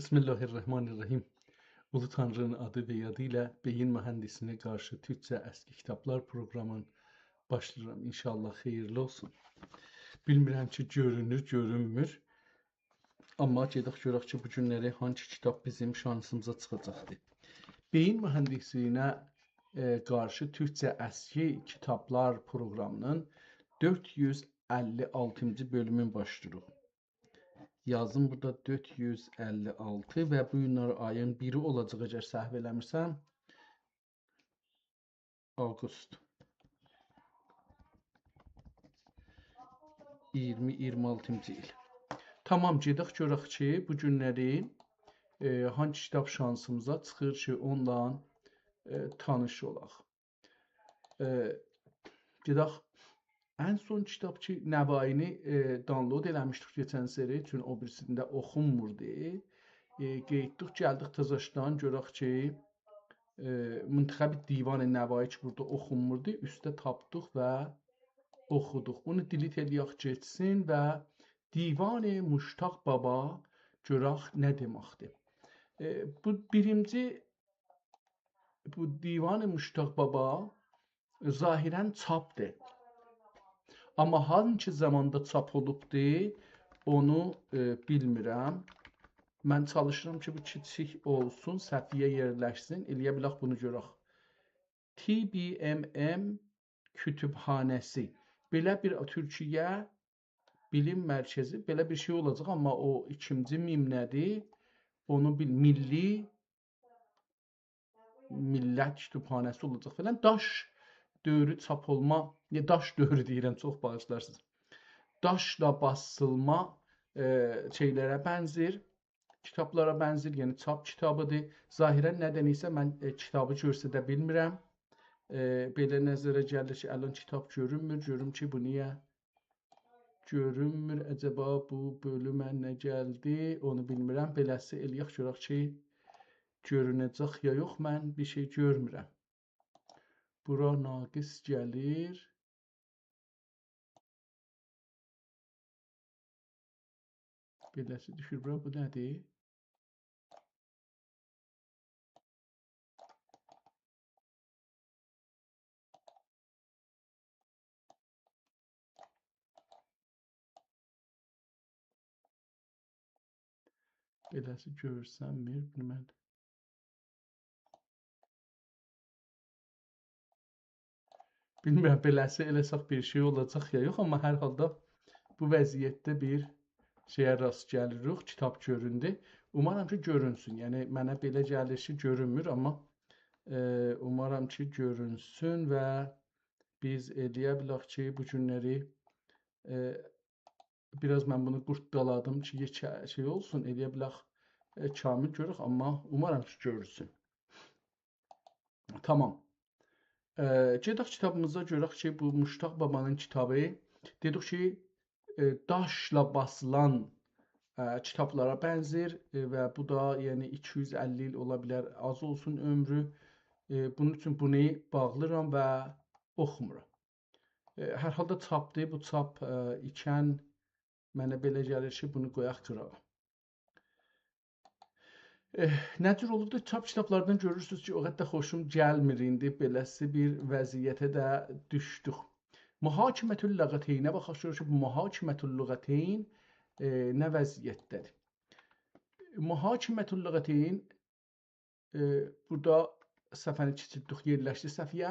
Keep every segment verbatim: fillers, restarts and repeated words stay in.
بسم الله الرحمن الرحیم. اولو تانری‌نین آدی و یادی ایله بئیین مهندسینه قارشی تورکجه اسکی کیتابلار پروقرامین باشلاییرام. انشاءالله خئییرلی اولسون. بیلمیرم کی، گؤرونور، گؤرونمور. آمما گئدک گؤرک کی، بو گونلری هانسی کیتاب بیزیم شانسیمیزا چیخاجاقدیر. بئیین مهندسینه، ائ، قارشی تورکجه اسکی کیتابلار پروقرامی‌نین دؤرد یوز اللی آلتینجی بؤلومون باشلاییریق. یازیم بورادا دؤرد یوز اللی آلتی و بو گونلر آیین بیری اولاجاق، اگر سهو ائله‌میرسم. آوقوست. اییرمی اییرمی آلتینجی ایل. تامام، گئدک گؤرک کی، بو گونلری، ائ، هانسی کیتاب شانسیمیزا چیخیر کی، اونونلا، ائ، تانیش اولاق. ائ، گئدک. ان سون کیتاب کی، نوایی‌نی، ائ، دانلود ائله‌میشدیک کئچن سری، چون او بیریسینده اوخونموردو. ائ، قئییتدیک، گلدیک تزاشدان گؤرک کی، ائ، منتخب دیوان نوایی کی، بورادا اوخونموردو، اوسته تاپدیق و اوخودوق. بونو دیلیت ائله‌یک، گئتسین و دیوان مشتاق بابا گؤرک نه دئمکدیر. ائ، بو بیرینجی بو دیوان مشتاق بابا ظاهراً چاپدیر. آمما هانسی زاماندا چاپ اولوبدور، اونو، ائ، بیلمیرم. من چالیشیرام کی، بو کیچیک اولسون، صفحه‌یه یئرلشسین، ائله‌یه بیلک بونو گؤرک. تی بی ام ام کتابخانه‌سی. بئله بیر تورکیه بیلیم مرکزی، بئله بیر شئی اولاجاق، آمما او ایکینجی میم نه‌دیر؟ اونو بیل، میللی میللت کتابخانه‌سی اولاجاق فلان. داش دؤورو چاپ اولما، یا داش دؤورو دئییرم، چوخ باغیشلارسینیز. داشلا باسیلما، ائ، شئیلره بنزیر، کیتابلارا بنزیر، یعنی چاپ کیتابی‌دیر. ظاهراً ندن‌سه من، ائ، کیتابی گؤستره بیلمیرم. ائ، بئله نظره گلیر کی، الان کیتاب گؤرونمور. گؤروم کی، بو نییه گؤرونمور؟ عجبا بو بؤلومه نه گلدی؟ اونو بیلمیرم. بئله‌سی ائله‌یک گؤرک کی، گؤرونه‌جک یا یوخ، من بیر شئی گؤرمورم. بورا ناقص گلیر. بئله‌سی دوشور بورا، بو نه‌دیر؟ بئله‌سی گؤرسنمیر، بونو من بیلمیرم، بئله‌سی ائله‌سک بیر شئی اولاجاق یا یوخ، آمما هر حالدا بو وضعیتده بیر شئیه راست گلیریک، کیتاب گؤروندو. اومارام کی، گؤرونسون. یعنی، منه بئله گلیر کی، گؤرونمور، آمما، ائ، اومارام کی، گؤرونسون و بیز ائله‌یه بیلک کی، بو گونلری، ائ، بیر آز من بونو قورتدالادیم کی، یئکه شئی اولسون، ائله‌یه بیلک، ائ، کامل گؤرک، آمما اومارام کی، گؤرونسون. تامام. ائ، گئدک کیتابیمیزا گؤرک کی، بو مشتاق بابانین کیتابی، دئدیک کی، ائ، داشلا باسیلان، ائ، کیتابلارا بنزیر، ائ، و بو دا، یعنی، ایکی یوز اللی ایل اولا بیلر، آز اولسون عؤمرو. ائ، بونون اوچون بونو باغلیرام و اوخومورام. ائ، هر حالدا چاپدیر، بو چاپ، ائ، ایکن منه بئله گلیر کی، بونو قویاق قیراغا. ائ، نه جور اولوبدور؟ چاپ کیتابلاردان گؤرورسونوز کی، او قدر ده خوشوم گلمیر ایندی، بئله‌سی بیر وضعیته ده دوشدوک. محاکمة اللغتینه باخاق، گؤرک کی، بو محاکمة اللغتین، ائ، نه وضعیتده‌دیر؟ محاکمة اللغتین، ائ، بورادا صفحه‌نی کیچیلتدیک، یئرلشدی صفحه‌یه.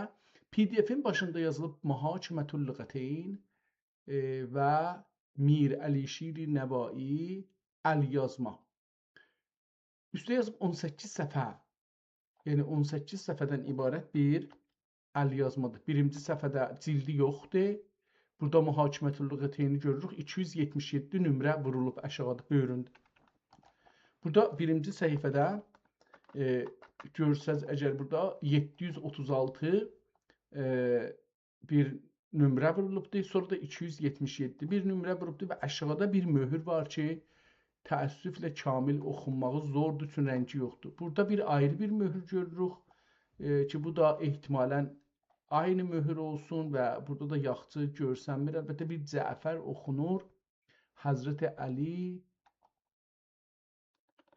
پی دی افین باشیندا یازیلیب محاکمة اللغتین، ائ، و میر علیشیر نوایی، الیازما. اوسته یازیب اون سککیز صفحه. یعنی اون سککیز صفحه‌دن عبارت بیر الیازمادیر. بیرینجی صفحه‌ده جلدی یوخدور. بورادا محاکمة اللغتینی گؤروروک. ایکی یوز یئتمیش یئددی نمره وورولوب آشاغیدا، بؤیرونده. بورادا بیرینجی صفحه‌ده، ائ، گؤرسز اگر، بورادا یئددی یوز اوتوز آلتی، ائ، بیر نمره وورولوبدور، سونرا دا ایکی یوز یئتمیش یئددی بیر نمره ووروبدور و آشاغیدا بیر مؤهور وار کی، تأسفله کامل اوخونماغی زوردور، چون رنگی یوخدور. بورادا بیر آیری بیر مؤهور گؤروروک، ائ، کی، بو دا احتمالاً عینی مؤهور اولسون و بورادا دا یاخشی گؤرسنمیر. البته، بیر جعفر اوخونور، حضرت علی،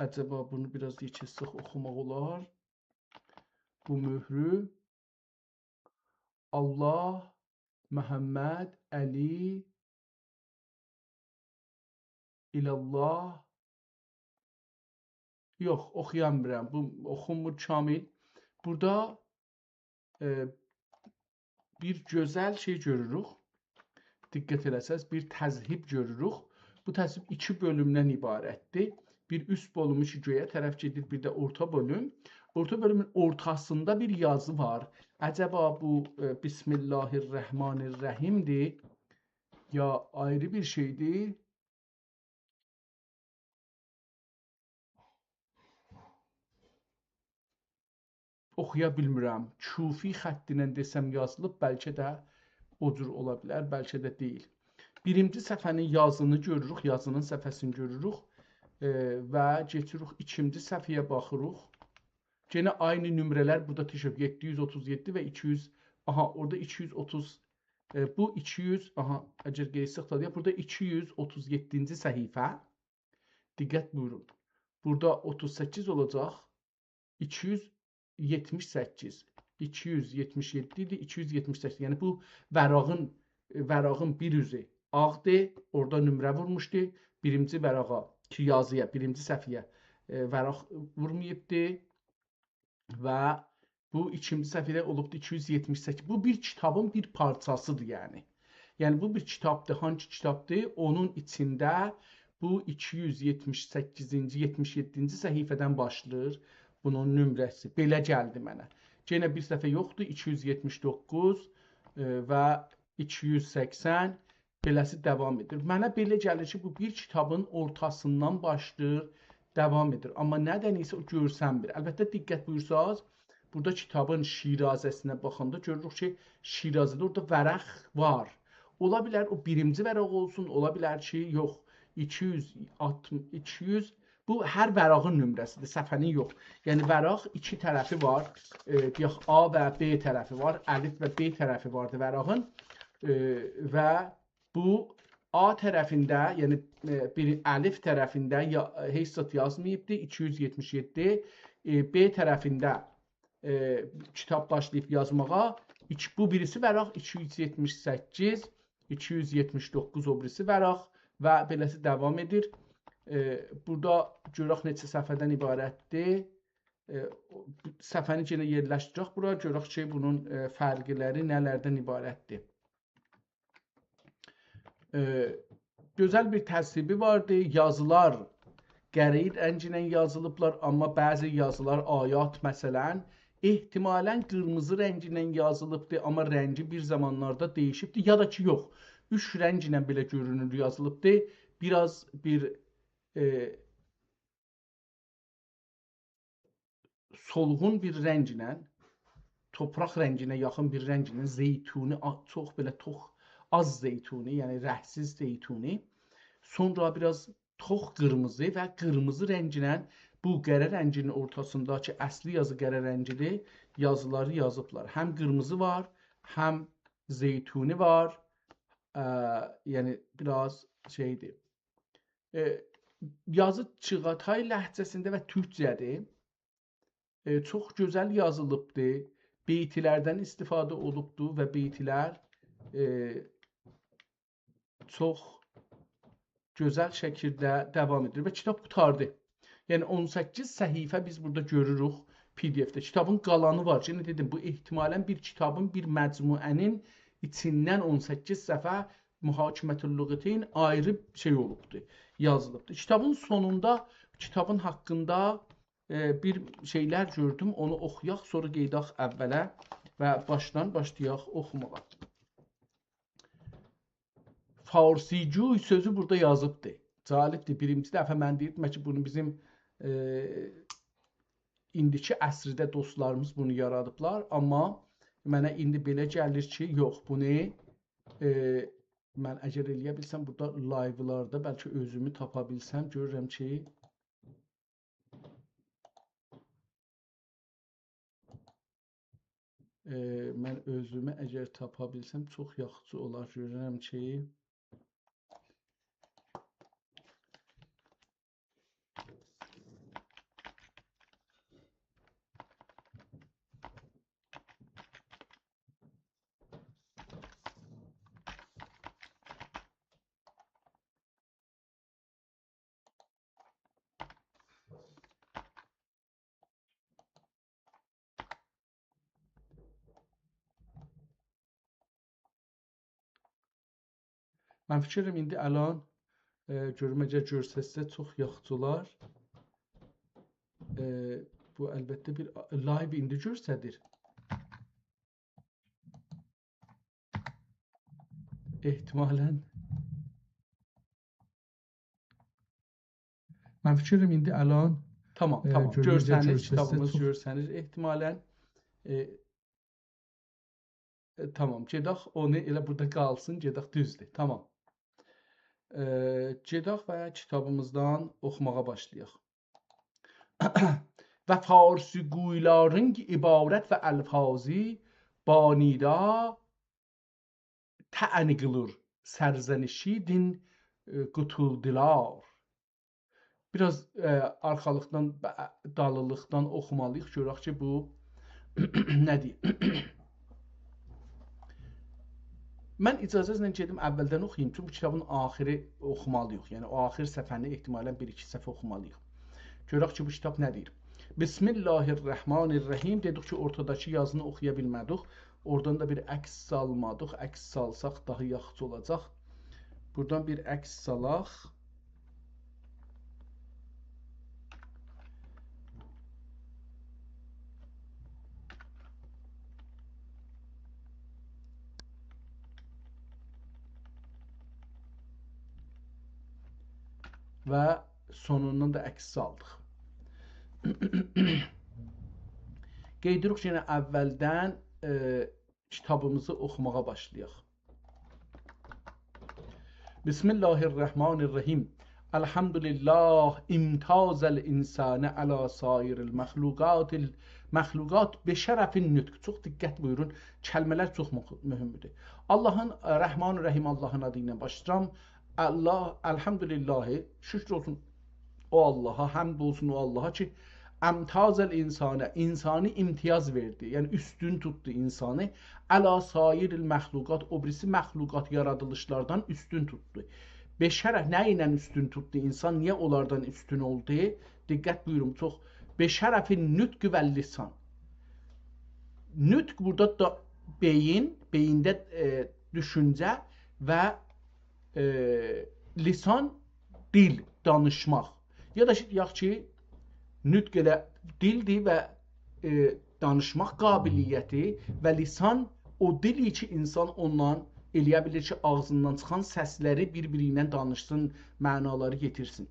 عجبا بونو بیر آز یئکه‌لتسک اوخوماق اولار. بو مؤهرو. الله، محمد، علی، الی الله. یوخ، اوخویا بیلمیرم. بو اوخونمور کامل. بورادا، ائ، بیر گؤزل شئی گؤروروک. دقت ائله‌سز، بیر تذهیب گؤروروک. بو تذهیب ایکی بؤلومدن عبارتدیر. بیر اوست بؤلومو کی گؤیه طرف گئدیر، بیر ده اورتا بؤلوم. اورتا بؤلومون اورتاسیندا بیر یازی وار. عجبا بو، ائ، بسم الله الرحمن الرحیم‌دیر، یا آیری بیر شئی‌دیر؟ اوخویا بیلمیرم. کوفی خطی ایله دئسم یازیلیب، بلکه ده او جور اولا بیلر، بلکه ده دئییل. بیرینجی صفحه‌نین یازینی گؤروروک، یازینین صفحه‌سینی گؤروروک، ائ، و کئچیریک ایکینجی صفحه‌یه باخیریق. یئنه عینی نمره‌لر بورادا تکرار، یئددی یوز اوتوز یئددی و ایکی یوز، آها، اورادا ایکی یوز اوتوز، ائ، بو ایکی یوز، آها، اگر قئییتسک ده، بورادا ایکی یوز اوتوز یئددینجی صفحه. دقت بویورون. بورادا اوتوز سککیز اولاجاق، ایکی یوز یئتمیش سککیز، ایکی یوز یئتمیش یئددی ایدی، ایکی یوز یئتمیش سککیز. یعنی بو ورقین، ورقین بیر اوزو آغدیر، اورادا نمره وورموشدو. بیرینجی ورقه کی یازییا، بیرینجی صفحه‌یه، ائ، ورق وورماییبدی و بو ایکینجی صفحه‌ده اولوبدو ایکی یوز یئتمیش سککیز. بو بیر کیتابین بیر پارچاسیدیر، یعنی. یعنی بو بیر کیتابدیر. هانگی کیتابدیر؟ اونون ایچینده بو ایکی یوز یئتمیش سککیزینجی، یئتمیش یئددینجی صفحه‌دن باشلاییر بونون نمره‌سی. بئله گلدی منه. یئنه بیر صفحه یوخدور، ایکی یوز یئتمیش دوققوز، ائ، و ایکی یوز سکسن، بئله‌سی داوام ائدیر. منه بئله گلیر کی، بو بیر کیتابین اورتاسیندان باشلاییر، داوام ائدیر. آمما ندن ایسه او گؤرسنمیر. البته، دقت بویورساز، بورادا کیتابین شیرازه‌سینه باخاندا گؤروروک کی، شیرازه‌ده اورادا ورق وار. اولا بیلر او بیرینجی ورق اولسون، اولا بیلر کی، یوخ، ایکی یوز آلتمیش، ایکی یوز، بو هر ورقین نمره‌سیدیر، صفحه‌نین یوخ. یعنی ورق ایکی طرفی وار، ائ، دئیک، آ و ب طرفی وار، الف و ب طرفی واردی ورقین. ائ، و بو آ طرفینده، یعنی، ائ، بیر الف طرفینده یا، ائ، هئچ زاد یازماییبدی، ایکی یوز یئتمیش یئددی. ائ، ب طرفینده، ائ، کیتاب باشلاییب یازماغا. ایکی، بو بیریسی ورق ایکی یوز یئتمیش سککیز، ایکی یوز یئتمیش دوققوز او بیریسی ورق و بئله‌سی داوام ائدیر. ائ، بورادا گؤرک نئچه صفحه‌دن عبارتدیر. ائ، صفحه‌نی یئنه یئرلشدیرک بورا، گؤرک کی، بونون، ائ، فرقلری نه‌لردن عبارتدیر. ائ، گؤزل بیر ترتیبی واردی. یازیلار قره رنگینن یازیلیبلار، آمما بعضی یازیلار، آیات مثلا، احتمالا قیرمیزی رنگینن یازیلیبدی، آمما رنگی بیر زامانلاردا دییشیبدی، یا دا کی، یوخ، اوچ رنگینن بئله گؤرونور یازیلیبدی. بیر آز بیر، ائ، سولغون بیر رنگینن، توپراق رنگینه یاخین بیر رنگینن، زیتونی، آ-، چوخ بئله توخ، آز زیتونی، یعنی رنگسیز زیتونی. سونرا بیر آز توخ قیرمیزی و قیرمیزی رنگینن، بو قره رنگینین اورتاسیندا کی، اصلی یازی قره رنگیدیر، یازیلاری یازیبلار. هم قیرمیزی وار، هم زیتونی وار. ا، یعنی، بیر آز شئیدیر. ائ، یازی چیغاتای لهجه‌سینده و تورکجه‌دیر. ائ، چوخ گؤزل یازیلیبدی. بیت‌لردن استفاده اولوبدو و بیت‌لر، ائ، چوخ گؤزل شکیلده داوام ائدیر و کیتاب قوتاردی. یعنی اون سککیز صفحه بیز بورادا گؤروروک پی دی اف‌ده. کیتابین قالانی وار. یئنه دئدیم، بو احتمالا بیر کیتابین، بیر مجموعه‌نین ایچیندن اون سککیز صفحه محاکمة اللغتین آیری شئی اولوبدو، یازیلیبدی. کیتابین سونوندا کیتابین حاقیندا، ائ، بیر شئیلر گؤردوم، اونو اوخویاق، سونرا قئییداق اوّله و باشدان باشلایاق اوخوماغا. فارسی‌جوی سؤزو بورادا یازیبدی. جالبدیر، بیرینجی دفعه من دئییردیم کی، بونو بیزیم، ائ، ایندیکی عصرده دوستلاریمیز بونو یارادیبلار، آمما منه ایندی بئله گلیر کی، یوخ، بونو، ائ، من اگر ائلیه بیلسم، بورادا لایولاردا بلکه اؤزومو تاپا بیلسم، گؤرورم کی، ائ، من اؤزومو اگر تاپا بیلسم، چوخ یاخشی اولار. گؤرورم کی، من فیکریم ایندی الان، ائ، گؤروم اگر گؤرسه‌تسه چوخ یاخشی اولار. ائ، بو البته بیر آ-، لایو ایندی گؤرسه‌دیر. احتمالاً. من فیکریم ایندی الان، تامام، ائ، تامام. گؤروم اگر گؤرسنیر، گؤرسه‌تسه کیتابیمیز چوخ گؤرسنیر احتمالاً. ائ، ائ، تامام، گئدک اونو ائله بورادا قالسین، گئدک، دوزدور. تامام. ائ، گئدک و کیتابیمیزدان اوخوماغا باشلایاق. و فارسی‌گویلارین عبارت و الفاظی بانیدا طعن قیلیر سرزنشیدین، ائ، قوتولدولار. بیر آز، ائ، آرخالیقدان، ب-، دالیلیقدان اوخومالی‌ییق، گؤرک کی، بو نه دئییر. من اجازه‌نیزله گئدیم اولدن اوخویوم، چونکی بو کیتابین آخیری اوخومالی‌ییق. یعنی، او آخیر صفحه‌نی احتمالاً بیر-ایکی صفحه اوخومالی‌ییق. گؤرک کی، بو کیتاب نه دئییر. بسم الله الرحمن الرحیم. دئدیک کی، اورتاداکی یازینی اوخویا بیلمه‌دیک. اورادان دا بیر عکس سالمادیق. عکس سالساق داها یاخشی اولاجاق. بورادان بیر عکس سالاق. و سونوندان دا عکس سالدیق. قئییدیریک یئنه اولدن، ائ، کیتابیمیزی اوخوماغا باشلایاق. بسم الله الرحمن الرحیم. الحمد لله امتاز الانسان علی سایر المخلوقات، المخلوقات بشرف النطق. چوخ دقت بویورون، کلمه‌لر چوخ مه-، مهمدور. اللهین، ائ، رحمان و رحیم اللهین آدی ایله باشلاییرام. الله، الحمدلله، شکر اولسون او اللها، حمد اولسون او اللها کی، امتاز الانسان، انسانی امتیاز وئردی، یعنی اوستون توتدو انسانی، علی سایر المخلوقات، او بیریسی مخلوقات، یارادیلیشلاردان اوستون توتدو. بشرف، نه ایله اوستون توتدو انسان، نییه اونلاردان اوستون اولدو؟ دقت بویورون، چوخ. بشرف النطق و اللسان. نطق بورادا دا بئیین، بئیینده، ائ، دوشونجه و ائ، لسان، دیل، دانیشماق. یا دا شی-، یاخشی، نطق ائله دیلدیر و، ائ، دانیشماق قابلیتی و لسان او دیل کی، انسان اوندان ائلیه بیلیر کی، آغزیندان چیخان سسلری بیر-بیری ایله دانیشسین، معنالاری یئتیرسین.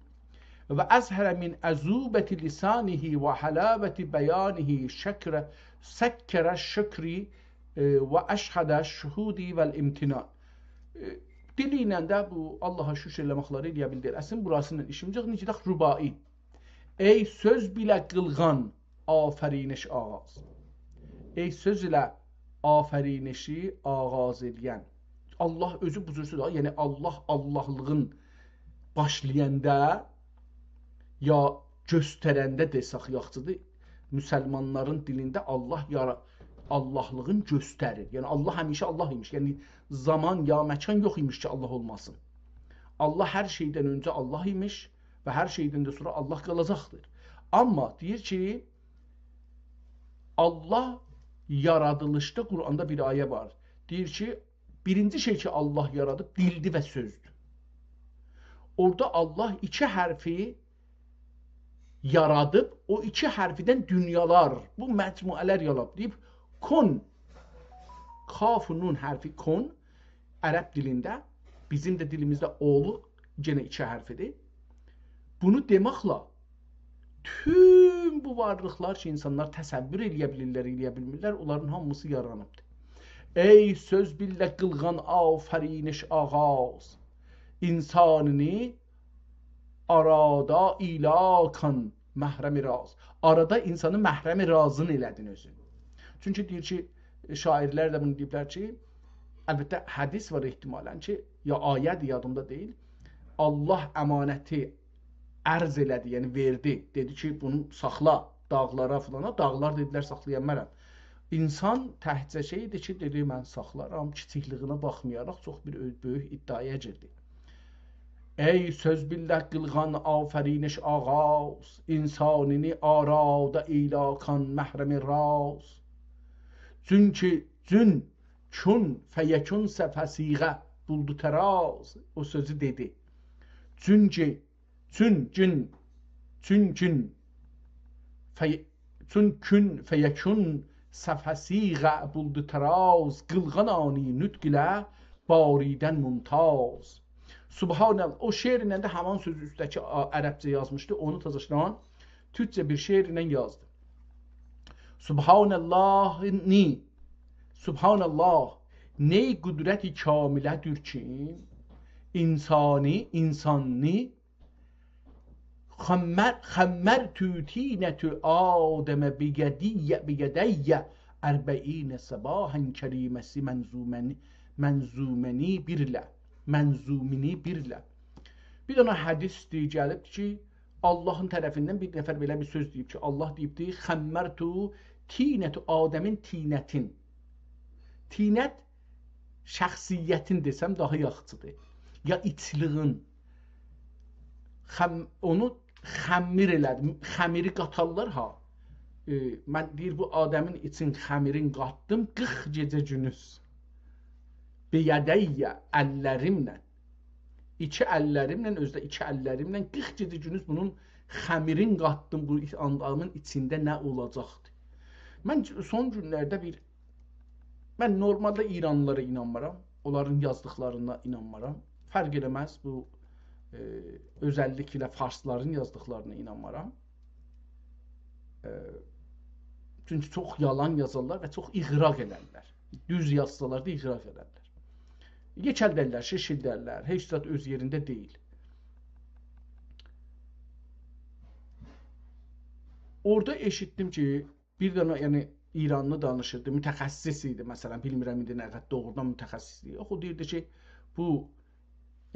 و اظهر من عذوبة لسانه و حلاوة بیانه شکر، سکر شکری، ائ، و اشهد شهودی و الامتنان. ائ، دیلی ایله ده بو اللها شکر ائله‌مکلری ائلیه بیلدیرسین. بوراسینان ایشیمیز یوخ. ایندی گئدک رباعی. ای سؤز بیله قیلغان آفرینش آغاز. ای سؤز ایله آفرینشی آغاز ائله‌ین. الله اؤزو بو جور سؤز، یعنی الله، اللهلیغین باشلایاندا یا گؤسترنده دئسک یاخشیدیر. مسلمانلارین دیلینده الله یارا-، اللهلیغین گؤستریر. یعنی الله همیشه الله ایمیش. یعنی زامان یا مکان یوخ ایمیش کی، الله اولماسین. الله هر شئیدن اؤنجه الله ایمیش و هر شئیدن ده سونرا الله قالاجاقدیر. آمما دئییر کی، الله یارادیلیشدا، قرآندا بیر آیه وار. دئییر کی، بیرینجی شئی کی، الله یارادیب، دیلدیر و سؤزدور. اورادا الله ایکی حرفی یارادیب، او ایکی حرفیدن دونیالار، بو مجموعه‌لر یارادیب. دئییب، کن، کاف و نون حرفی کن، عرب دیلینده، بیزیم ده دیلیمیزده اول، یئنه ایکی حرفیدیر. بونو دئمکله توم بو وارلیقلار کی، انسانلار تصور ائلیه بیلیرلر، ائلیه بیلمیرلر، اونلارین هامیسی یارانیبدیر. ای سؤز بیله قیلغان آفرینش آغاز، انسانینی آرادا ایلا کن محرم راز. آرادا انسانی محرم رازین ائله‌دین اؤزون. چونکی دئییر کی، شاعرلر ده بونو دئییبلر کی، البته حدیث وار احتمالاً کی، یا آیه‌دیر، یادیمدا دئییل. الله امانتی عرض ائله‌دی، یعنی وئردی. دئدی کی، بونو ساخلا داغلارا فلانا. داغلار دئدیلر، ساخلایا بیلمرم. انسان تکجه شئی ایدی کی، دئدی، «من ساخلارام.» کیچیکلیگینه باخمایاراق چوخ بیر اؤ-، بؤیوک ادعایا گیردی. ای سؤز بیله قیلغان آفرینش آغاز، انسانینی آرادا ایلا کن محرم راز. چونکی چون کن فیکون سه فصیغه بولدو تراز، او سؤزو دئدی. چونکی، چونکون، چونکون، فی-، چونکون فیکون صفحه‌سی قع بولدو تراز، قیلغان آنی نطق ایله باریدن ممتاز. سبحان الله. او شعرله ده همان سؤزو اوسته‌کی آ-، عربجه یازمیشدی، اونو تازاشدان تورکجه بیر شعرله یازدی. سبحان الله نی، سبحان الله، نی قدرت کامله‌دیر کی، انسانی، انسانی خمر-، خمرت طینة آدم بیدی، بیدی اربعین صباحا کریمه‌سی منظومنی، منظومنی بیرله، منظومنی بیرله. بیر دنه حدیث دئییر، گلیب کی، اللهین طرفیندن بیر نفر بئله بیر سؤز دئییب کی، الله دئییبدی: «خمرت طینة آدمین طینتین.» طینت شخصیتین دئسم داها یاخشیدیر. یا ایچلیگین. خم-، اونو خمیر ائله‌دیم. خمیری قاتارلار ها. ائ، من دئییر، بو آدمین ایچین خمیرین قاتدیم قیرخ گئجه گوندوز. بیدی، اللریمله. ایکی اللریمله، اؤزو ده ایکی اللریمله قیرخ گئجه گوندوز بونون خمیرین قاتدیم، بو آدمین ایچینده نه اولاجاقدی. من سون گونلرده بیر، من نورمالدا ایرانلیلارا اینانمارام، اونلارین یازدیقلارینا اینانمارام. فرق ائله‌مز، بو، ائ، اؤزللیکله فارسلارین یازدیقلارینا اینانمارام. ائ، چونکی چوخ یالان یازارلار و چوخ اغراق ائلرلر. دوز یازسالار دا اغراق ائلرلر. یئکلدرلر، شیشیلدرلر، هئچ زاد اؤز یئرینده دئییل. اورادا ائشیتدیم کی، بیر دنه، یعنی، ایرانلی دانیشیردی، متخصص ایدی، مثلا، بیلمیرم ایندی نه قدر دوغرودان متخصص ایدی. یوخ، او دئییردی کی، بو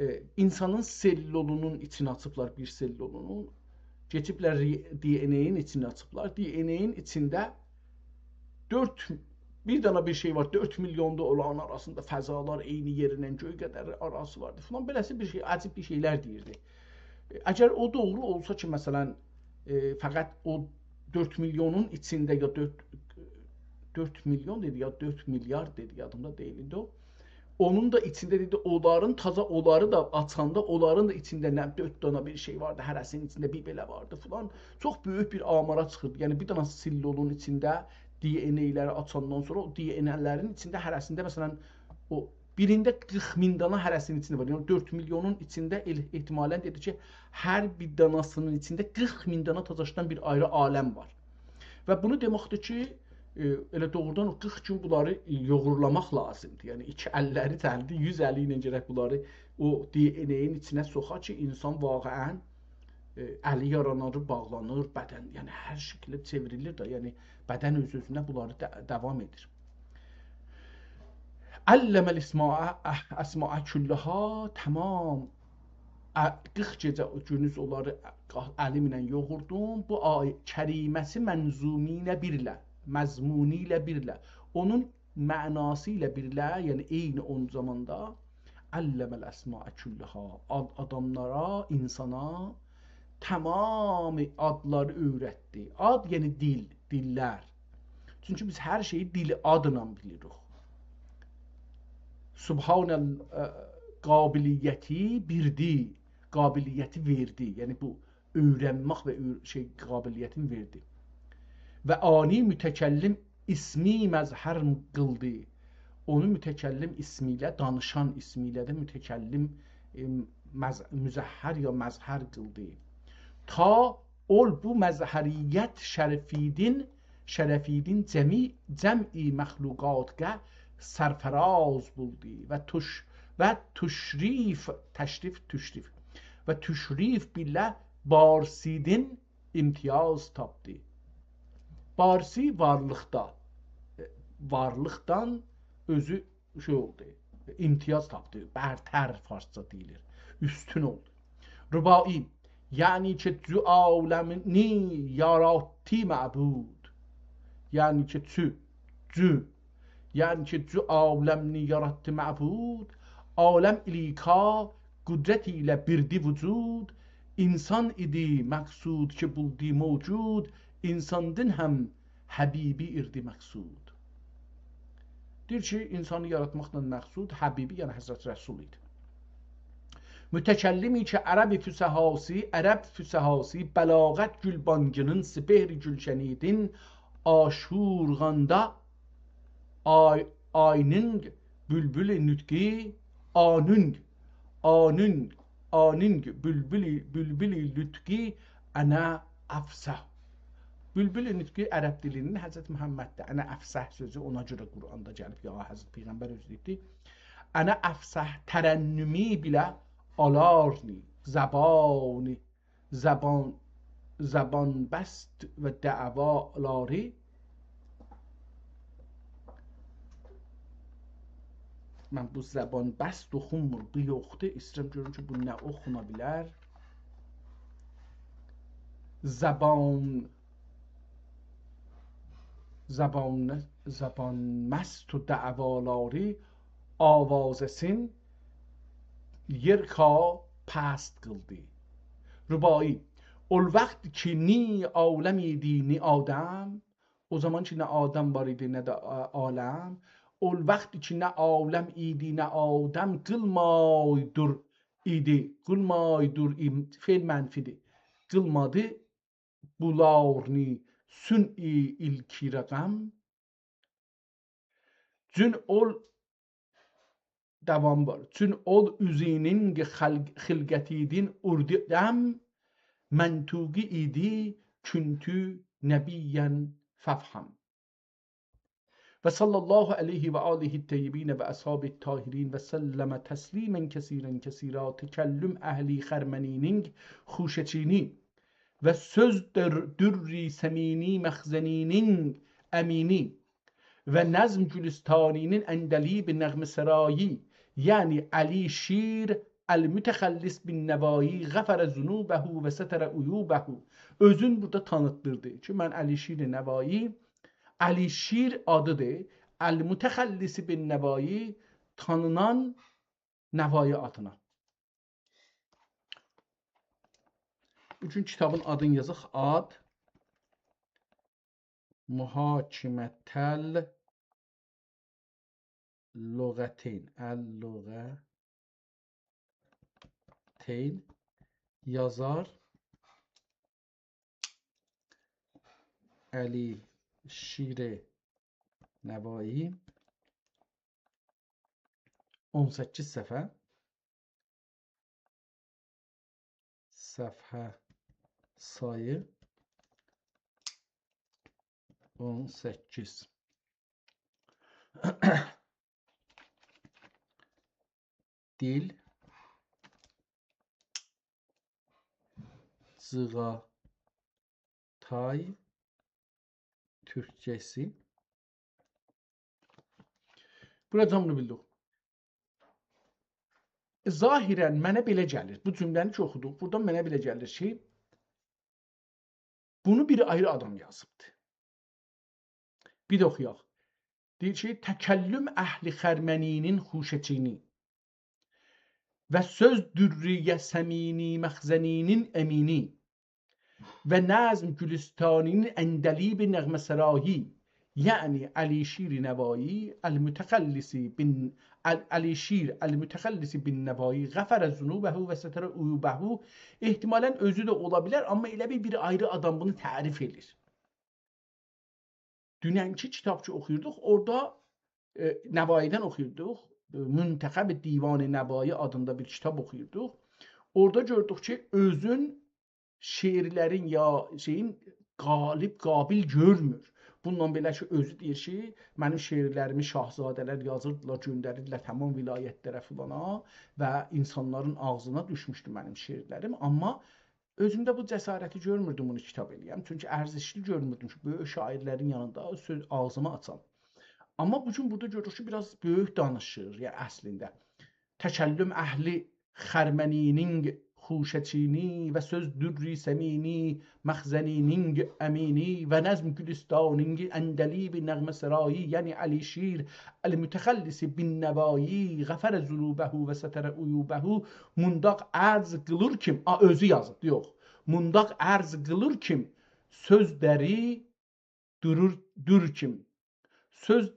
ائ، اینسانین سلولونون ایچینی آچیبلار، بیر سلولونون. کئچیبلر ری-، دی ان ای-نین ایچینی آچیبلار. دی ان ای-نین ایچینده دؤرد، بیر دنه بیر شئی وار، دؤرد میلیون دا اولارین آراسیندا فضالار، عینی یئرینن گؤی قدر آراسی واردی فلان. بئله‌سی بیر شئی، عجیب بیر شئیلر دئییردی. ائ، اگر او دوغرو اولسا کی، مثلا، ائ، فقط او دؤرد میلیونون ایچینده یا دؤرد، دؤرد میلیون دئدی، یا دؤرد میلیارد دئدی، یادیمدا دئییل ایندی او. اونون دا ایچینده دئدی، اونلارین تازا، اونلاری دا آچاندا، اونلارین دا ایچینده نه دؤرد دانا بیر شئی واردی، هره‌سینین ایچینده بیر بئله واردی فلان. چوخ بؤیوک بیر آمارا چیخیردی. یعنی، بیر دنه سلولون ایچینده دی ان ای-لری آچاندان سونرا او دی ان ای-لرین ایچینده هره‌سینده، مثلا، او بیرینده قیرخ مین دانا هره‌سینین ایچینده وار. یعنی، دؤرد میلیونون ایچینده ائل-، احتمالا دئدی کی، هر بیر داناسینین ایچینده قیرخ مین دانا تازاشدان بیر آیری عالم وار. و بونو دئمکدیر کی، ائ، ائله دوغرودان او قیرخ گون بونلاری یوغورلاماق لازیمدیر. یعنی، ایکی اللری تلدی، یوز الی ایله گرک بونلاری او دی ان ای-نین ایچینه سوخا کی، اینسان واقعا، ائ، الی یارانیر، باغلانیر، بدن، یعنی هر شکیلده چئوریلیر ده، یعنی بدن اؤز-اؤزونه بونلاری دا-، داوام ائدیر. علم الاسماء، اسماء کلها، تمام ا-، قیرخ گئجه گوندوز اونلاری الیمله یوغوردوم. بو آی-، کریمه‌سی منظومی ایله بیرله، مضمونی ایله بیرله، اونون معناسی ایله بیرله، یعنی عینی اونون زاماندا علم الاسماء کلها، آد-، آداملارا، اینسانا تمامی آدلاری اؤیرتدی. آد، یعنی دیل، دیللر. چونکی بیز هر شئیی دیل آدلا بیلیریک. سبحان ال-، ائ، قابلیتی بیردی، قابلیتی وئردی. یعنی بو اؤیرنمک و اؤ-، شئی، قابلیتین وئردی. و آنی متکلم اسمی مظهر قیلدی. اونو متکلم اسمی ایله، دانیشان اسمی ایله ده متکلم، ائ، مظ-، مظهر یا مظهر قیلدی. تا اول بو مظهریت شرفیدین، شرفیدین جمعی، جمعی مخلوقات قه سرفراز بولدی و تش-، و تشریف، تشریف، تشریف، و تشریف بیله بارسیدین امتیاز تاپدی. بارسی وارلیقدا، ائ، وارلیقدان اؤزو شئی اولدو، امتیاز تاپدی، برتر فارسجا دئییلیر، اوستون اولدو. رباعی، یعنی کی، جو عالمینی یاراتدی معبود. یعنی کی، جو، جو، یعنی کی، جو عالمینی یاراتدی معبود، عالم ایلیکا قدرت ایله بیردی وجود، اینسان ایدی مقصود کی، بولدو موجود، اینساندین هم حبیبی ایردی مقصود. دئییر کی، انسانی یاراتماقلا مقصود حبیبی، یعنی حضرت رسول ایدی. متکلمی کی عرب فصحاسی، عرب فصحاسی، بلاغت گولبانگی‌نین سپهر گولشنی‌دین، آشورغاندا آی، آینینگ بولبول نطقی، آنینگ، آنینگ، آنینگ بولبول، بولبول نطقی، انا افصح. بولبول نطقی عرب دیلینین حضرت محمددیر. انا افصح سؤزو اونا گؤره قرآندا گلیب، یا حضرت پیغمبر اؤزو دئییبدی. انا افصح ترنمی بیله آلارنی، زبانی، زبان، زبان‌بست و دعوالاری. من بو زبان‌بست اوخونمور، بو یوخدور. ایسته‌ییرم گؤروم کی، بو نه اوخونا بیلر. زبان، زبان، زبان‌مست و دعوالاری آوازه‌سین یئرکا پست قیلدی. رباعی. اول وقت کی نی عالم ایدی، نی آدم، او زامان کی نه آدم وار ایدی، نه ده، ا، عالم. اول وقت کی نه عالم ایدی، نه آدم، قیلمایدور ایدی، قیلمایدور ای-، فعل منفی‌دیر. قیلمادی بولارنی صنعی ایلکی رقم. چون اول، داوام وار. چون اول اوزونون خلق-، خلقتی‌دین اوردم، منطوقی ایدی، کنت نبیاً فافهم. و صلی الله علیه و آله الطیبین و اصحابه الطاهرین و سلم تسلیماً کثیراً کثیراً. تکلم اهلی خرمنی‌نین خوشه چینی و سؤز در-، دری ثمینی مخزنی‌نین امینی و نظم گلستانی‌نین عندلیب نغمه‌سرایی، یعنی علیشیر المتخلص بالنوایی غفر ذنوبه و ستر عیوبه. اؤزون بورادا تانیتدیردی کی، من علیشیر نوایی، علیشیر آدی‌دیر، المتخلص بالنوایی، تانینان نوایی آدینا. بو گون کیتابین آدینی یازاق، آد محاکمة اللغتین، اللغتین، یازار علیشیر نوایی، اون سککیز صفحه. صفحه سایی اون سککیز. دیل، جیغاتای تورکجه‌سی. بوراجان بونو بیلدیک. ظاهراً منه بئله گلیر. بو جمله‌نی کی اوخودوق، بورادان منه بئله گلیر کی، بونو بیر آیری آدام یازیبدی. بیر ده اوخویاق. دئییر کی، تکلم اهل خرمنی‌نین خوشه چینی و سؤز دری ثمینی مخزنی‌نین امینی و نظم گلستانی‌نین عندلیب نغمه‌سرایی، یعنی علیشیر نوایی، المتخلص بن-، ال-، علیشیر المتخلص بالنوایی غفر ذنوبه و ستر عیوبه. احتمالاً اؤزو ده اولا بیلر، آمما ائله بیل بیر آیری آدام بونو تعریف ائدیر. دوننکی کیتاب کی اوخویوردوق، اورادا، ائ، نوایی‌دن اوخویوردوق. ائ، منتخب دیوان نوایی آدیندا بیر کیتاب اوخویوردوق. اورادا گؤردوک کی، اؤزون شعرلرین یا شئیین غالب، قابل گؤرمور. بونونلا بئله کی، اؤزو دئییر کی، منیم شعرلریمی شاهزاده‌لر یازیردیلار، گؤندریردیلر تمام ولایتلره فلانا و اینسانلارین آغزینا دوشموشدو منیم شعرلریم. آمما اؤزومده بو جسارتی گؤرموردوم بونو کیتاب ائله‌یم. چونکی ارزشلی گؤرموردوم کی، بؤیوک شاعرلرین یانیندا سؤز آغزیمی آچام. آمما بو گون بورادا گؤروروک کی، بیر آز بؤیوک دانیشیر، یعنی اصلینده. تکلم اهل خرمنی‌نین خوشه چینی و سؤز دری ثمینی مخزنی‌نین امینی و نظم گلستانی‌نین عندلیب نغمه‌سرایی، یعنی علیشیر المتخلص بالنوایی غفر ذنوبه و ستر عیوبه، موندا عرض قیلیر کیم، آ، اؤزو یازیب، یوخ. موندا عرض قیلیر کیم، سؤز دری دورور، دور کیم. سؤز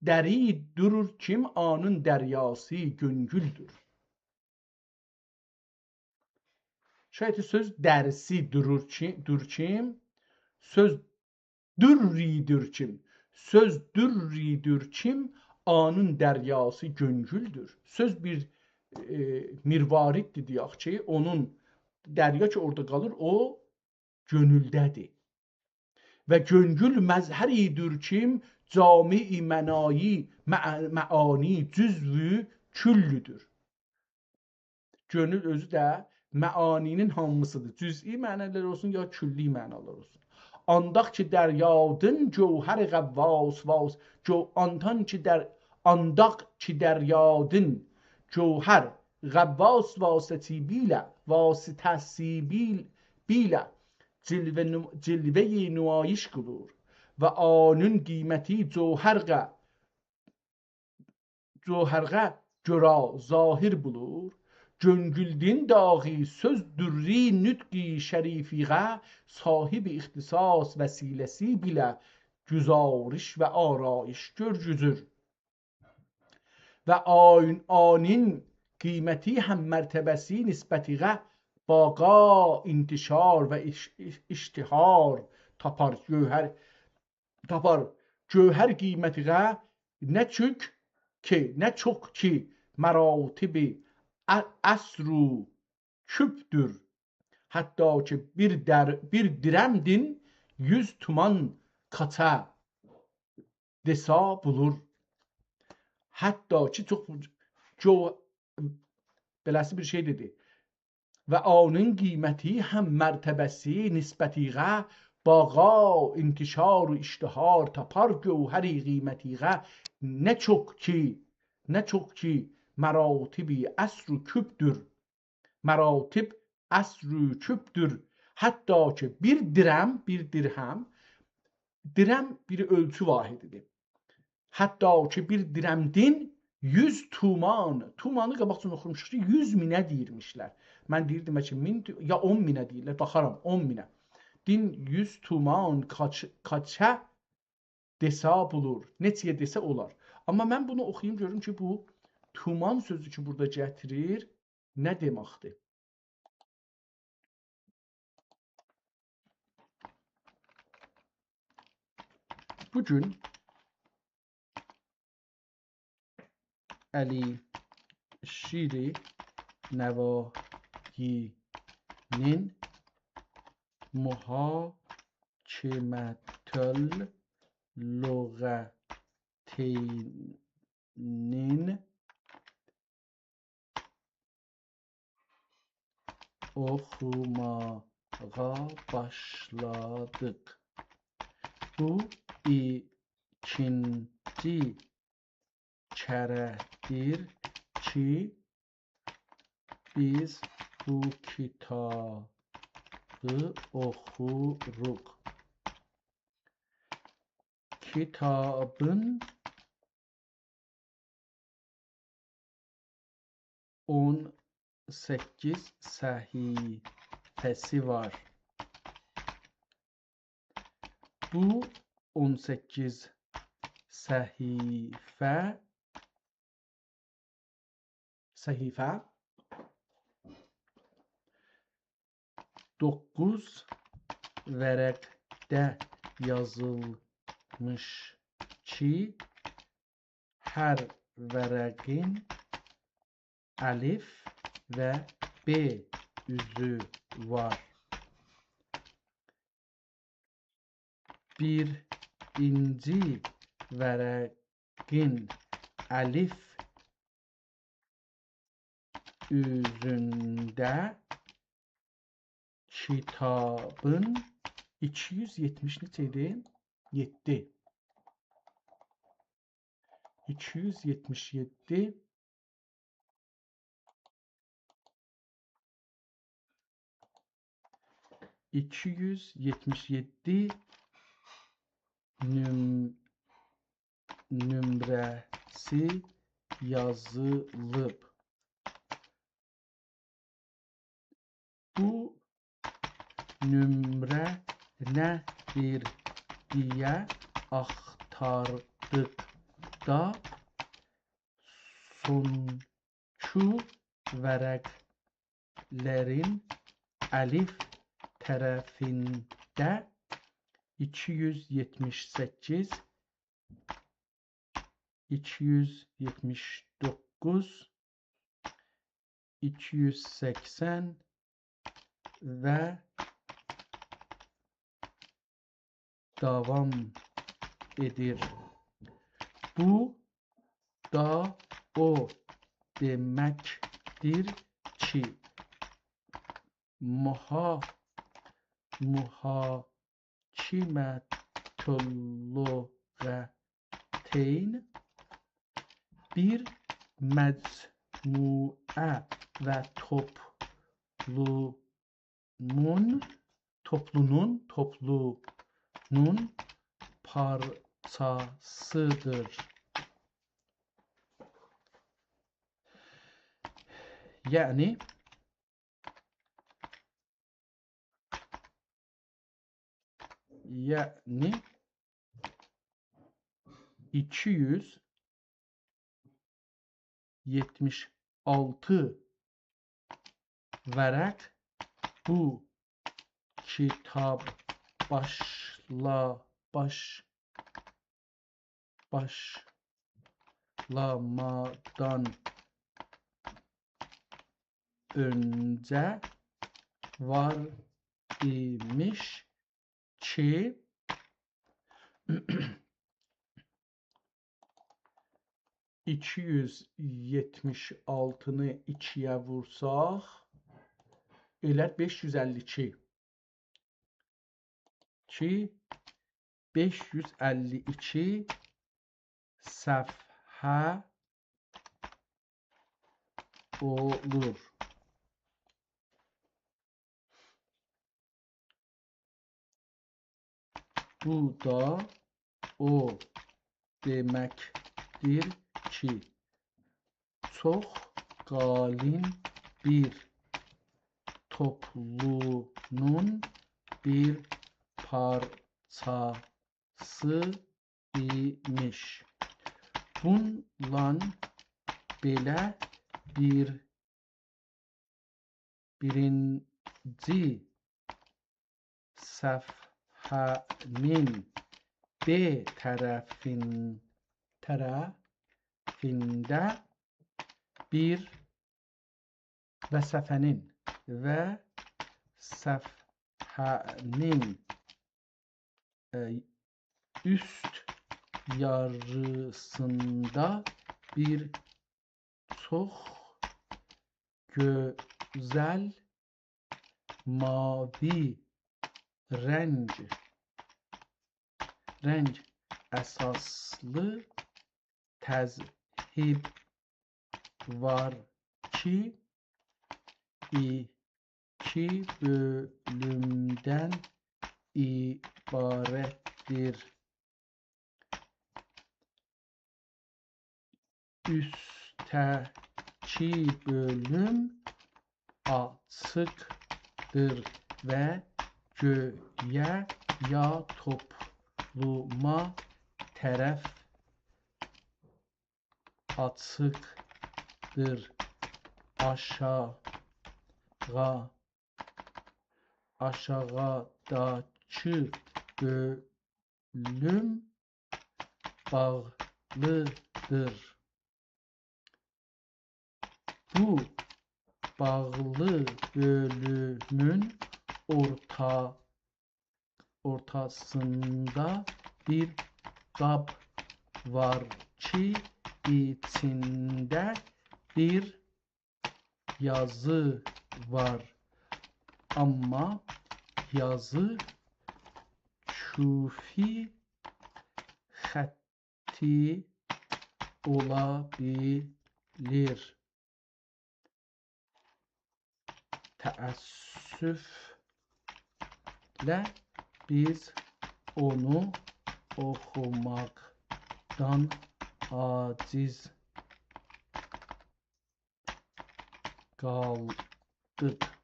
دری دورور کیم، آنین دریاسی گؤنگولدور. شاید سؤز درسی دورور کی، دور کیم، سؤز دوری دور کیم، سؤز دوری دور کیم، آنین دریاسی گؤنگولدور. سؤز بیر، ائ، مرواریددیر، دئیک کی، اونون دریا کی، اورادا قالیر، او گؤنولده‌دیر. و گؤنگول مظهری دور کیم، جامع معنایی، مع-، معانی جزو کلّودور. گؤنول اؤزو ده معانی‌نین هامیسی‌دیر. جزئی معنالار اولسون، یا کلّی معنالار اولسون. آنداق کی دریادین جوهر غواص واس-، جو-، آندان کی در-، آنداق کی دریادین جوهر غواص واسطه‌سی بیله، واسطه‌سی بیل-، بیله جلوه نو-، جلوه‌ی نمایش قیلیر و آنین قیمتی جوهرغه، جوهرغه گؤره ظاهر بولور. گؤنگولدون داغی سؤز دوری نطقی شریفیغه، صاحب اختصاص وسیله‌سی بیله گزارش و آرایش گؤرگوزور. و آیین-، آنین قیمتی هم مرتبه‌سی نسبتیغه بقا، انتشار و اش-، اش-، اشتهار تاپار. گوهر تاپار. گوهر قیمتیغه نه چوک کی، نه چوخ کی، مراتب ع-، عصر و کبدور. حتی کی بیر در-، بیر درمدین یوز تومان کاچا دئسه بولور. حتی کی چوخ جو-، بئله‌سی بیر شئی دئدی. و آنین قیمتی هم مرتبه‌سی نسبتیغه بقا، انتشار و اشتهار تاپار. گوهری قیمتیغه نه چوخ کی، نه چوخ کی، مراتب عصر و کبدور. مراتب عصر و کبدور. حتی کی بیر درم، بیر درهم، درم بیر اؤلچو واحدی‌دیر. حتی کی بیر درمدین یوز تومان، تومانی قاباقجادان اوخوموشدوق کی، یوز مینه دئییرمیشلر. من دئییردیم کی، مین تو-، یا اون مینه دئییرلر، باخارام، اون مینه. دین یوز تومان کاچ-، کاچا دئسه بولور، نئچه‌یه دئسه اولار. آمما من بونو اوخویوم، گؤروم کی، بو تومان سؤزو کی، بورادا گتیریر، نه دئمکدیر؟ بو گون علیشیر نواحی‌نین محاکمةاللغتین اوخوماغا باشلادیق. بو ایکینجی کره‌دیر کی، بیز بو کیتابی اوخوروق. کیتابین اون سککیز صفحه‌سی وار. بو اون سککیز صفحه، صفحه دوققوز ورقده یازیلمیش کی، هر ورقین الف و ب اوزو وار. بیرینجی ورقین الف اوزونده کیتابین ایکی یوز یئتمیش نئچه ایدی؟ یئددی. ایکی یوز یئتمیش یئددی. ایکی یوز یئتمیش یئددی نوم-، نومره‌سی یازیلیب. بو نومره نه‌دیر دئیه آختاردیق. دا سونکو ورقلرین الف طرفینده ایکی یوز یئتمیش سککیز، ایکی یوز یئتمیش دوققوز، ایکی یوز سکسن و داوام ائدیر. بو دا او دئمکدیر کی، محا-، محاکمه‌لغتین بیر مجموعه و توپلومون، توپلونون، توپلونون پارچاسیدیر. یعنی، یعنی ایکی یوز یئتمیش آلتی ورق بو کیتاب باشلا-، باش-، باشلامادان اؤنجه وار ایمیش کی، ایکی یوز یئتمیش آلتینی ایکی‌یه وورساق، ائلر بئش یوز اللی ایکی. کی، بئش یوز اللی ایکی صفحه اولور. بو دا او دئمکدیر کی، چوخ قالین بیر توپلومون بیر پارچاسی ایمیش. بونونلا بئله بیر، بیرینجی صفحه‌نین ب طرفین-، طرفینده بیر و صفحه‌نین، و صفحه‌نین، ائ، اوست یاریسیندا بیر چوخ گؤزل ماوی رنگ، رنگ اساسلی تذهیب وار کی، ایکی بؤلومدن عبارتدیر. اوستده‌کی بؤلوم آچیقدیر و گؤیه یا توپلوما طرف آچیقدیر. آشاغی-، آشاغیداکی بؤلوم باغلیدیر. بو باغلی بؤلومون اورتا-، اورتاسیندا بیر قاب وار کی، ایچینده بیر یازی وار. آمما یازی کوفی خطی اولا بیلیر. تأسفله بیز اونو اوخوماقدان عاجز قالدیق.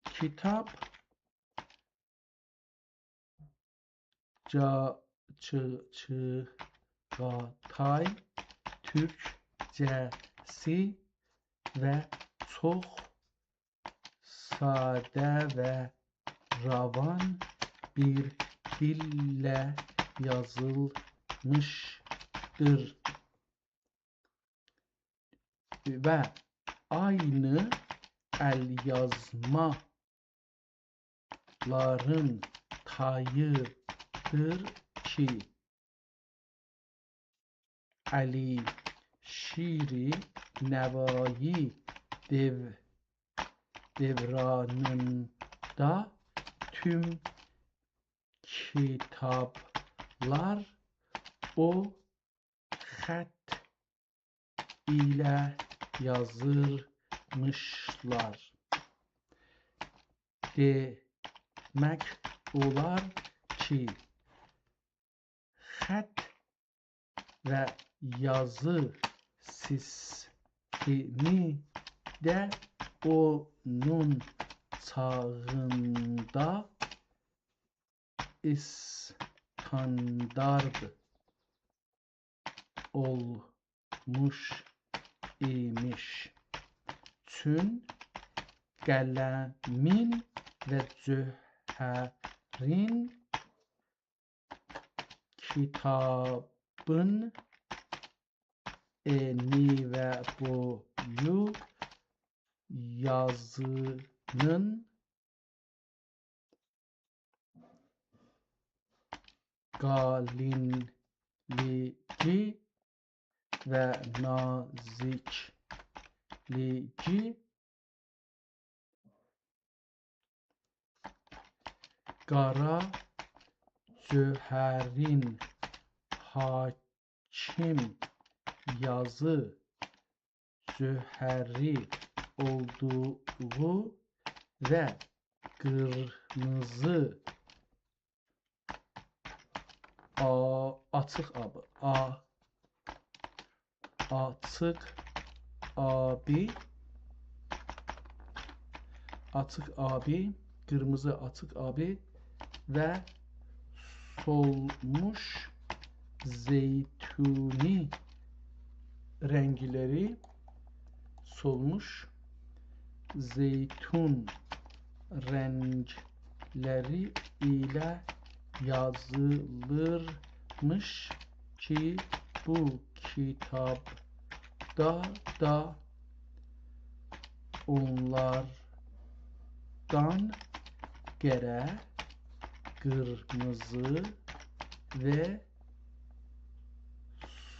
کیتاب جا-، چی-، چیغاتای تورکجه‌سی و چوخ ساده و روان بیر دیلله یازیلمیشدیر. و عینی ال‌یازمالارین تاییدیر کی، علیشیر نوایی دئو-، دورانیندا توم کیتابلار او خط ایله یازیلمیشلار. دئمک اولار کی، خط و یازی سیستمی ده اونون چاغیندا استاندارد اولموش ایمیش. چون قلمین و جوهرین کیتابین انی و بویو یازینین قالینلیگی و نازیکلیگی قارا جوهرین حاکیم یازی جوهری اولدوغو و قیرمیزی آ-، آچیق آبی، آ-، آچیق آبی، آچیق آبی، قیرمیزی آچیق آبی و سولموش زیتونی رنگلری، سولموش زیتون رنگلری ایله یازیلیرمیش کی، بو کیتابدا دا اونلاردان قره، قیرمیزی و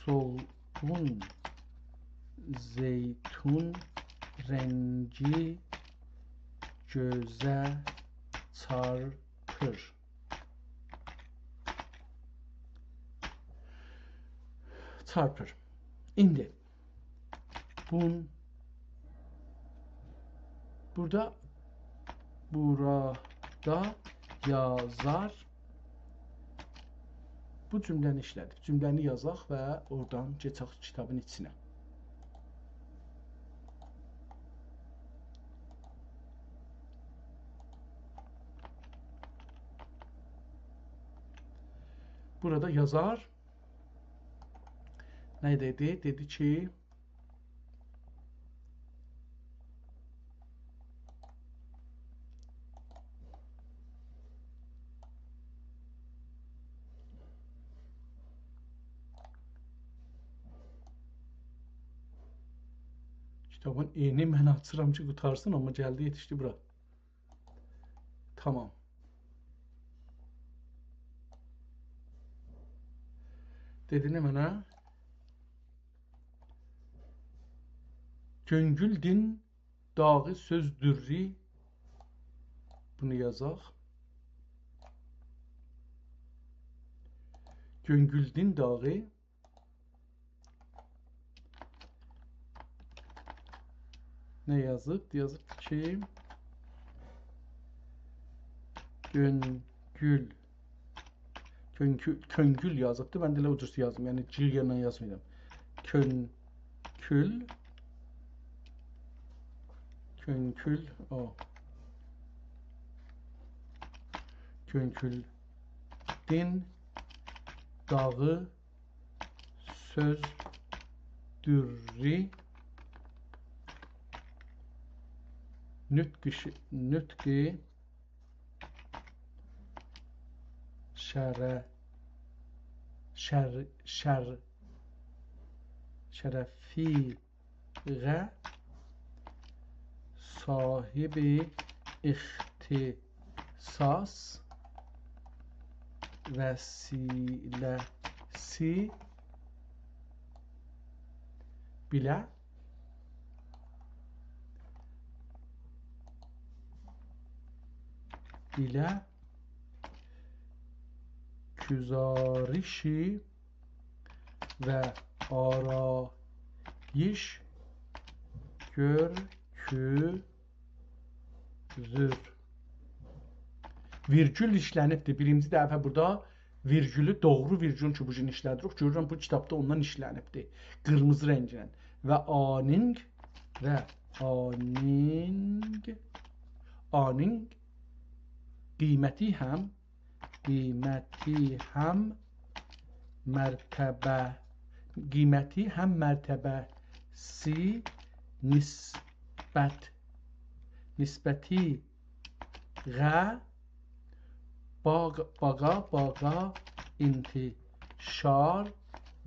سولغون زیتون رنگی گؤزه چارپیر. چارپیر. ایندی بون-، بورادا، بورادا یازار بو جمله‌نی ایشله‌دیب. جمله‌نی یازاق و اورادان کئچک کیتابین ایچینه. بورادا یازار نه دئدی؟ دئدی کی، کیتابین ائنی من آچیرام کی، قوتارسین، آمما گلدی، یئتیشدی بورا. تامام. دئدی نمنه؟ گؤنگول دین داغی سؤز دورری. بونو یازاق. گؤنگول دین داغی نه یازیب؟ یازیب کی، گؤنگول. کؤنکول، کؤنکول یازیبدی. من ده ائله او جور یازدیم. یعنی، گیل یئرینه یازماییرام. کؤنکول. کؤنکول، او. کؤنکول. دین داغی سؤز دوری نطق ش-، نطق شر-، شر-، شر-، شرفیغه صاحب اختصاص وسیله‌سی بیله، بیله گزارشی و آرایش گؤرکوزور. ویرگول ایشله‌نیبدیر. بیرینجی دفعه بورادا ویرگولو، دوغرو ویرگول کی، بو گون ایشله‌دیریک. گؤرورم، بو کیتابدا اوندان ایشله‌نیبدیر. قیرمیزی رنگینن. و آنینگ، و آنینگ، آنینگ قیمتی هم، قیمتی هم مرتبه، قیمتی هم مرتبه‌سی نسبت، نسبتیغه باغ-، باغا، باغا انتشار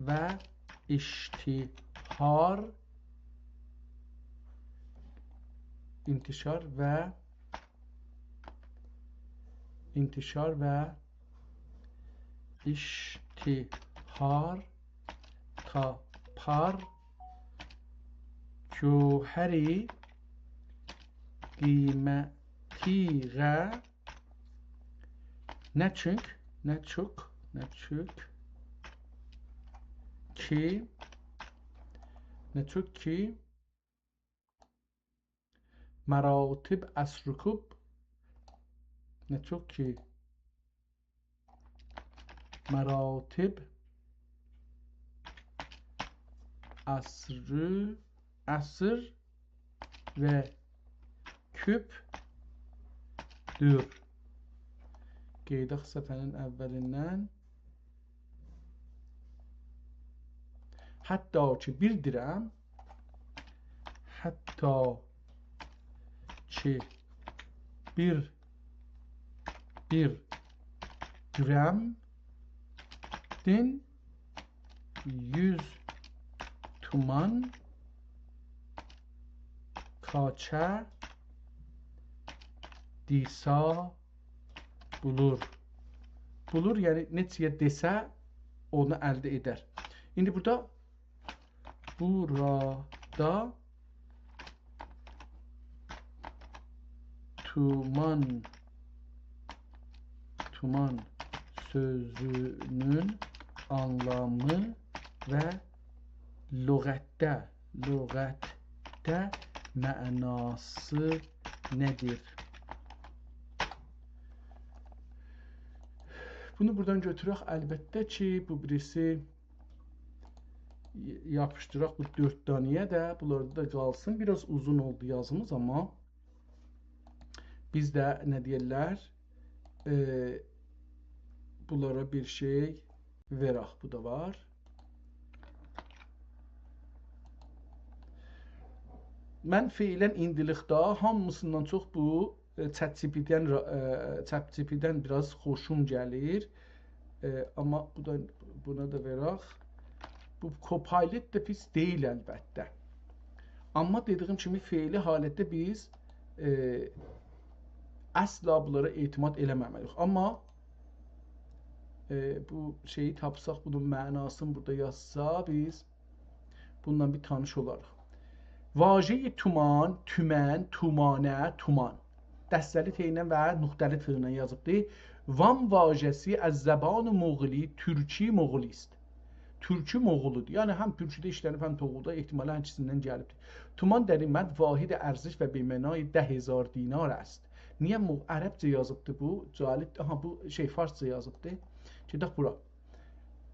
و اشتهار، انتشار و، انتشار و اشتهار تاپار. گوهری قیمتیغه نه چونک، نه چوخ، نه چوخ کی، نه چوخ کی مراتب اسرکوب، نه چوخ کی مراتب اسر، اسر و کوبدور. قئییداق صفحه‌نین اولیندن. حتی کی بیر درم، حتی کی بیر، بیر درم دین یوز تومان کاچه دیسا بولور. بولور، یعنی نئچه‌یه دئسه، اونو الده ائدر. ایندی بورادا، بورادا تومان، تومان سؤزونون آنلامی و لغتده، لغتده معناسی نه‌دیر؟ بونو بورادان گؤتورک. البته کی، بو بیریسی یاپیشدیراق بو دؤرد دانه‌یه ده، بونلاردا دا قالسین. بیر آز اوزون اولدو یازیمیز، آمما بیز ده، نه دئیرلر، ائ، بونلارا بیر شئی وئرک. بو دا وار. من فعلاً ایندیلیکده هامیسیندان چوخ بو، ائ، چت جی پی تی-دن را-، ائ، چت جی پی تی-دن بیر آز خوشوم گلیر. ائ، آمما بو دا، بونا دا وئرک. بو کوپایلوت دا پیس دئییل البته. آمما دئدیگیم کیمی فعلی حالتده بیز، ائ، اصلا بونلارا اعتماد ائله‌مه‌مه‌لی‌ییک. آمما، ائ، بو شئیی تاپساق، بونون معناسینی بورادا یازسا بیز بونونلا بیر تانیش اولاریق. واژه‌ی تومان، تومن، تومانه، تومان. دسته‌لی ت ایله و نقطه‌لی ت ایله یازیبدی. وام واژه‌سی از زبان مغولی، تورکی مغولی است. تورکی مغولودور. یعنی هم تورکیده ایشله‌نیب، هم توغولدا، احتمالاً ایکیسیندن گلیبدیر. تومان در این متن واحد ارزش و به معنای ده هزار دینار است. نییه مغ-، عربجه یازیبدی بو؟ جالب. آها، بو شئی، فارسجا یازیبدی. گئدک بورا.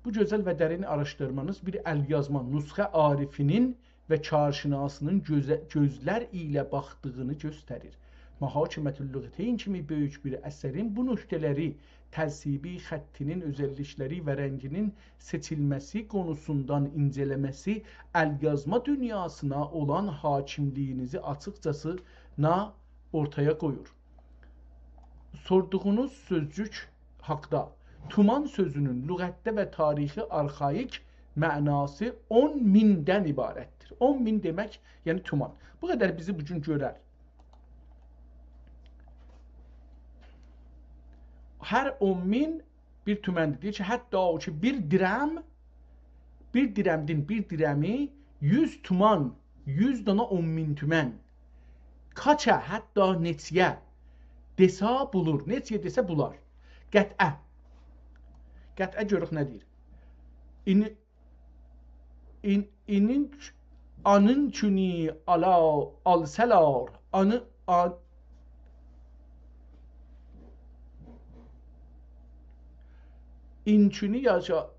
بو گؤزل و درین آراشدیرمانیز بیر ال‌یازما نسخه عارفینین و کارشناسینین گؤزه-، گؤزلر ایله باخدیغینی گؤستریر. محاکمةاللغتین کیمی بؤیوک بیر اثرین بو نکته‌لری، ترسیبی، خطینین اؤزللیکلری و رنگینین سئچیلمه‌سی قونوسوندان اینجه‌له‌مه‌سی ال‌یازما دونیاسینا اولان حاکیملیگینیزی آچیقجاسینا اورتایا قویور. سوردوغونوز سؤزجوک حاقدا. تومان سؤزونون لغتده و تاریخی آرخاییک معناسی اون میندن عبارتدیر. اون مین دئمک، یعنی تومان. بو قدر بیزی بو گون گؤرر. هر اون مین بیر تومندیر. دئییر کی، حتی او کی، بیر درم، بیر درم دئیین، بیر درمی یوز تومان، یوز دانا اون مین تومن. کاچا، حتی نئچه‌یه دئسه بولور. نئچه‌یه دئسه بولار. قطعه. قطعه گؤرک نه دئییر. این، این، اینین، آنین چونی آلا، آلسالار، آنی، آن، این چونی یاشا،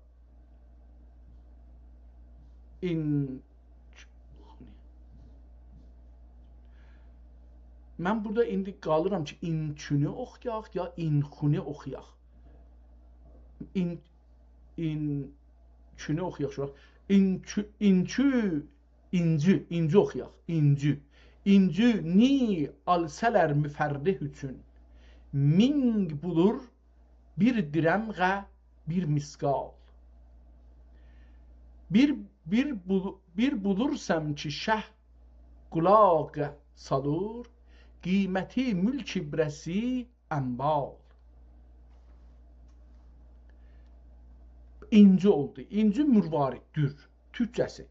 این، من بورادا ایندی قالیرام کی، اینچونو اوخویاق، یا اینخونو اوخویاق. این، اینچونو اوخویاق شو. اینچو، اینچو، اینجی، اینجی اوخویاق. اینجی. اینجینی آلسالار مفرح اوچون، مینگ بولور بیر درمغه بیر مثقال. بیر، بیر، بول-، بیر بولورسام کی، شه قولاق سالور، قیمتی ملک ابرسی اموال. اینجی اولدو. اینجی مروارید، دور. تورکجه‌سی.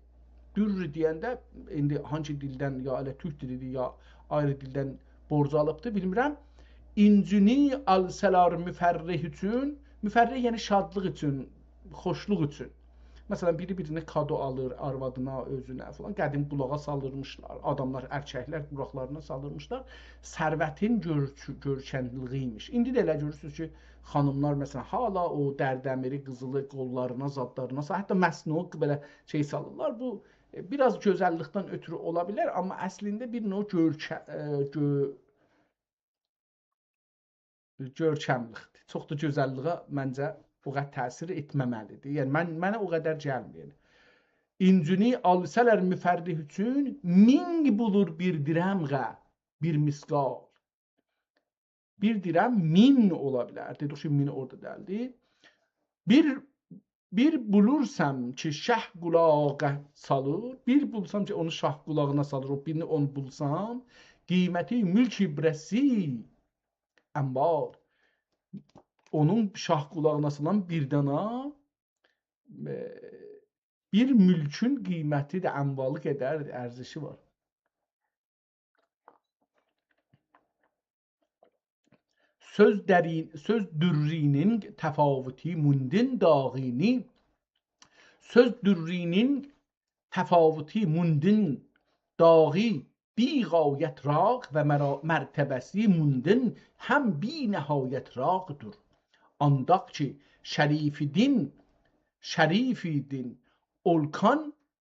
دور دئینده، ایندی هانسی دیلدن، یا ائله تورک دیلیدیر، یا آیری دیلدن بورج آلیبدیر، بیلمیرم. اینجینی آلسالار مفرح اوچون، مفرح یعنی شادلیق اوچون، خوشلوق اوچون. مثلا، بیری بیرینه کادو آلیر، آروادینا، اؤزونه فلان. قدیم قولاغا سالیرمیشلار، آداملار، ارککلر قولاقلارینا سالیرمیشلار. ثروتین گؤر-، گؤرکملیگی ایمیش. ایندی ده ائله گؤرورسونوز کی، خانیملار، مثلا، حالا او درده‌میری، قیزیلی قوللارینا، زادلارینا، حتی مصنوعی بئله شئی سالیرلار. بو، ائ، بیر آز گؤزللیکدن اؤترو اولا بیلر، آمما اصلینده بیر نوع گؤرکه-، ائ، گؤ-، گؤرکملیکدیر. چوخ دا گؤزللیگه منجه او قدر تأثیر ائتمه‌مه‌لیدیر. یعنی، من، منه او قدر گلمیر، یعنی. اینجینی آلسالار مفرح اوچون، مینگ بولور بیر درمغه بیر مثقال. بیر درم مین اولا بیلر. دئدیک کی، مین اورادا دئییلدی. بیر، بیر بولورسام کی، شه قولاغا سالیر، بیر بولسام کی، اونو شاه قولاغینا سالیر، او بیرینی اونو بولسام، قیمتی ملک ابرسی اموال. اونون شاه قولاغینا سالان بیر دانا، ائ، بیر مولکون قیمتی ده اموالی قدر ارزشی وار. سؤز درین، سؤز درینین تفاوتی موندین داغینی، سؤز درینین تفاوتی موندین داغی بی‌غایت راغ و مرا-، مرتبه‌سی موندین هم بی‌نهایت راغدور. آنداق کی، شریفیدین، شریفیدین اولکان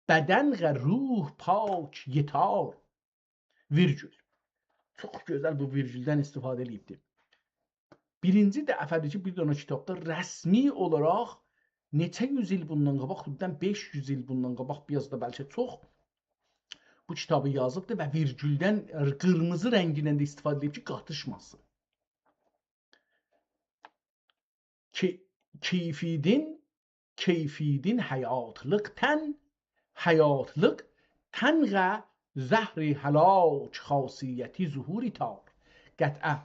بدن غ روح پاک یئتار. ویرگول. چوخ گؤزل بو ویرگولدن استفاده ائله‌ییبدیر. بیرینجی دفعه‌دیر کی، بیر دنه کیتابدا رسمی اولاراق نئچه یوز ایل بوندان قاباق، حدوداً بئش یوز ایل بوندان قاباق، بیر آز دا بلکه چوخ، بو کیتابی یازیبدیر و ویرگولدن، قیرمیزی رنگیندن ده استفاده ائدیب کی، قاتیشماسین. کی-، کیفیدین، کیفیدین حیاتلیق تن، حیاتلیق تن غ زهر هلاک خاصیتی ظهور ایتار. قطعه.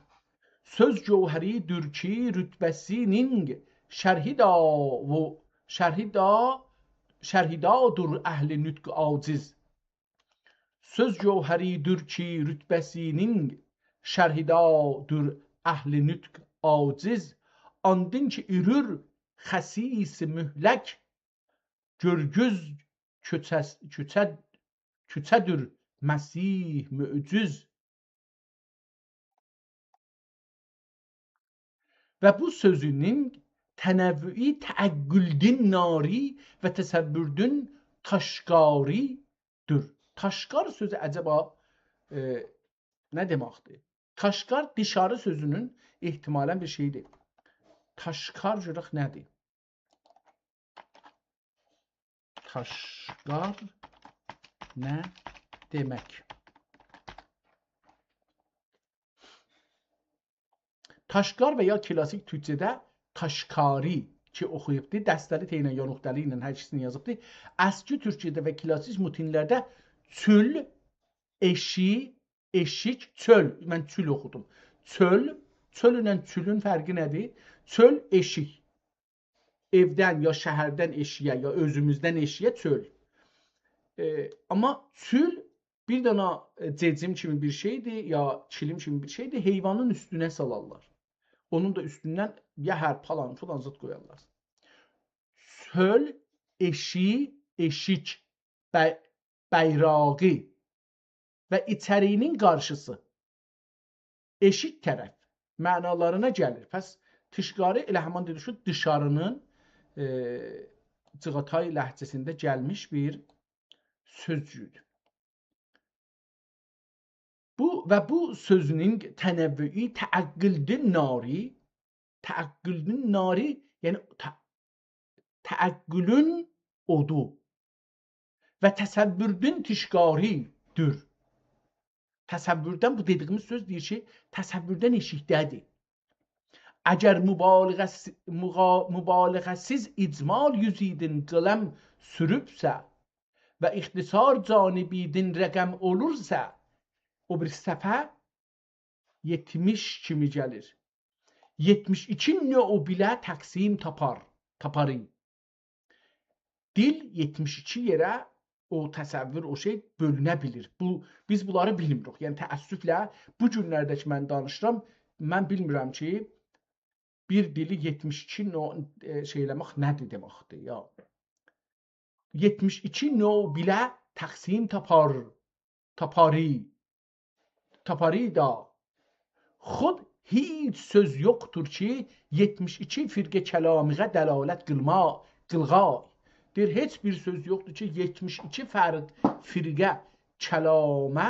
سؤز گوهری‌دور کی، رتبه‌سینین شرحی دا و شرحی دا، شرحی دادور اهل نطق عاجز. سؤز گوهری‌دور کی، رتبه‌سینین شرحی دادور اهل نطق عاجز. آندین کی، ایرور خسیس مهلک، گؤرگوز کؤچه-، کؤچه-، کؤچه‌دور مسیح معجز. و بو سؤزونون تنوعی تعقلدین ناری و تصوردون تاشقاری‌دور. تاشقار سؤزو عجبا، ائ، نه دئمکدیر؟ تاشقار دیشاری سؤزونون احتمالاً بیر شئییدیر. تاشقار گؤرک نه‌دیر؟ تاشقار نه دئمک؟ تاشقار و یا کلاسیک تورکجه‌ده تاشقاری کی اوخویوبدی، دسته‌لی ت ایله یا نقطه‌لی ایله هر ایکیسینی یازیبدی. اسکی تورکجه‌ده و کلاسیک متونلرده چول، ائشی، ائشیک، چؤل. من چول اوخودوم. چؤل، چؤل ایله چولون فرقی نه‌دیر؟ چؤل، ائشیک. ائودن یا شهردن ائشییه، یا اؤزوموزدن ائشییه چؤل. ائ، آمما چول بیر دنه، ائ، جئجیم کیمی بیر شئیدیر، یا کیلیم کیمی بیر شئیدیر، حیوانین اوستونه سالارلار. اونون دا اوستوندن یهر، پالان، فلان زاد قویارلار. چؤل، ائشی، ائشیک، بی-، بیراغی و ایچری‌نین قارشیسی. ائشیک طرف معنالارینا گلیر. پس تیشقاری ائله همان دئدیک کی، دیشاری‌نین، ائ، جیغاتای لهجه‌سینده گلمیش بیر سؤزجوکدور. بو و بو سؤزونون تنوعو تعقلدین ناری، تعقلدین ناری، یعنی ت-، تعقلون اودو و تصوردون تیشقاری‌دیر. تصوردن، بو دئدیییمیز سؤز دئییر کی، تصوردن ائشیکده‌دیر. اگر مبالغه‌سی-، مغا-، مبالغه‌سیز اجمال یوزیدین قلم سوروبسه و اختصار جانبیدین رقم اولورسا، او بیر صفحه یئتمیش کیمی گلیر. یئتمیش ایکی نوع بیله تقسیم تاپار، تاپاری. دیل یئتمیش ایکی یئره او تصور، او شئی بؤلونه بیلیر. بو، بیز بونلاری بیلمیریک. یعنی، تأسفله، بو گونلرده کی، من دانیشیرام، من بیلمیرم کی، بیر دیلی یئتمیش ایکی نوع، ائ، شئی ائله‌مک نه‌دیر دئمکدیر، یا. یئتمیش ایکی نوع بیله تقسیم تاپار، تاپاری، تاپاری دا. خود هئچ سؤز یوخدور کی، یئتمیش ایکی فرقه کلامیغا دلالت قیلما، قیلغای. دئییر، هئچ بیر سؤز یوخدور کی، یئتمیش ایکی فرق، فرقه کلاما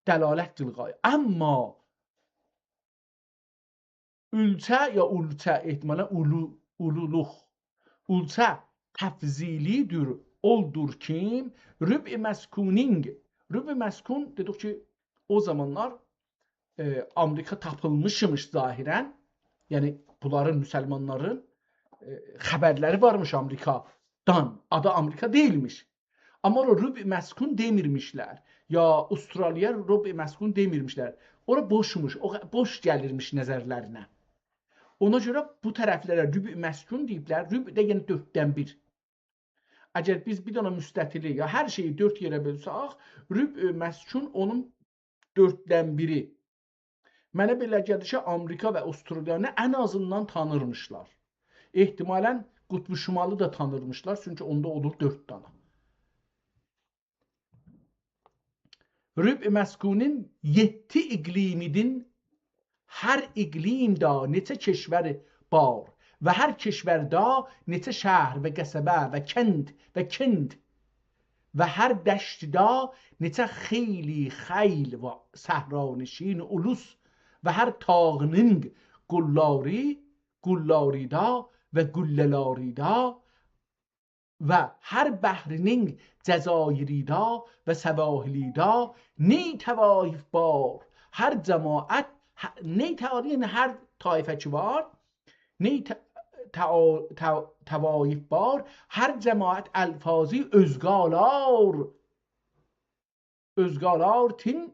دلالت قیلغای. آمما اولچه یا اولچه، احتمالاً اولو، اولولوق. اولچه تفضیلی‌دیر، اولدور کیم؟ ربع مسکونین. ربع مسکون، دئدیک کی، او زامانلار، ائ، آمریکا تاپیلمیشمیش ظاهراً. یعنی، بونلارین، مسلمانلارین، ائ، خبرلری وارمیش آمریکادان. آدی آمریکا دئییلمیش. آمما اورا ربع مسکون دئمیرمیشلر. یا استرالیا ربع مسکون دئمیرمیشلر. اورا بوشموش، او بوش گلیرمیش نظرلرینه. اونا گؤره بو طرفلره ربع مسکون دئییبلر. ربع ده یعنی دؤرددن بیر. اگر بیز بیر دنه مستطیلی، یا هر شئیی دؤرد یئره بؤلسک، ربع مسکون اونون دؤرددن بیری. منه بئله گلیر کی، آمریکا و استرالیانی ان آزیندان تانیرمیشلار. احتمالاً قطب شمالی دا تانیرمیشلار، چونکی اوندا اولور دؤرد دانا. ربع مسکونین یئددی اقلیمیدین، هر اقلیمدا نئچه کشور بار و هر کشوردا نئچه شهر و قصبه و کند و کند و هر دشتدا نئچه خیلی خیل و صحرانشین اولوس و هر تاغینین قوللاری، قوللاریدا و قولله‌لاریدا و هر بحرینین جزایریدا و سواحلیدا نی طوایف بار، هر جماعت، ه-، نی طوایف، یعنی هر طایفه کی وار، نی ط-، طوا-، طوا-، طوایف بار، هر جماعت الفاظی اؤزگالار، اؤزگالاردین،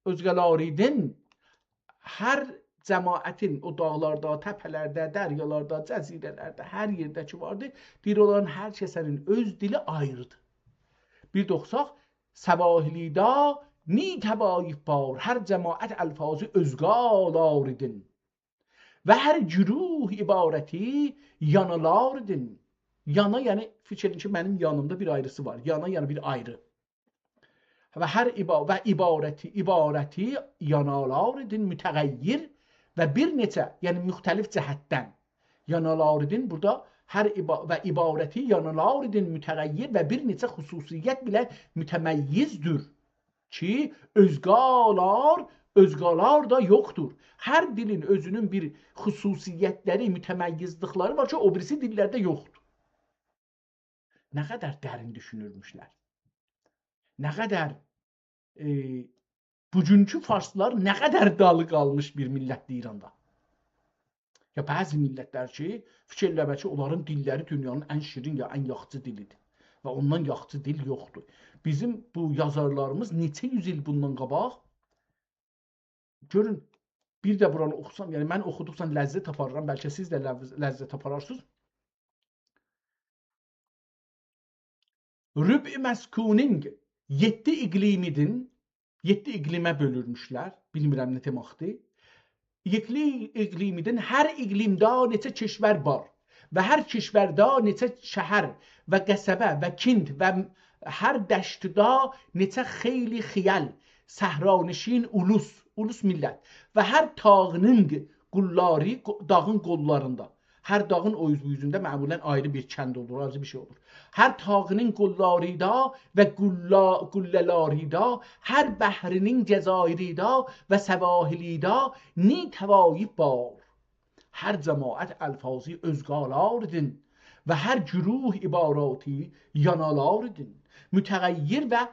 اؤزگالاریدین، هر جماعتین او داغلاردا، تپه‌لرده، دریالاردا، جزیره‌لرده، هر یئرده کی واردی، دئییر، اونلارین هر کسه‌نین اؤز دیلی آیریدیر. بیر ده اوخوساق، سواحلیدا نی طوایف بار، هر جماعت الفاظی اؤزگالاریدین. و هر گروه عبارتی یانالاردین. یانا، یعنی، فیکیر ائدین کی، منیم یانیمدا بیر آیریسی وار. یانا، یعنی بیر آیری. و هر عبا-، و عبارتی، عبارتی یانالاردین متغیر و بیر نئچه، یعنی مختلف جهتدن. یانالاردین بورادا هر عبا-، و عبارتی یانالاردین متغیر و بیر نئچه خصوصیت بیله متميزدیر کی، اؤزگالار اؤزگالار دا یوخدور. هر دیلین اؤزونون بیر خصوصیت‌لری، متميزلیک‌لری وار کی، او بیریسی دیللرده یوخدور. نه قدر درین دوشونورموشلر. نه قدر، ائ، بوگونکو فارسلار نه قدر دالی قالمیش بیر میللتدیر ایراندا. یا بعضی میللت‌لر کی، فیکیر ائله‌مه کی، اونلارین دیللری دونیانین ان شیرین یا ان یاخشی دیلی‌دیر. و اوندان یاخشی دیل یوخدور. بیزیم بو یازارلاریمیز نئچه یوز ایل بوندان قاباق، گؤرون، بیر ده بورانی اوخوسام، یعنی من اوخودوقجا لذت آپاریرام، بلکه سیز ده لذ-، لذت آپارارسینیز. ربع مسکونین، یئددی اقلیمیدین، یئددی اقلیمه بؤلورموشلر، بیلمیرم نه دئمکدیر. یئددی اقلیمیدین، هر اقلیمده نئچه کشور وار و هر کشورده نئچه شهر و قصبه و کند و هر دشتده نئچه خیلی خیل، صحرانشین اولوس، اولوس میللت و هر تاغینین قوللاری، قو-، داغین قوللاریندا. هر داغین او اوز بو اوزونده معمولاً آیری بیر کند اولور، آیری بیر شئی اولور. هر تاغینین قوللاریدا و قوللا-، قولله‌لاریدا، هر بحرینین جزایریدا و سواحلیدا نی طوایف وار. هر جماعت الفاظی اؤزگالاریدین و هر گروه عباراتی یانالاریدین. متغیر و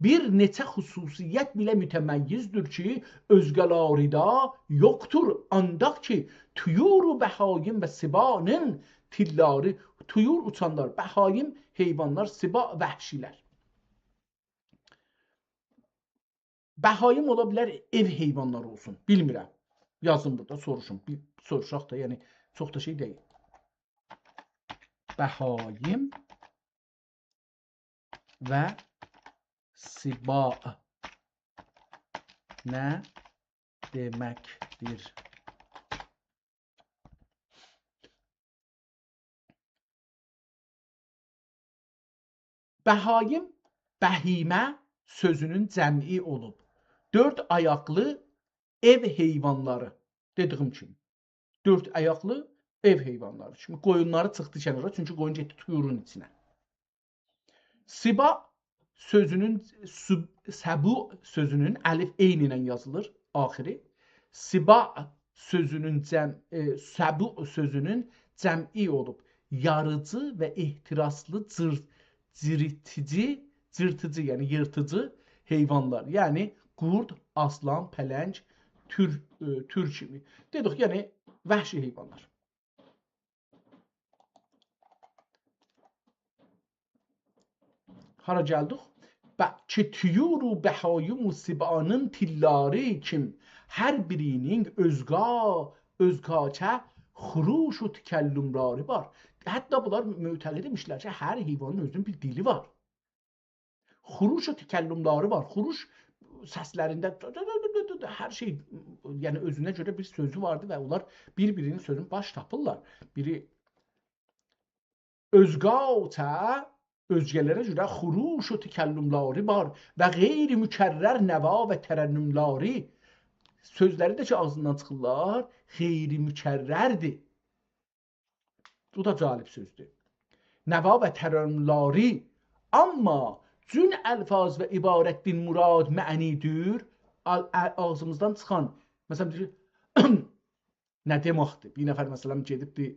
بیر نئچه خصوصیت بیله متميزدیر کی، اؤزگالاریدا یوخدور. آنداق کی، طیور و بهایم و سباعین تیللاری، طیور اوچانلار، بهایم حیوانلار، سباع وحشی‌لر. بهایم اولا بیلر ائو حیوانلاری اولسون، بیلمیرم. یازین بورادا، سوروشون. بیر سوروشاق دا، یعنی چوخ دا شئی دئییل. بهایم و سباع نه دئمکدیر؟ بهایم، بهیمه سؤزونون جمعی اولوب. دؤرد آیاقلی ائو حیوانلاری. دئدیییم کیمی، دؤرد آیاقلی ائو حیوانلاری کیمی. قویونلاری چیخدی کنارا، چونکی قویون گئتدی طیورون ایچینه. سباع سؤزونون، سب-، سبوع سؤزونون، الف عین ایله یازیلیر آخیری. سباع سؤزونون جم-، ائ، سبوع سؤزونون جمعی اولوب. یاریجی و احتراسلی جیر-، جیریتیجی، جیرتیجی، یعنی ییرتیجی حیوانلار. یعنی قورد، آسلان، پلنگ، تور، ائ، تور کیمی. دئدیک، یعنی وحشی حیوانلار. هارا گلدیک؟ ب-، کی طیور و بهایم و سباعین تیللاری کیم، هر بیرینین اؤزگا، اؤزگاچه خروش و تکلملاری وار. حتی بونلار معتقد ایمیشلر کی، هر حیوانین اؤزونون بیر دیلی وار. خروش و تکلملاری وار. خروش سسلرینده د-، د-، د-، د-، د-، د-، هر شئی، یعنی اؤزونه گؤره بیر سؤزو واردی و اونلار بیر-بیرینین سؤزونو باش تاپیرلار. بیری اؤزگاچه، اؤزگه‌لره گؤره خروش و تکلملاری وار و غیر مکرر نوا و ترنملاری. سؤزلری ده کی، آغزیندان چیخیرلار، غیر مکرردیر. بو دا جالب سؤزدور. نوا و ترنملاری، اما جون الفاظ و عبارتدین مراد معنی‌دیر. آل-، ا-، آغزیمیزدان چیخان، مثلا، دئییر، نه دئمکدیر؟ بیر نفر، مثلا، گئدیبدی،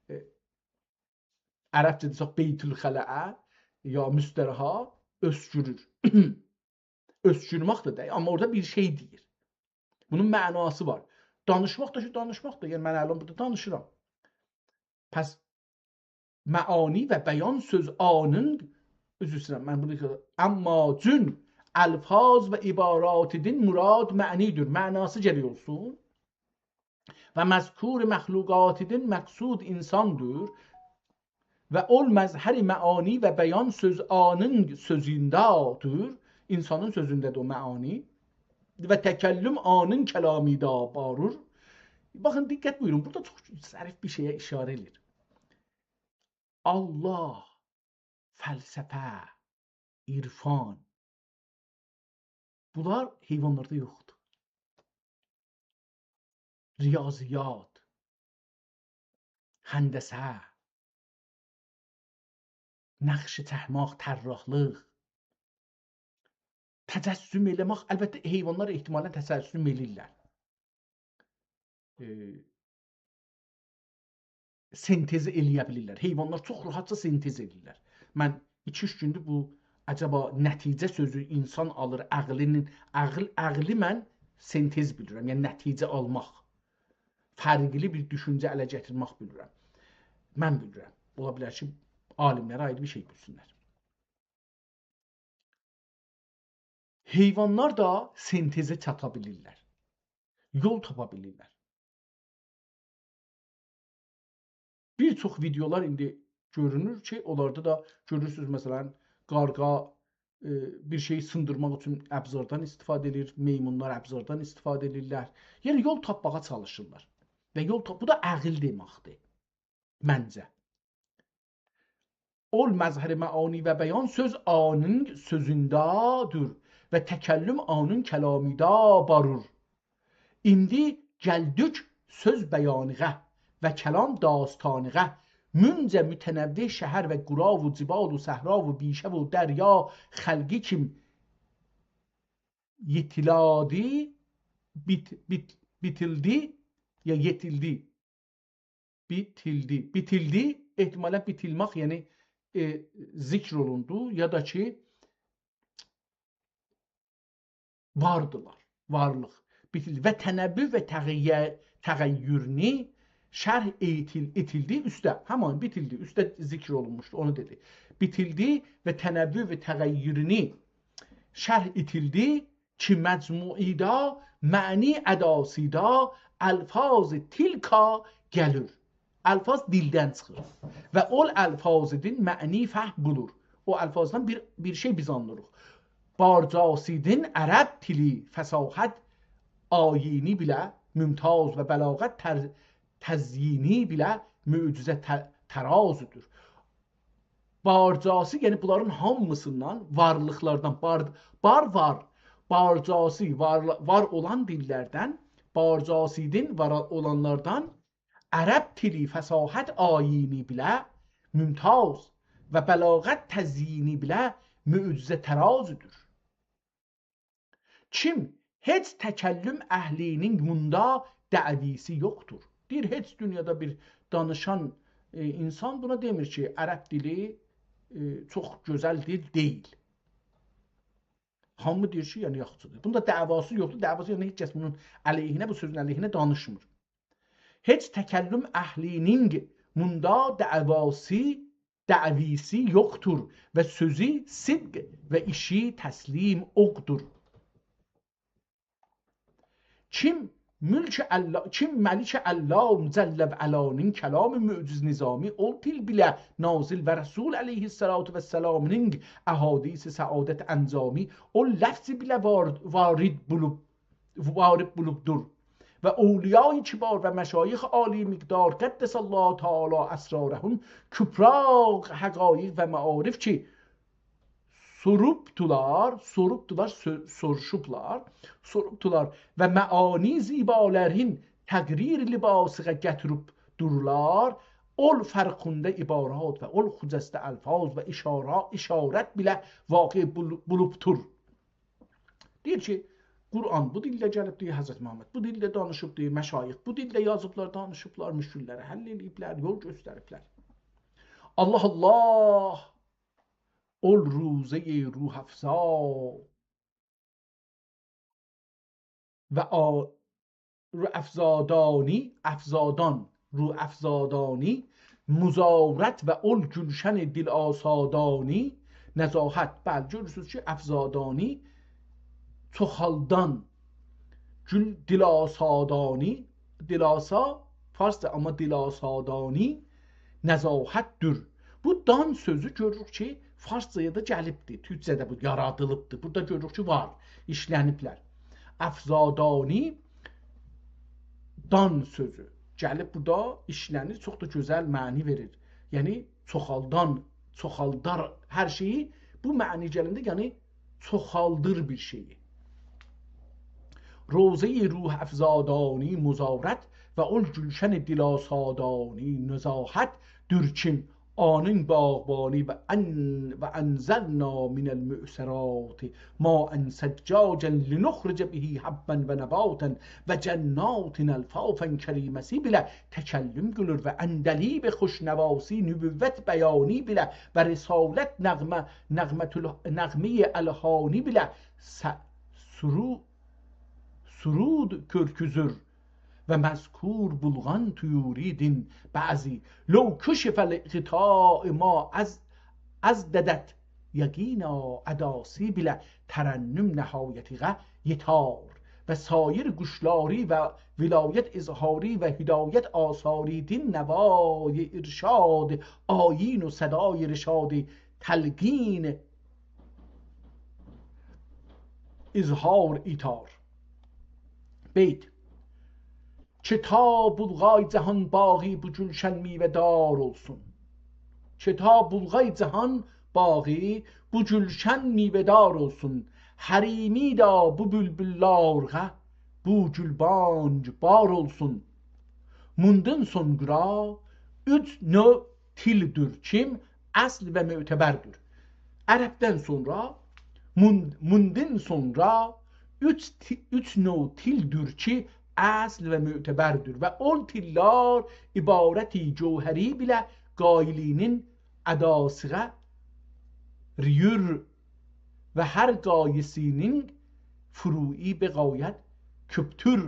ائ، عربجه دئسک، بیت‌الخلأ، یا مستراحا، اؤسکورور. اؤسکورمک ده دئییل، اما اورادا بیر شئی دئییر. بونون معناسی وار. دانیشماق دا کی، دانیشماق دا، یعنی من الان بورادا دانیشیرام. پس معانی و بیان سؤز آنین، عذر ایسته‌ییرم، من بونو، اما جون الفاظ و عباراتدین مراد معنی‌دیر. معناسی گرک اولسون. و مذکور مخلوقاتدین مقصود انساندیر. و اول مظهر معانی و بیان سؤز آنین سؤزونده‌دیر. انسانین سؤزونده‌دیر او معانی. و تکلم آنین کلامیدا بارور. باخین، دقت بویورون، بورادا چوخ ظریف بیر شئیه اشاره ائله‌ییر. الله، فلسفه، عرفان، بونلار حیوانلاردا یوخدور. ریاضیات، هندسه، نقشه چکمک، طراحلیق، تجسم ائله‌مک، البته، حیوانلار احتمالاً تجسم ائله‌ییرلر. ائ، سنتز ائله‌یه بیلیرلر. حیوانلار چوخ راحتجا سنتز ائله‌ییرلر. من ایکی-اوچ گوندور بو، عجبا نتیجه سؤزو انسان آلیر، عقلینین، عقل، عقلی من سنتز بیلیرم. یعنی نتیجه آلماق، فرقلی بیر دوشونجه اله گتیرمک بیلیرم. من بیلیرم. اولا بیلر کی، عالیملر آیری بیر شئی بیلسینلر. حیوانلار دا سنتزه چاتا بیلیرلر. یول تاپا بیلیرلر. بیر چوخ ویدئولار ایندی گؤرونور کی، اونلاردا دا گؤرورسونوز، مثلاً، قارغا، ائ، بیر شئیی سیندیرماق اوچون ابزاردان استفاده ائدیر، میمونلار ابزاردان استفاده ائدیرلر. یعنی، یول تاپماغا چالیشیرلار. و یول تاپ-، بو دا عقل دئمکدیر، منجه. اول مظهر معانی و بیان، سؤز آنین سؤزونده‌دور و تکلم آنین کلامیدا بارور. ایندی گلدیک سؤز بیانیغه و کلام داستانیغه. مونجه متنوع شهر و قرا و جبال و صحرا و بیشه و دریا خلقی کیم یئتیلادی، بیت-، بیت-، بیتیلدی، یا یئتیلدی. بیتیلدی. بیتیلدی، احتمالاً بیتیلمک، یعنی، ائ، ذکر اولوندو، یا دا کی، واردیلار، وارلیق. بیتیلدی. و تنوع و تغییر-، تغییرینی شرح ائتیل-، ائتیلدی اوسته. همان بیتیلدی، اوسته ذکر اولونموشدو، اونو دئدی. بیتیلدی و تنوع و تغییرینی شرح ائتیلدی کی، مجموعیدا، معنی اداسیدا الفاظ تلکا گلیر. الفاظ دیلدن چیخیر. و اول الفاظیدین معنی فهم بولور. او الفاظدان بیر، بیر شئی بیز آنلیریق. بارجاسیدین عرب دیلی فصاحت آیینی بیله ممتاز و بلاغت تر-، تزیینی بیله معجزه ت-، ترازیدیر. بارجاسی، یعنی بونلارین هامیسیندان، وارلیقلاردان، بار، بار وار، بارجاسی، وار، وار اولان دیللردن، بارجاسیدین وار اولانلاردان عرب دیلی فصاحت آیینی بیله ممتاز و بلاغت تزیینی بیله معجزه ترازیدیر. کیم، هئچ تکلم اهلی‌نین بوندا دعوی‌سی یوخدور. دئییر، هئچ دونیادا بیر دانیشان، ائ، انسان بونا دئمیر کی، عرب دیلی، ائ، چوخ گؤزل دیل دئییل. هامی دئییر کی، یعنی یاخشیدیر. بوندا دعواسی یوخدور. دعواسی، یعنی هئچ کس بونون علیهینه، بو سؤزون علیهینه دانیشمیر. هئچ تکلم اهلی‌نین بوندا دعواسی، دعوی‌سی یوخدور و سؤزو صدق و ایشی تسلیم اوقدور. کیم ملک الله، کیم ملک الله جل و علانین کلام معجز نظامی، اول دیل بیله نازل و رسول علیه‌الصلاة والسلامین احادیث سعادت انجامی، اول لفظ بیله وار-، وارد بولوب، وارد بولوبدور. و اولیای کبار و مشایخ عالی مقدار، قدس الله تعالی اسرارهم، کبرا حقایق و معارف کی، سوروبدولار، سوروبدولار، سو-، سوروشوبلار، سوروبدولار و معانی زیبالارین تقریر لباسیغا گتیریبدورلار. اول فرخنده عبارات و اول خجسته الفاظ و اشارا-، اشارت بیله واقع بول-، بولوبدور. دئییر کی، قرآن بو دیلده گلیبدیر، حضرت محمد بو دیلده دانیشیبدیر، مشایخ بو دیلده یازیبلار، دانیشیبلار، مشکل‌لری حل ائله‌ییبلر، یول گؤستریبلر. الله، الله، اول روضه‌ی روح‌افزا و آ-، روح‌افزادانی، افزادان، روح‌افزادانی، مزارت و اول گلشن دل‌آسادانی، نزاهت. بلی، گؤرورسونوز کی، افزادانی، چوخالدان، گل، دل‌آسادانی، دل‌آسا فارسجا، اما دل‌آسادانی نزاهت‌دیر. بو دان سؤزو گؤروروک کی، فارسجایا دا گلیبدیر، تورکجه‌ده بو یارادیلیبدیر. بورادا گؤروروک کی، وار، ایشله‌نیبلر. افزادانی دان سؤزو گلیب بورادا ایشله‌نیر، چوخ دا گؤزل معنی وئریر. یعنی، چوخالدان، چوخالدار هر شئیی. بو معنی گلنده، یعنی، چوخالدیر بیر شئیی. روضه‌ی روح‌افزادانی مزارت و اول گلشن دل‌آسادانی نزاهت‌دیر کیم آنین باغبانی و ان-، و انزلنا من المعصرات ماء ثجاجا لنخرج به حبا و نباتا و جنات الفافا کریمه‌سی بیله تکلم قیلیر و عندلیب خوشنواسی نبوت بیانی بیله و رسالت نغمه، نغمه‌تول-، نغمه‌ی الحانی بیله س-، سرو-، سرود گؤرکوزور و مذکور بلغان طیوریدین بعضی. لو کشف الغطاء ما از، از ددت یقینا اداسی بیله ترنم نهایتیغه یئتار و سایر قوشلاری و ولایت اظهاری و هدایت آثاریدین نوای ارشاد آیین و صدای رشاد تلقین اظهار ایتار. بیت. چه تا بلغای جهان باغی بو گلشن میوه‌دار اولسون. چه تا بلغای جهان باغی بو گلشن میوه‌دار اولسون. حریمی ده بو بلبللارغا بو گلبانگ بار اولسون. موندان سونرا اوچ نوع تیلدیر کیم اصل و معتبردیر. عربدن سونرا، مون-، موندان سونرا اوچ تی-، اوچ نوع تیلدیر کی، اصل و معتبردیر و اول تیللار عبارتی جوهری بیله قائلینین اداسیغا ریور و هر قایی‌سینین فروعی بغایت کؤپدور.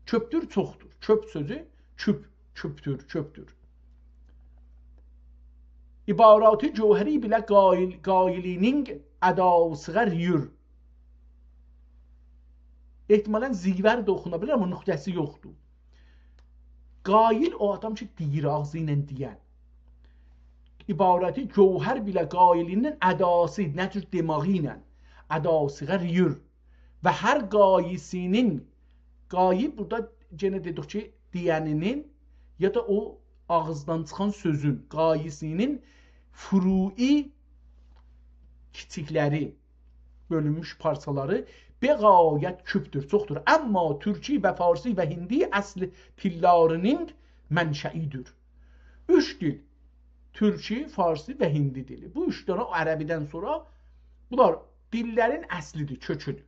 کؤپدور چوخدور. کؤپ سؤزو کؤپ، کؤپدور، کؤپدور. عبارتی جوهری بیله قائل، قائلینین اداسیغا ریور. احتمالاً زیور ده اوخونا بیلر، آمما نقطه‌سی یوخدور. قائل او آدام کی، دئییر، آغزی ایله دئین. عبارتی جوهر بیله قائلینین اداسی، نه جور دئماغی ایله، اداسیغا ریور. و هر قایی‌سینین، قایی بورادا یئنه دئدیک کی، دئینینین یا دا او آغیزدان چیخان سؤزون، قایی‌سینین فروعی، کیچیکلری، بؤلونموش پارچالاری بغایت کؤپدور، چوخدور. آمما تورکی و فارسی و هندی اصل تیللارینین منشئیدیر. اوچ دیل، تورکی، فارسی و هندی دیلی. بو اوچ دنه عربیدن سونرا بونلار دیللرین اصلیدیر، کؤکودور.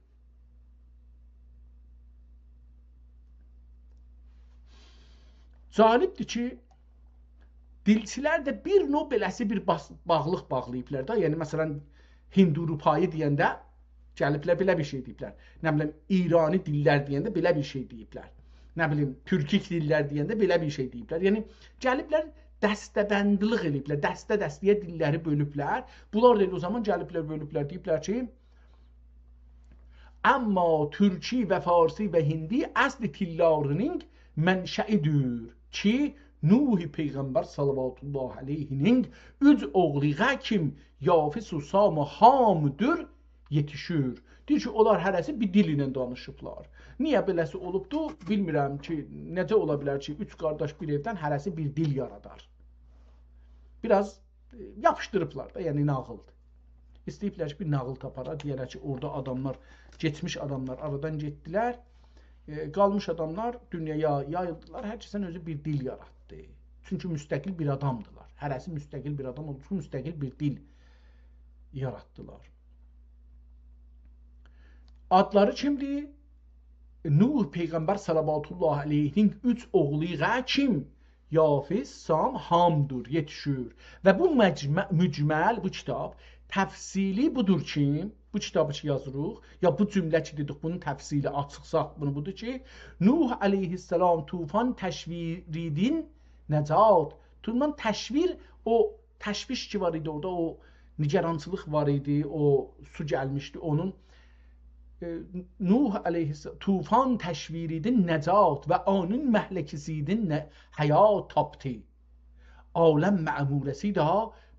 جالبدیر کی، دیلچیلر ده بیر نوع بئله‌سی بیر باس-، باغلیق باغلاییبلار دا. یعنی، مثلاً، هندوروپایی دئینده گلیبلر بئله بیر شئی دئییبلر. نه بیلیم، ایرانی دیللر دئینده بئله بیر شئی دئییبلر. نه بیلیم، تورکیک دیللر دئینده بئله بیر شئی دئییبلر. یعنی، گلیبلر دسته‌بندیلیق ائله‌ییبلر، دسته-دسته‌یه دیللری بؤلوبلر. بونلار دا ائله او زامان گلیبلر، بؤلوبلر، دئییبلر کی، آمما تورکی و فارسی و هندی اصل تیللارینین منشئیدیر کی، نوح پیغمبر صلوات الله علیهینین اوچ اوغلیغا کیم یافث و سام و حامدور یئتیشیر. دئییر کی، اونلار هره‌سی بیر دیل ایله دانیشیبلار. نییه بئله‌سی اولوبدو، بیلمیرم کی، نئجه اولا بیلر کی، اوچ قارداش بیر ائودن هره‌سی بیر دیل یارادار. بیر آز، ائ، یاپیشدیریبلار دا، یعنی ناغیلدیر. ایسته‌ییبلر کی، بیر ناغیل تاپارلار، دئیه‌لر کی، اورادا آداملار، کئچمیش آداملار آرادان گئتدیلر. ائ، قالمیش آداملار دونیایا یاییلدیلار، هر کسین اؤزو بیر دیل یاراتدی. چونکی مستقل بیر آدامدیلار. هره‌سی مستقل بیر آدام اولدوغو اوچون مستقل بیر دیل یاراتدیلار. آدلاری کیمدیر؟ نوح پیغمبر صلوات الله علیهینین اوچ اوغلیغا کیم یافث، سام، حامدور، یئتیشیر. و بو مجم-، مجمل، بو کیتاب، تفصیلی بودور کی، بو کیتابی کی یازیریق، یا بو جمله کی دئدیک، بونون تفصیلی، آچیقساق بونو، بودور کی، نوح علیه‌السلام طوفان تشویریدین نجات. طوفان تشویر، او تشویش کی وار ایدی اورادا، او نگرانچیلیق وار ایدی، او سو گلمیشدی، اونون، ائ، نوح علیه‌السلام طوفان تشویریدین نجات و اونون مهلکه‌سیدین نه-، حیات تاپدی. عالم معموره‌سی ده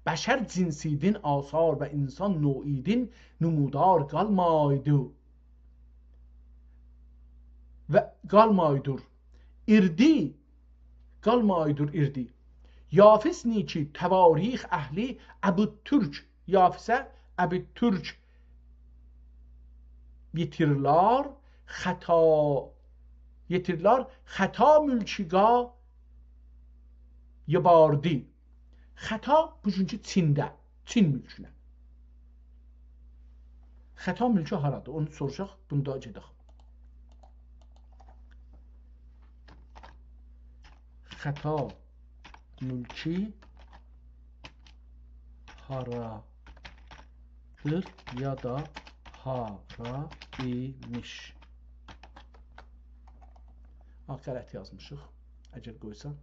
بشر جنسیدین آثار و انسان نوعیدین نمودار قالمایدی. و قالمایدور. ایردی، قالمایدور ایردی. یافث نیکی تواریخ اهلی ابوتورک، یافثه ابوتورک یئتیرلار، خطا، یئتیرلار، خطا ملکیگا یباردی. ختا بوگونکو چینده، چین مولکونه. ختا مولکو هارادیر؟ اونو سوروشاق، بوندا گئدک. ختا مولکو هارادیر یا دا هارا ایمیش؟ آ، غلط یازمیشیق. اگر قویسام.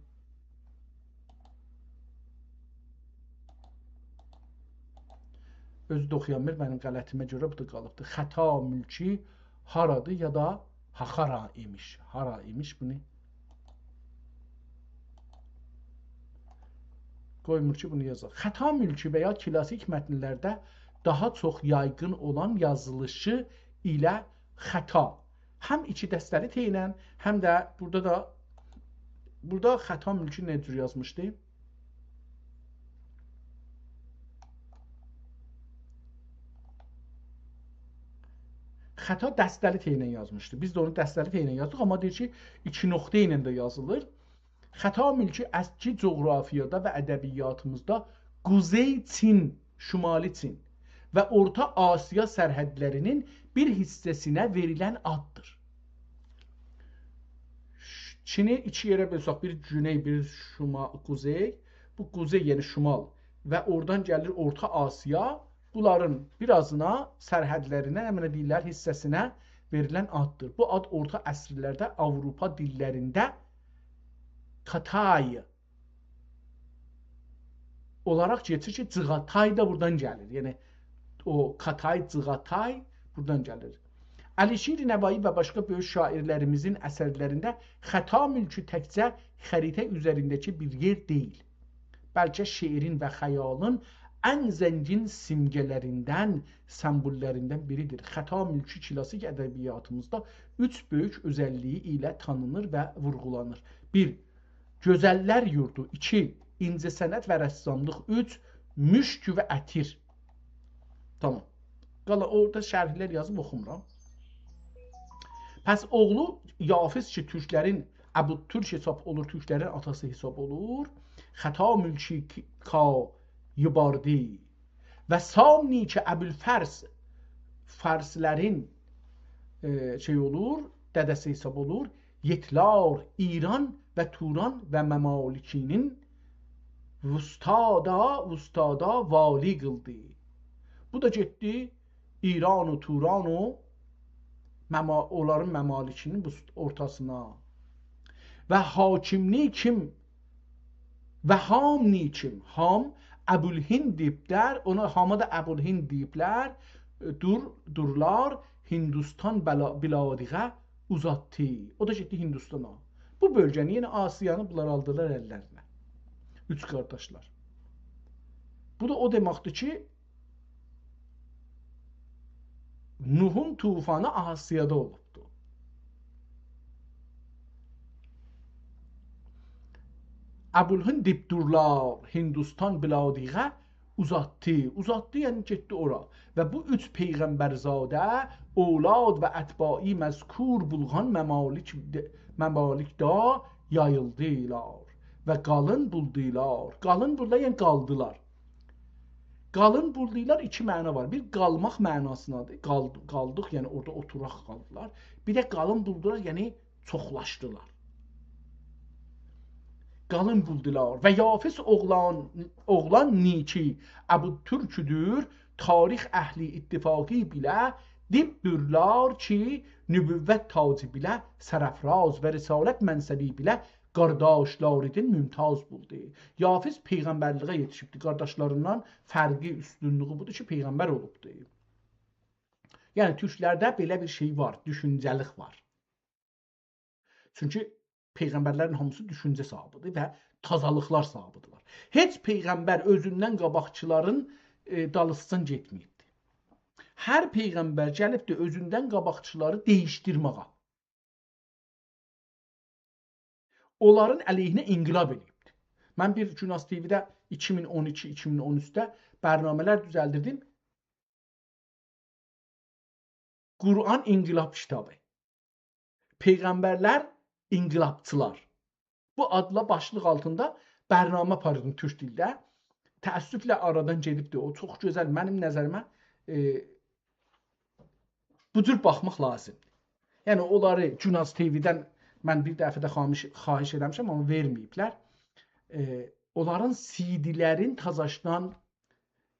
اؤزو ده اوخویانمیر، منیم غلطیمه گؤره بو دا قالیبدی. ختا مولکو هارادیر یا دا هاخارا ایمیش. هارا ایمیش بونو قویمور کی، بونو یازاق. ختا مولکو و یا کلاسیک متنلرده داها چوخ یایغین اولان یازیلیشی ایله ختا. هم ایکی دسته‌لی ت ایله، هم ده بورادا دا، بورادا ختا مولکو نه جور یازمیشدی؟ ختا دسته‌لی ت ایله یازمیشدی. بیز ده اونو دسته‌لی ت ایله یازدیق، آمما دئییر کی، ایکی نقطه ایله ده یازیلیر. ختا مولکو اسکی جغرافیادا و ادبیاتیمیزدا قوزئی چین، شمالی چین و اورتا آسیا سرحدلرینین بیر حیصه‌سینه وئریلن آددیر. ش-، چینی ایکی یئره بؤلسک، بیر گونئی، بیر شما-، قوزئی. بو قوزئی، یعنی شمال. و اورادان گلیر اورتا آسیا. بونلارین بیر آزینا، سرحدلرینه، نه دئییرلر، حیصه‌سینه وئریلن آددیر. بو آد اورتا عصرلرده آوروپا دیللرینده کاتای اولاراق کئچیر کی، جیغاتای دا بورادان گلیر. یعنی، او کاتای، جیغاتای بورادان گلیر. علیشیر نوایی و باشقا بؤیوک شاعرلریمیزین اثرلرینده ختا مولکو تکجه خریطه اوزرینده‌کی بیر یئر دئییل، بلکه شعرین و خیالین ان زنگین سیمگه‌لریندن، سمبول‌لریندن بیریدیر. ختا مولکو کلاسیک ادبیاتیمیزدا اوچ بؤیوک اؤزللیگی ایله تانینیر و وورغولانیر. بیر، گؤزللر یوردو. ایکی، اینجه‌صنعت و رساملیق. اوچ، مشک و عطیر. تامام. قالا اورادا شرحلر یازیب اوخومورام. پس اوغلو یافث کی، تورکلرین، ابوتورک حساب اولور، تورکلرین آتاسی حساب اولور. ختا مولکو کا یباردی. و سام نیکی ابوالفرس، فارسلرین، ائ، شئی اولور، دده‌سی حساب اولور. یئتلار ایران و توران و ممالکینین وسطادا، وسطادا والی قیلدی. بو دا گئتدی ایران و توران و مما-، اونلارین ممالکینین بو اورتاسینا. و حاکم نیکیم و هام نیکیم، هام ابوالهند دئییبلر، اونا هاما دا ابوالهند دئییبلر، دور، دورلار، هندوستان بلا-، بلادیغه اوزاتدی. او دا گئتدی هندوستانا. بو بؤلگه‌نی، یعنی آسیانی بونلار آلدیلار اللرینه. اوچ قارداشلار. بو دا او دئمکدیر کی، نوحون طوفانی آسیادا اولوبدو. ابوالهند دئییب دورلار، هندوستان بلادیغه اوزاتدی. اوزاتدی، یعنی گئتدی اورا. و بو اوچ پیغمبرزاده، اولاد و اتباعی مذکور بولغان ممالک، ممالکده یاییلدیلار و قالین بولدیلار. قالین بورادا، یعنی قالدیلار. قالین بوردیلار ایکی معنا وار. بیر، قالماق معناسیندادیر. قال-، قالدیق، یعنی اورادا اوتوراق قالدیلار. بیر ده قالین بوردولار، یعنی چوخلاشدیلار. قالین بولدولار. و یافث اوغلان، اوغلان نیکی ابوتورکودور، تاریخ اهلی اتفاقی بیله، دئییبدیرلر کی، نبوت تاجی بیله سرافراز و رسالت منصبی بیله قارداشلاریدین ممتاز بولدو. یافث پیغمبرلیگه یئتیشیبدی. قارداشلاریندان فرقی، اوستونلوگو بودور کی، پیغمبر اولوبدو. یعنی، تورکلرده بئله بیر شئی وار، دوشونجه‌لیک وار. چونکی پیغمبرلرین هامیسی دوشونجه صاحیبیدیر و تازالیقلار صاحیبیدیرلر. هئچ پیغمبر اؤزوندن قاباقکیلارین، ائ، دالیسیجان گئتمه‌ییبدیر. هر پیغمبر گلیبدیر اؤزوندن قاباقکیلاری دییشدیرمه‌یه. اونلارین علیهینه انقلاب ائله‌ییبدیر. من بیر گوناز تی‌وی‌ده ایکی مین اون ایکی، ایکی مین اون اوچده برنامه‌لر دوزلدیردیم. قرآن انقلاب کیتابی. پیغمبرلر انقلابچیلار. بو آدلا، باشلیق آلتیندا برنامه آپاریردیم تورک دیلده. تأسفله آرادان گئدیبدیر. او چوخ گؤزل، منیم نظریمه، ائ، بو جور باخماق لازیمدیر. یعنی، اونلاری گوناز تی‌وی‌دن من بیر دفعه ده خوامیش-، خواهش ائله‌میشم، آمما وئرمه‌ییبلر. ائ، اونلارین سی‌دی‌لرین تازاشدان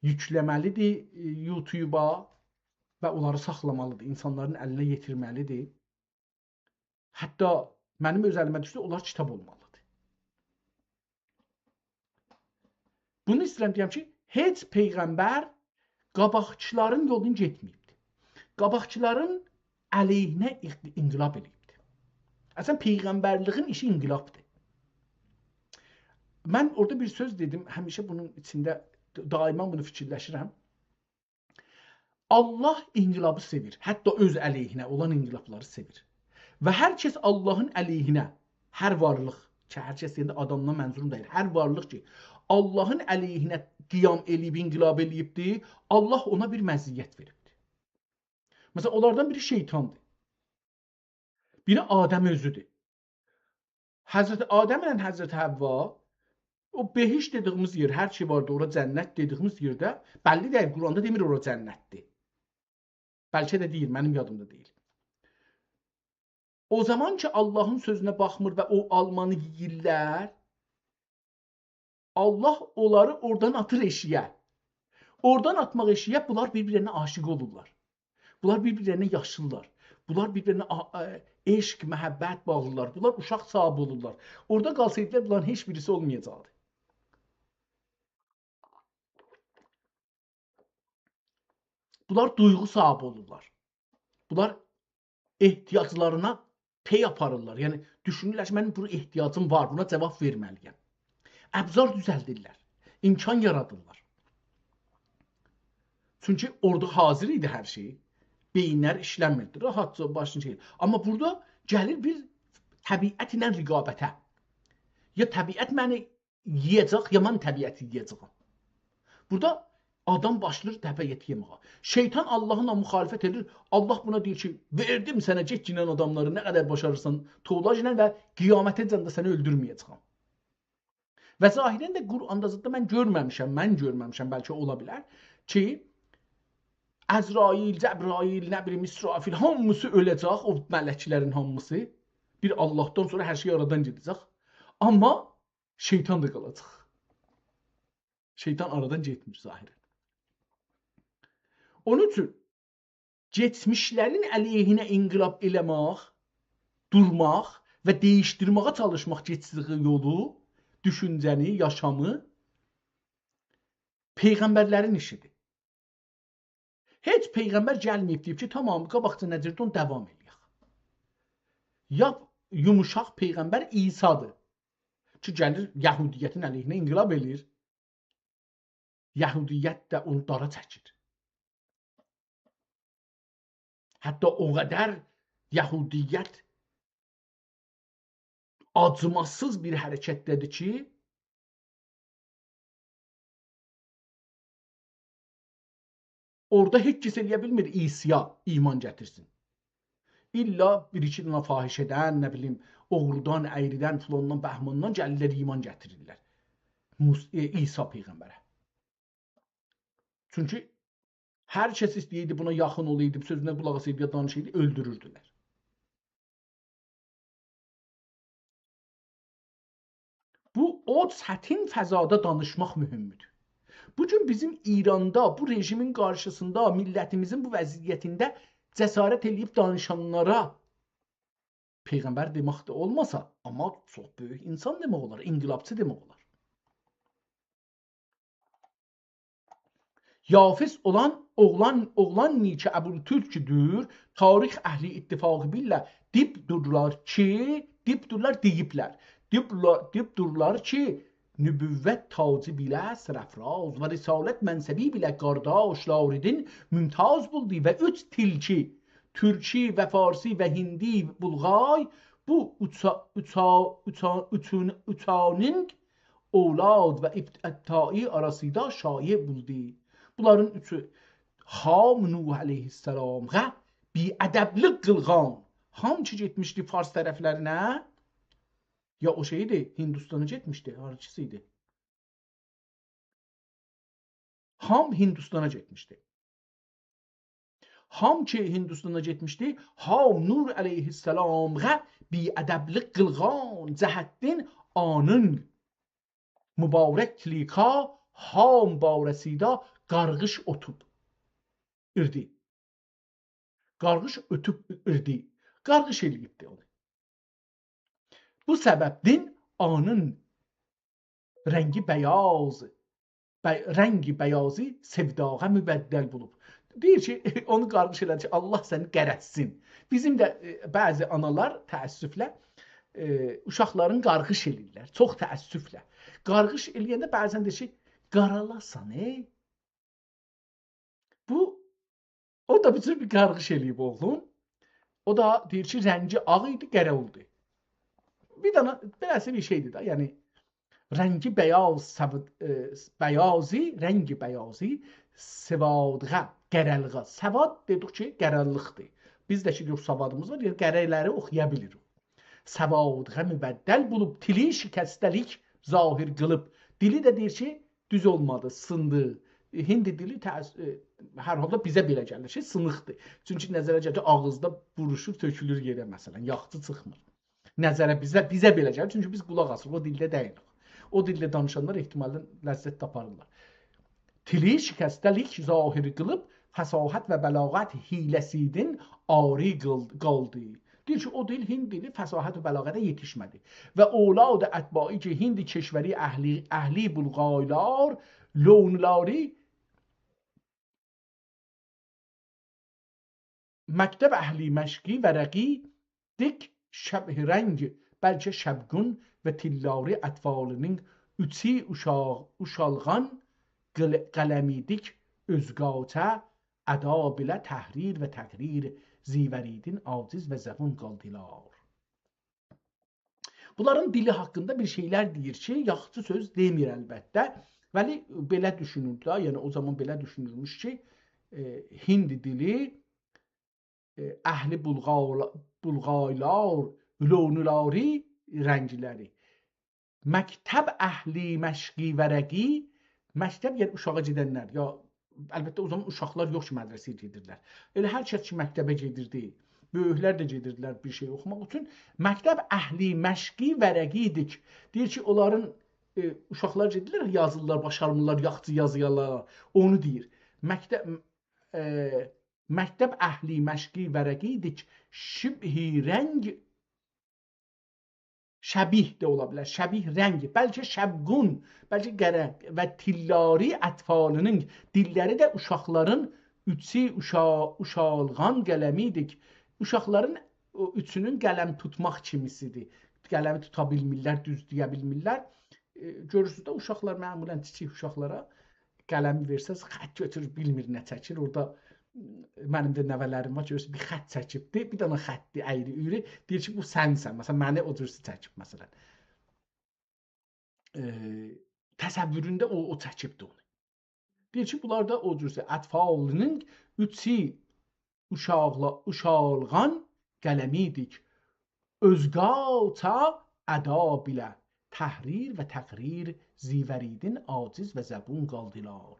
یوکله‌مه‌لیدیر، ائ، یوتیوبا و اونلاری ساخلامالیدیر، اینسانلارین الینه یئتیرمه‌لیدیر. حتی منیم اؤز الیمه دوشدو، اونلار کیتاب اولمالیدیر. بونو ایسته‌ییرم دئیم کی، هئچ پیغمبر قاباقکیلارین یولونو گئتمه‌ییبدیر. قاباقکیلارین علیهینه اق-، انقلاب ائله‌ییبدیر. اصلاً، پیغمبرلیگین ایشی انقلابدیر. من اورادا بیر سؤز دئدیم، همیشه بونون ایچینده، دائما بونو فیکیرلشیرم. الله انقلابی سئویر. حتی اؤز علیهینه اولان انقلابلاری سئویر. و هر کس اللهین علیهینه، هر وارلیق کی، هر کس دئینده آدامدان منظوروم دئییل، هر وارلیق کی، اللهین علیهینه قیام ائله‌ییب، انقلاب ائله‌ییبدی، الله اونا بیر مزیت وئریبدی. مثلاً، اونلاردان بیری شیطاندیر. بیری آدم اؤزودور. حضرت آدم ایله حضرت حوا، او بهشت دئدیگیمیز یئر، هر شئی واردی، اورا جنت دئدیگیمیز یئرده، بللی دئییل، قرآندا دئمیر اورا جنتدیر. بلکه ده دئییر، منیم یادیمدا دئییل. او زامان کی، اللهین سؤزونه باخمیر و او آلمانی یئییرلر، الله اونلاری اورادان آتیر ائشیگه. اورادان آتماق ائشیگه، بونلار بیر-بیرلرینه عاشیق اولورلار. بونلار بیر-بیرلرینه یاشیرلار. بونلار بیر-بیرلرینه آ-، آ، عشق، محبت باغلیرلار. بونلار اوشاق صاحیبی اولورلار. اورادا قالسایدیلار، بونلارین هئچ بیریسی اولمایاجاقدی. بونلار دویغو صاحیبی اولورلار. بونلار احتیاجلارینا پی آپاریرلار. یعنی، دوشونورلر کی، منیم بونا احتیاجیم وار، بونا جواب وئرمه‌لی‌یم. ابزار دوزلدیرلر، امکان یارادیرلار. چونکی اورادا حاضر ایدی هر شئی. بئیینلر ایشلنمیردی، راحتجا باشینی چکیر. آمما بورادا گلیر بیر طبیعت ایله رقابته. یا طبیعت منی یئیه‌جک، یا من طبیعتی یئیه‌جه‌یم. بورادا آدام باشلاییر طبیعتی یئمه‌یه. شیطان اللهلا مخالفت ائدیر. الله بونا دئییر کی، «وئردیم سنه، گئت گینن آداملاری، نه قدر باشاریرسان، توولاشینان و قیامته‌جن ده سنی اؤلدورمه‌یه‌جه‌یم.» و ظاهراً ده قرآندا زاددا من گؤرمه‌میشم، من گؤرمه‌میشم، بلکه اولا بیلر کی، عزرائیل، جبرائیل، نه بیلیم، اسرافیل، هامیسی اؤله‌جک، او ملکلرین هامیسی. بیر اللهدان سونرا هر شئی آرادان گئده‌جک. آمما شیطان دا قالاجاق. شیطان آرادان گئتمیر ظاهراً. اونون اوچون کئچمیشلرین علیهینه انقلاب ائله‌مک، دورماق و دییشدیرمه‌یه چالیشماق کئچدیگی یولو، دوشونجه‌نی، یاشامی پیغمبرلرین ایشیدیر. هئچ پیغمبر گلمه‌ییب دئییب کی، «تامام، قاباقجا نه جوردور، اونو داوام ائله‌یک.» یا یوموشاق پیغمبر عیسی‌دیر کی، گلیر یهودیتین علیهینه انقلاب ائله‌ییر. یهودیت ده اونو دارا چکیر. حتی او قدر یهودیت آجیماسیز بیر حرکتده‌دیر کی، اورادا هئچ کس ائله‌یه بیلمیر عیسی‌یا ایمان گتیرسین. الّا بیر-ایکی دنه فاحشه‌دن، نه بیلیم، اوغرودان، اَیریدن، فلاندان، بهماندان گلیرلر، ایمان گتیریرلر موس-، ائ، عیسی پیغمبره. چونکی هر کس ایسته‌ییردی بونا یاخین اولایدی، سؤزونه قولاق آسایدی، یا دانیشایدی، اؤلدوروردولر. بو، او چتین فضادا دانیشماق مهمدور. بو گون بیزیم ایراندا، بو رژیمین قارشیسیندا، میللتیمیزین بو وضعیتینده جسارت ائله‌ییب دانیشانلارا پیغمبر دئمک ده اولماسا، آمما چوخ بؤیوک اینسان دئمک اولار، انقلابچی دئمک اولار. یافث اولان اوغلان، اوغلان نیکی ابوالترکدور، تاریخ اهلی اتفاقی بیلله، دئییبدورلار کی، دئییبدورلار، دئییبلر. دئییبلا-، دئییبدورلار کی، نبوت تاجی بیله سرافراز و رسالت منصبی بیله قارداشلاریدین ممتاز بولدو و اوچ تیلکی، تورکی و فارسی و هندی بولغای، بو اوچا-، اوچا-، اوچا-، اوچون-، اوچانین اولاد و ابت-، ابتایی آراسیندا شایع بولدو. بونلارین اوچو هام نوح علیه‌السلامغا بی‌ادبلیک قیلغان. هام کی گئتمیشدی فارس طرفلرینه، یا او شئیدی، هندوستانا گئتمیشدی، هارکیسی ایدی. هام هندوستانا گئتمیشدی. هام کی هندوستانا گئتمیشدی، هام نوح علیه‌السلامغا بی‌ادبلیک قیلغان جهتدن آنین مبارک تیلیکا هام باره‌سیده قارغیش اوتوب ایردی. قارغیش اوتوب ایردی. قارغیش ائله‌ییبدی اونو. بو سببدن آنین رنگی بیاض، بی-، رنگی بیاضی سوداغا مبدل بولوب. دئییر کی، اونو قارغیش ائله‌دی کی، الله سنی قره‌تسین. بیزیم ده، ائ، بعضی آنالار تأسفله، ائ، اوشاقلارین قارغیش ائله‌ییرلر. چوخ تأسفله. قارغیش ائله‌ینده بعضا دئییر کی، قارالاسان، ائ. بو، او دا بیر جور بیر قارغیش ائله‌ییب اوغلون. او دا دئییر کی، رنگی آغ ایدی، قره اولدو. بیر دنه بئله‌سی بیر شئیدیر ده، یعنی رنگی بیاض، سواد، ائ، بیاضی، رنگی بیاضی، سوادغا، قره‌لیغا. سواد دئدیک کی، قره‌لیقدیر. بیز ده کی، یوخ، سوادیمیز وار، یعنی قره‌لری اوخویا بیلیریک. سوادغا مبدل بولوب، تیلی شکسته‌لیک ظاهر قیلیب. دیلی ده دئییر کی، دوز اولمادی، سیندی. ائ، هندی دیلی تأس-، ائ، هر حالدا بیزه بئله گلیر کی، سینیقدیر. چونکی نظره گلیر کی، آغیزدا بوروشور، تؤکولور یئره، مثلا، یاخچی چیخمیر. نظره بیزه، بیزه بئله گلیر، چونکی بیز قولاق آسیریق، او دیلده دئییلیک. او دیلده دانیشانلار احتمالا لذت تاپارلار. تیلی شکسته‌لیک ظاهر قیلیب، فصاحت و بلاغت حیله‌سیدن عاری قیل-، قالدی. دئییر کی، او دیل، هند دیلی فصاحت و بلاغته یئتیشمه‌دی. و اولاد اتباعی کی، هند کشوری اهلی، اهلی بلغایلار، لونلاری، مکتب اهلی مشقی ورقی دیک شبه‌رنگ، بلکه شبگون و تیللاری اطفالینین اوچی اوشاق-، اوشالغان قل-، قلمی دیک اؤزگاچه ادا بیله تحریر و تقریر زیوریدین عاجز و زبون قالدیلار. بونلارین دیلی حاقیندا بیر شئیلر دئییر کی، یاخشی سؤز دئمیر البته. ولی بئله دوشونور ده، یعنی او زامان بئله دوشونولموش کی، ائ، هند دیلی، ائ، اهلی بلغا-، بلغایلار، لونلاری رنگلری. مکتب اهلی مشقی ورقی، مکتب، یعنی اوشاغا گئدنلر، یا البته، او زامان اوشاقلار یوخ کی، مدرسه‌یه گئدیرلر. ائله هر کس کی، مکتبه گئدیردی، بؤیوکلر ده گئدیردیلر بیر شئی اوخوماق اوچون. مکتب اهلی مشقی ورقی دیک. دئییر کی، اونلارین، ائ، اوشاقلار گئدیرلر، یازیرلار، باشارمیرلار، یاخشی یازیالار. اونو دئییر. مکتب، ائ، مکتب اهلی مشقی ورقی دیک شبه‌رنگ، شبیه ده اولا بیلر، شبیه‌رنگ، بلکه شبگون، بلکه قره و تیللاری اطفالینین، دیللری ده اوشاقلارین اوچو اوشا-، اوشالغان قلمی دیک. اوشاقلارین او اوچونون قلم توتماق کیمیسیدیر. قلمی توتا بیلمیرلر، دوز دئیه بیلمیرلر. ائ، گؤرورسونوز ده، اوشاقلار معمولا، کیچیک اوشاقلارا قلمی وئرسز، خط گؤتورور، بیلمیر نه چکیر. اورادا، م، منیم ده نوه‌لریم وار، گؤرورسن، بیر خط چکیبدی، بیر دنه خطی ایری اویری، دئییر کی، بو سنسن. مثلا، منی او جور چکیب، مثلا. ائ، تصورونده او، او چکیبدی اونو. دئییر کی، بونلار دا او جور اطفالینین اوچو اوشاقلا-، اوشالغان قلمی دیک اؤزگاچه ادا بیله تحریر و تقریر زیوریدین عاجز و زبون قالدیلار.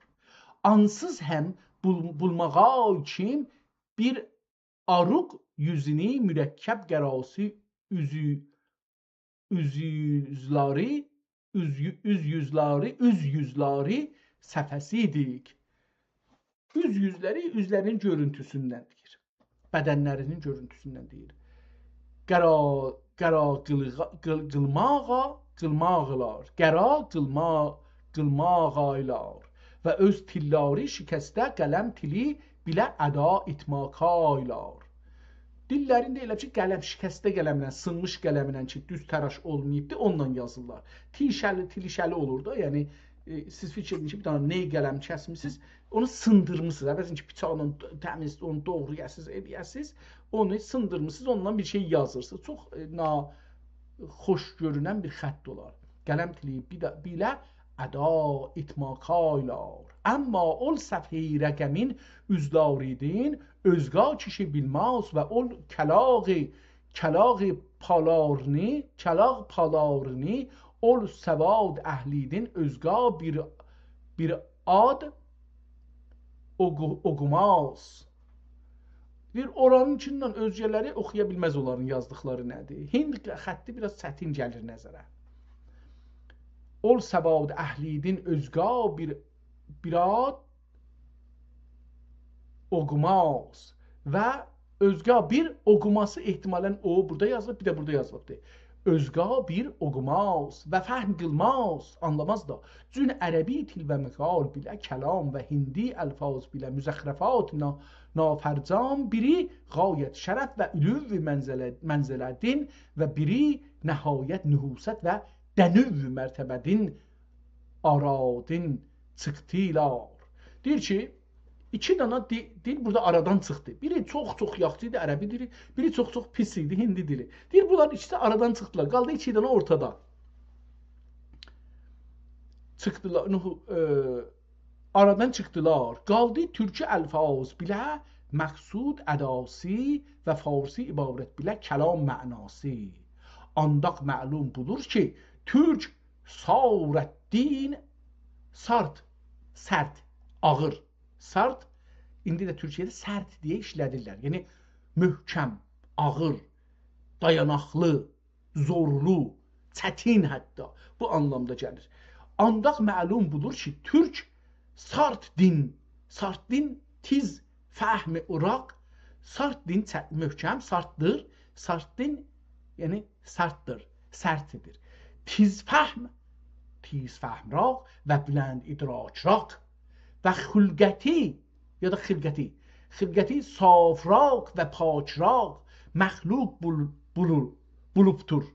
آنسیز هم بول-، بولماغا کیم بیر آروق یوزونو مرکب قراسی اوزو-، اوز یوزلاری، اوز یو-، اوز یوزلاری، اوز یوزلاری صفحه‌سیدیک. اوز یوزلری، اوزلرینین گؤرونتوسوندن دئییر. بدنلرینین گؤرونتوسوندن دئییر. قرا، قرا قیلغا-، قیل-، قیلماغا، قیلماغلار. قرا قیلما-، قیلماغایلار. و اؤز تیللاری شکسته قلم تیلی بیله ادا ایتماکایلار. دیللرینده ائله کی، قلم شکسته قلمله، سینمیش قلمله کی، دوز تراش اولماییبدی، اونونلا یازیرلار. تیشه‌لی، تیلیشه‌لی اولور دا، یعنی، ائ، سیز فیکیر ائدین کی، بیر دنه نئی قلم کسمیسینیز، اونو سیندیرمیسینیز. عوضین کی، بیچاقلا تمیز، اونو دوغرایاسینیز، ائله‌یه‌سینیز، اونو سیندیرمیسینیز، اوندان بیر شئی یازیرسینیز. چوخ، ائ، ناخوش گؤرونن بیر خط اولار. قلم تیلی بی ده، بیله ادا ایتماکایلار. اما اول صفحه‌ی رقمین اوزلاریدین اؤزگا کیشی بیلمز و اول کلاغی، کلاغی پالارنی، کلاغ پالارنی اول سواد اهلیدین اؤزگا بیر، بیر آد اوقو-، اوقوماز. دئییر، اورانین ایچیندن اؤزگه‌لری اوخویا بیلمز اونلارین یازدیقلاری نه‌دیر. هند خطی بیر آز چتین گلیر نظره. اول سواد اهلیدین اؤزگه بیر، بیر آد اوقوماز و اؤزگه بیر اوقوماسی احتمالاً او بورادا یازیلیب، بیر ده بورادا یازیلیبدیر. اؤزگه بیر اوقوماز و فهم قیلماز، آنلاماز دا. چون عربی تیل و مقال بیله کلام و هندی الفاظ بیله مزخرفات نا-، نافرجام، بیری غایت شرف و علو منزله-، منزله‌دین و بیری نهایت نحوست و دنو مرتبه‌دین آرادین چیخدیلار. دئییر کی، ایکی دانا دی-، دیل بورادا آرادان چیخدی. بیری چوخ-چوخ یاخشی ایدی، عربی دیلی، بیری چوخ-چوخ پیس ایدی، هندی دیلی. دئییر، بونلار ایکیسی آرادان چیخدیلار. قالدی ایکی دانا اورتادا. چیخدیلار، نحو-، ائ، آرادان چیخدیلار. قالدی تورکی الفاظ بیله مقصود اداسی و فارسی عبارت بیله کلام معناسی. آنداق معلوم بولور کی، تورک سارتدین، سارت، سرت، آغیر. سارت، ایندی ده تورکیه‌ده سرت دئیه ایشله‌دیرلر. یعنی، محکم، آغیر، دایاناقلی، زورلو، چتین حتی. بو آنلامدا گلیر. آنداق معلوم بولور کی، تورک سارتدین، سارتدین تیز فهم اوراق، سارتدین چه-، محکم، سارتدیر، سارتدین، یعنی سارتدیر، سرتدیر. تیز فهم، تیز فهمراق و بلند ادراکراق و خلقتی، یا دا خلقتی، خلقتی صافراق و پاکراق مخلوق بول-، بولور، بولوبدور.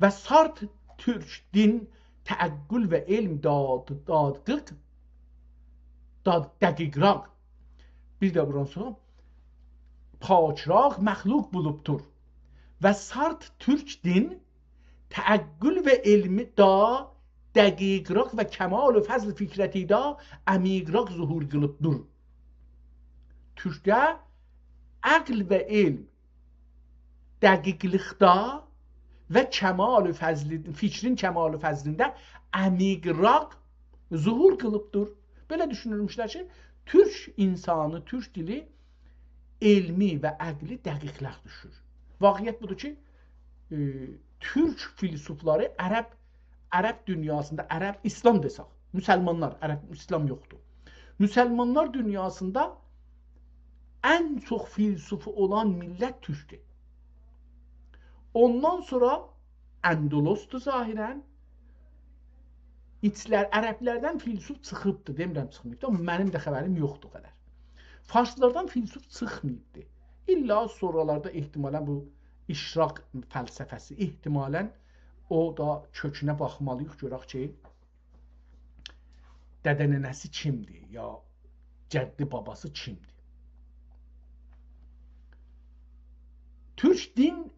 و سارت تورک دین تعقل و علم داد-، دادقیق، داد-، دقیقراق. بیر ده بوران سونرا پاکراق مخلوق بولوبدور. و سارت تورک دین تعقل و علمی دا دقیقراق و کمال و فضل فکرتی دا عمیقراق ظهور قیلیبدیر. تورکده عقل و علم دقیقلیکده و کمال و فضلی، فکرین کمال و فضلینده عمیقراق ظهور قیلیبدیر. بئله دوشونورموشلر کی، تورک اینسانی، تورک دیلی علمی و عقلی دقیقلر دوشور. واقعیت بودور کی، ائ، تورک فیلسوفلاری عرب، عرب دونیاسیندا، عرب، ایسلام دئسک، مسلمانلار، عرب، ایسلام یوخدور. مسلمانلار دونیاسیندا ان چوخ فیلسوفو اولان میللت تورکدور. اوندان سونرا اندلسدور ظاهراً. ایچلر-، عربلردن فیلسوف چیخیبدی، دئمیرم چیخماییبدی، آمما منیم ده خبریم یوخدور او قدر. فارسلاردان فیلسوف چیخماییبدی. الّا سونرالاردا احتمالاً بو اشراق فلسفه‌سی، احتمالاً او دا کؤکونه باخمالی‌ییق، گؤرک کی، دده ننه‌سی کیمدیر، یا جدی باباسی کیمدیر؟ تورک دین،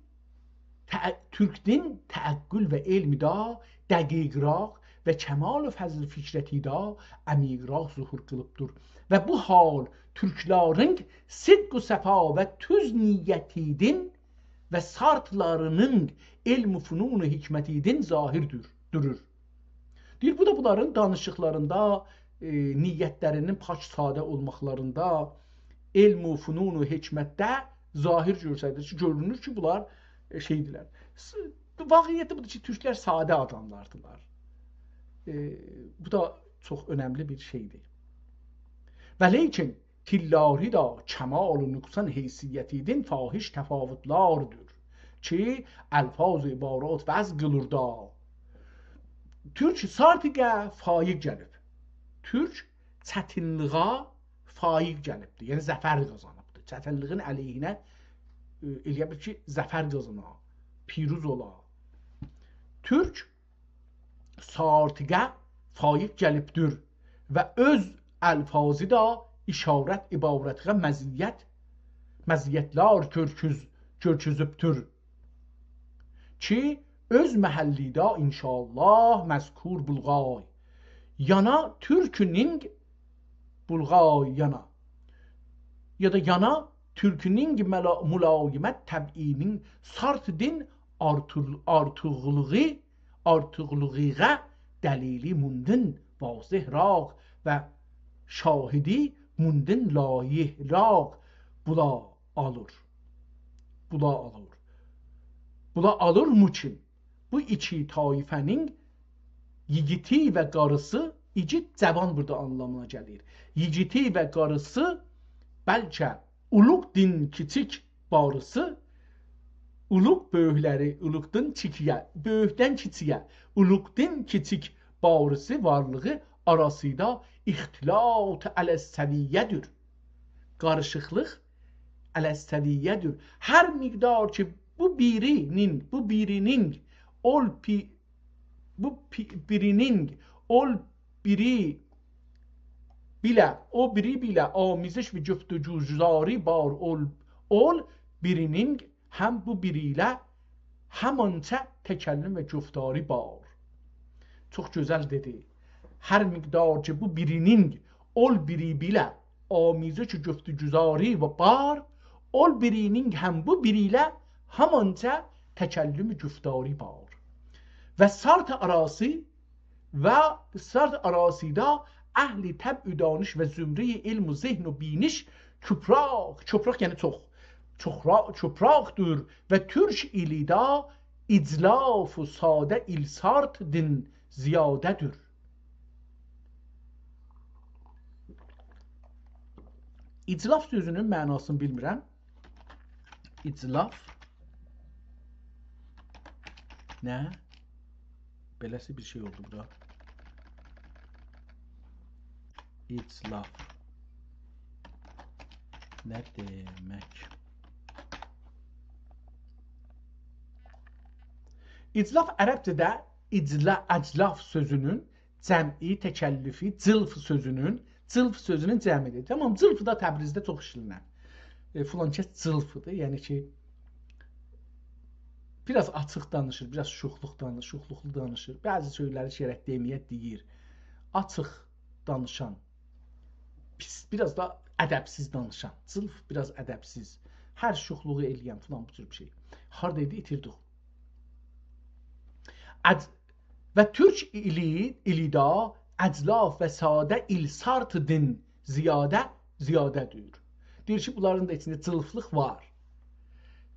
تع-، تورک دین تعقل و علمی دا دقیقراق و کمال و فضل فکرتی دا عمیقراق ظهور قیلیبدیر. و بو حال تورکلرین صدق و صفا و توز نیتیدین و سارتلارینین علم و فنون و حکمتیدین ظاهر دور-، دورور. دئییر، بو دا بونلارین دانیشیقلاریندا، ائ، نیتلرینین پاک، ساده اولماقلاریندا، علم و فنون و حکمتده ظاهر گؤستریر کی، گؤرونور کی، بونلار، ائ، شئیدیرلر. س-، واقعیتی بودور کی، تورکلر ساده آداملاردیلار. ائ، بو دا چوخ اؤنملی بیر شئیدیر. و لیکن تیللاری دا کمال و نقصان حیثیتیدین فاحش تفاوتلاردیر کی، الفاظ و عبارات وضع قیلیر دا. تورک سارتیگه فایق گلیب. تورک چتینلیگه فایق گلیبدیر. یعنی ظفر قازانیبدیر. چتینلیگین علیهینه، ائ، ائلیه بیلیر کی، ظفر قازانا، پیروز اولا. تورک سارتیگه فایق گلیبدیر و اؤز الفاظی دا اشارت عبارتیغه مزیت، مزیتلر گؤرکوز-، گؤرکوزوبدور کی، اؤز محلیده انشاءالله مذکور بولغای یانا تورکونون، بولغای یانا، یا دا یانا تورکونون ملا-، ملایمت طبعینین سارتدین آرتیل-، آرتیقلیغی، آرتیقلیغیغا دلیلی موندون واضحراق و شاهدی موندون لایحه‌لر بولا آلیر. بولا آلیر. بولا آلیر مو کیم؟ بو ایکی طایفه‌نین ییگیتی و قاریسی، ایگید جاوان بورادا آنلامینا گلیر. ییگیتی و قاریسی، بلکه اولوق دین کیچیک باریسی، اولوق بؤیوکلری، اولوقدان کیچییه، بؤیوکدن کیچییه، اولوقدان کیچیک باریسی وارلیغی آراسیندا اختلاط علی السویه‌دیر. قاریشیقلیق علی السویه‌دیر. هر مقدار کی بو بیری‌نین، بو بیری‌نین، اول پی-، بو پی-، بیری‌نین، اول بیری بیله، او بیری بیله آمیزش و گفتگوزاری بار اول، اول بیری‌نین هم بو بیری ایله همانجا تکلم و گفتاری بار. چوخ گؤزل دئدی. هر مقدار کی بو بیری‌نین اول بیری بیله آمیزش و گفتگوزاری و بار، اول بیری‌نین هم بو بیری ایله همانجا تکلم و گفتاری بار. و سارتر آراسی و سارتر آراسیندا اهل طبع و دانش و زمره‌ی علم و ذهن و بینش چوپراق، چوپراق یعنی چوخ، چوخرا-، چوپراقدیر و تورک ایلی ده ایجلاف و ساده ایل سارتردین زیاده‌دیر. ایجلاف سؤزونون معناسینی بیلمیرم. ایجلاف نه؟ بئله‌سی بیر شئی اولدو بورا. ایجلاف نه دئمک؟ ایجلاف عربجه‌ده ایجلا-، اجلاف سؤزونون جمعی، تکلفی، جلف سؤزونون، جلف سؤزونون جمعی‌دیر. تامام، جلف دا تبریزده چوخ ایشله‌نن. ائ، فلان کس جلفی‌دیر، یعنی کی، بیر آز آچیق دانیشیر، بیر آز شوخلوق دانیشیر، شوخلوقلو دانیشیر. بعضی سؤزلری گرک دئمه‌یه، دئییر. آچیق دانیشان، پیس، بیر آز دا ادبسیز دانیشان. جلف بیر آز ادبسیز. هر شوخلوغو ائله‌ین فلان، بو جور بیر شئی. هاردایدی، ایتیردیک. اج-، و تورک ایلی، ایلی ده اجلاف و ساده ایل سارتردین زیاده، زیاده‌دیر. دئییر کی، بونلارین دا ایچینده جلفلیق وار.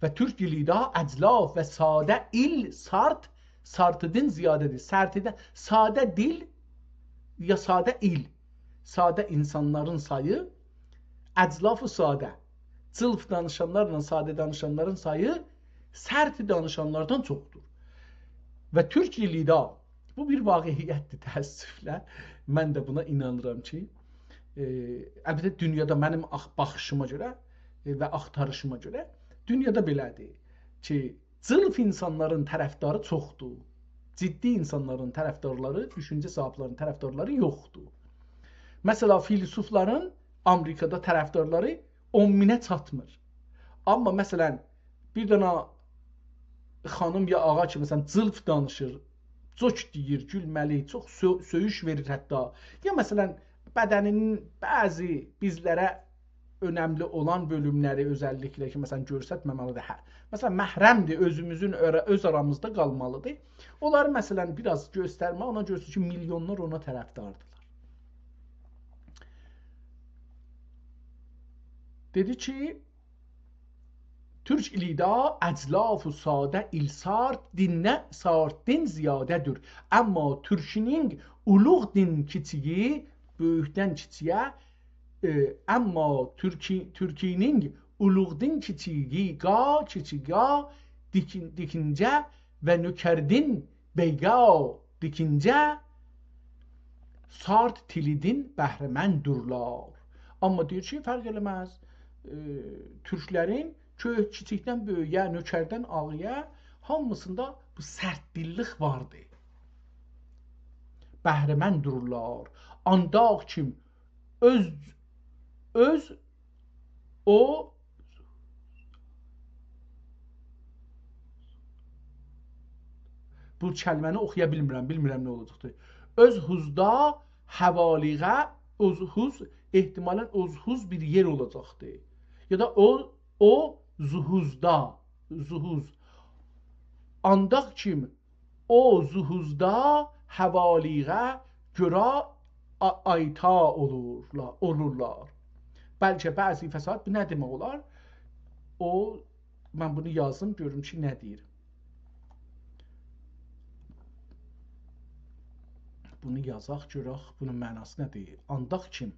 و تورک ایلی ده اجلاف و ساده ایل سارت، سارتردین زیاده‌دیر. سارتردین، ساده دیل یا ساده ایل، ساده اینسانلارین سایی، اجلاف ساده، جلف دانیشانلارلا ساده دانیشانلارین سایی سرت دانیشانلاردان چوخدور. و تورک ایلی ده، بو بیر واقعیت‌دیر تأسفله. من ده بونا اینانیرام کی، ائ، البته دونیادا منیم آخ-، باخیشیما گؤره، ائ، و آختاریشیما گؤره دونیادا بئله‌دیر کی، جلف اینسانلارین طرفداری چوخدور. جدی اینسانلارین طرفدارلاری، دوشونجه صاحیبلرینین طرفدارلاری یوخدور. مثلا، فیلسوفلارین آمریکادا طرفدارلاری اون مینه چاتمیر. آمما، مثلا، بیر دنه خانیم یا آغا کی، مثلا، جلف دانیشیر، جوک دئییر، گولمه‌لی، چوخ سؤ-، سؤیوش وئریر حتی. یا، مثلا، بدنینین بعضی بیزلره اؤنملی اولان بؤلوملری اؤزللیکله کی، مثلا، گؤرستمه‌مه‌لی‌دیر. هه، مثلا، محرم‌دیر، اؤزوموزون اؤره-، اؤز آرامیزدا قالمالی‌دیر. اونلاری، مثلا، بیر آز گؤسترمه، اونا گؤرسونور کی، میلیونلار اونا طرفداردیلار. دئدی کی، تورک ایلی ده اجلاف و ساده ایل سارتردین، سارتردین زیاده‌دیر. آمما تورکی‌نین اولوغ دین کیچیگی، بؤیوکدن کیچییه، ائ، آمما تورکی-، تورکی‌نین اولوغ دین کیچیگی، قا، کیچیگا، دیکین-، دیکینجه و نوکردین بیگا دیکینجه سارت تیلیدین بهره‌منددورلار. آمما دئییر کی، فرق ائله‌مز. ائ، تورکلرین کؤ-، کیچیکدن بؤیویه، نوکردن آغایا هامیسیندا بو سرت دیللیک واردی. بهره‌منددورلار. آنداق کیم اؤز، اؤز او، بو کلمه‌نی اوخویا بیلمیرم، بیلمیرم نه اولاجاقدیر. اؤز هوزدا حوالیغه، اؤز هوز، احتمالا اؤز هوز بیر یئر اولاجاقدیر. یا دا او، او زوهوزدا، زوهوز. آنداق کیم او زوهوزدا حوالیغه گؤره آ-، آیتا اولورلا-، اولورلار. بلکه بعضی فصاحت، بو نه دئمک اولار؟ او، من بونو یازیم، گؤروم کی، نه دئییر. بونو یازاق، گؤرک بونون معناسی نه‌دیر. آنداق کیم؟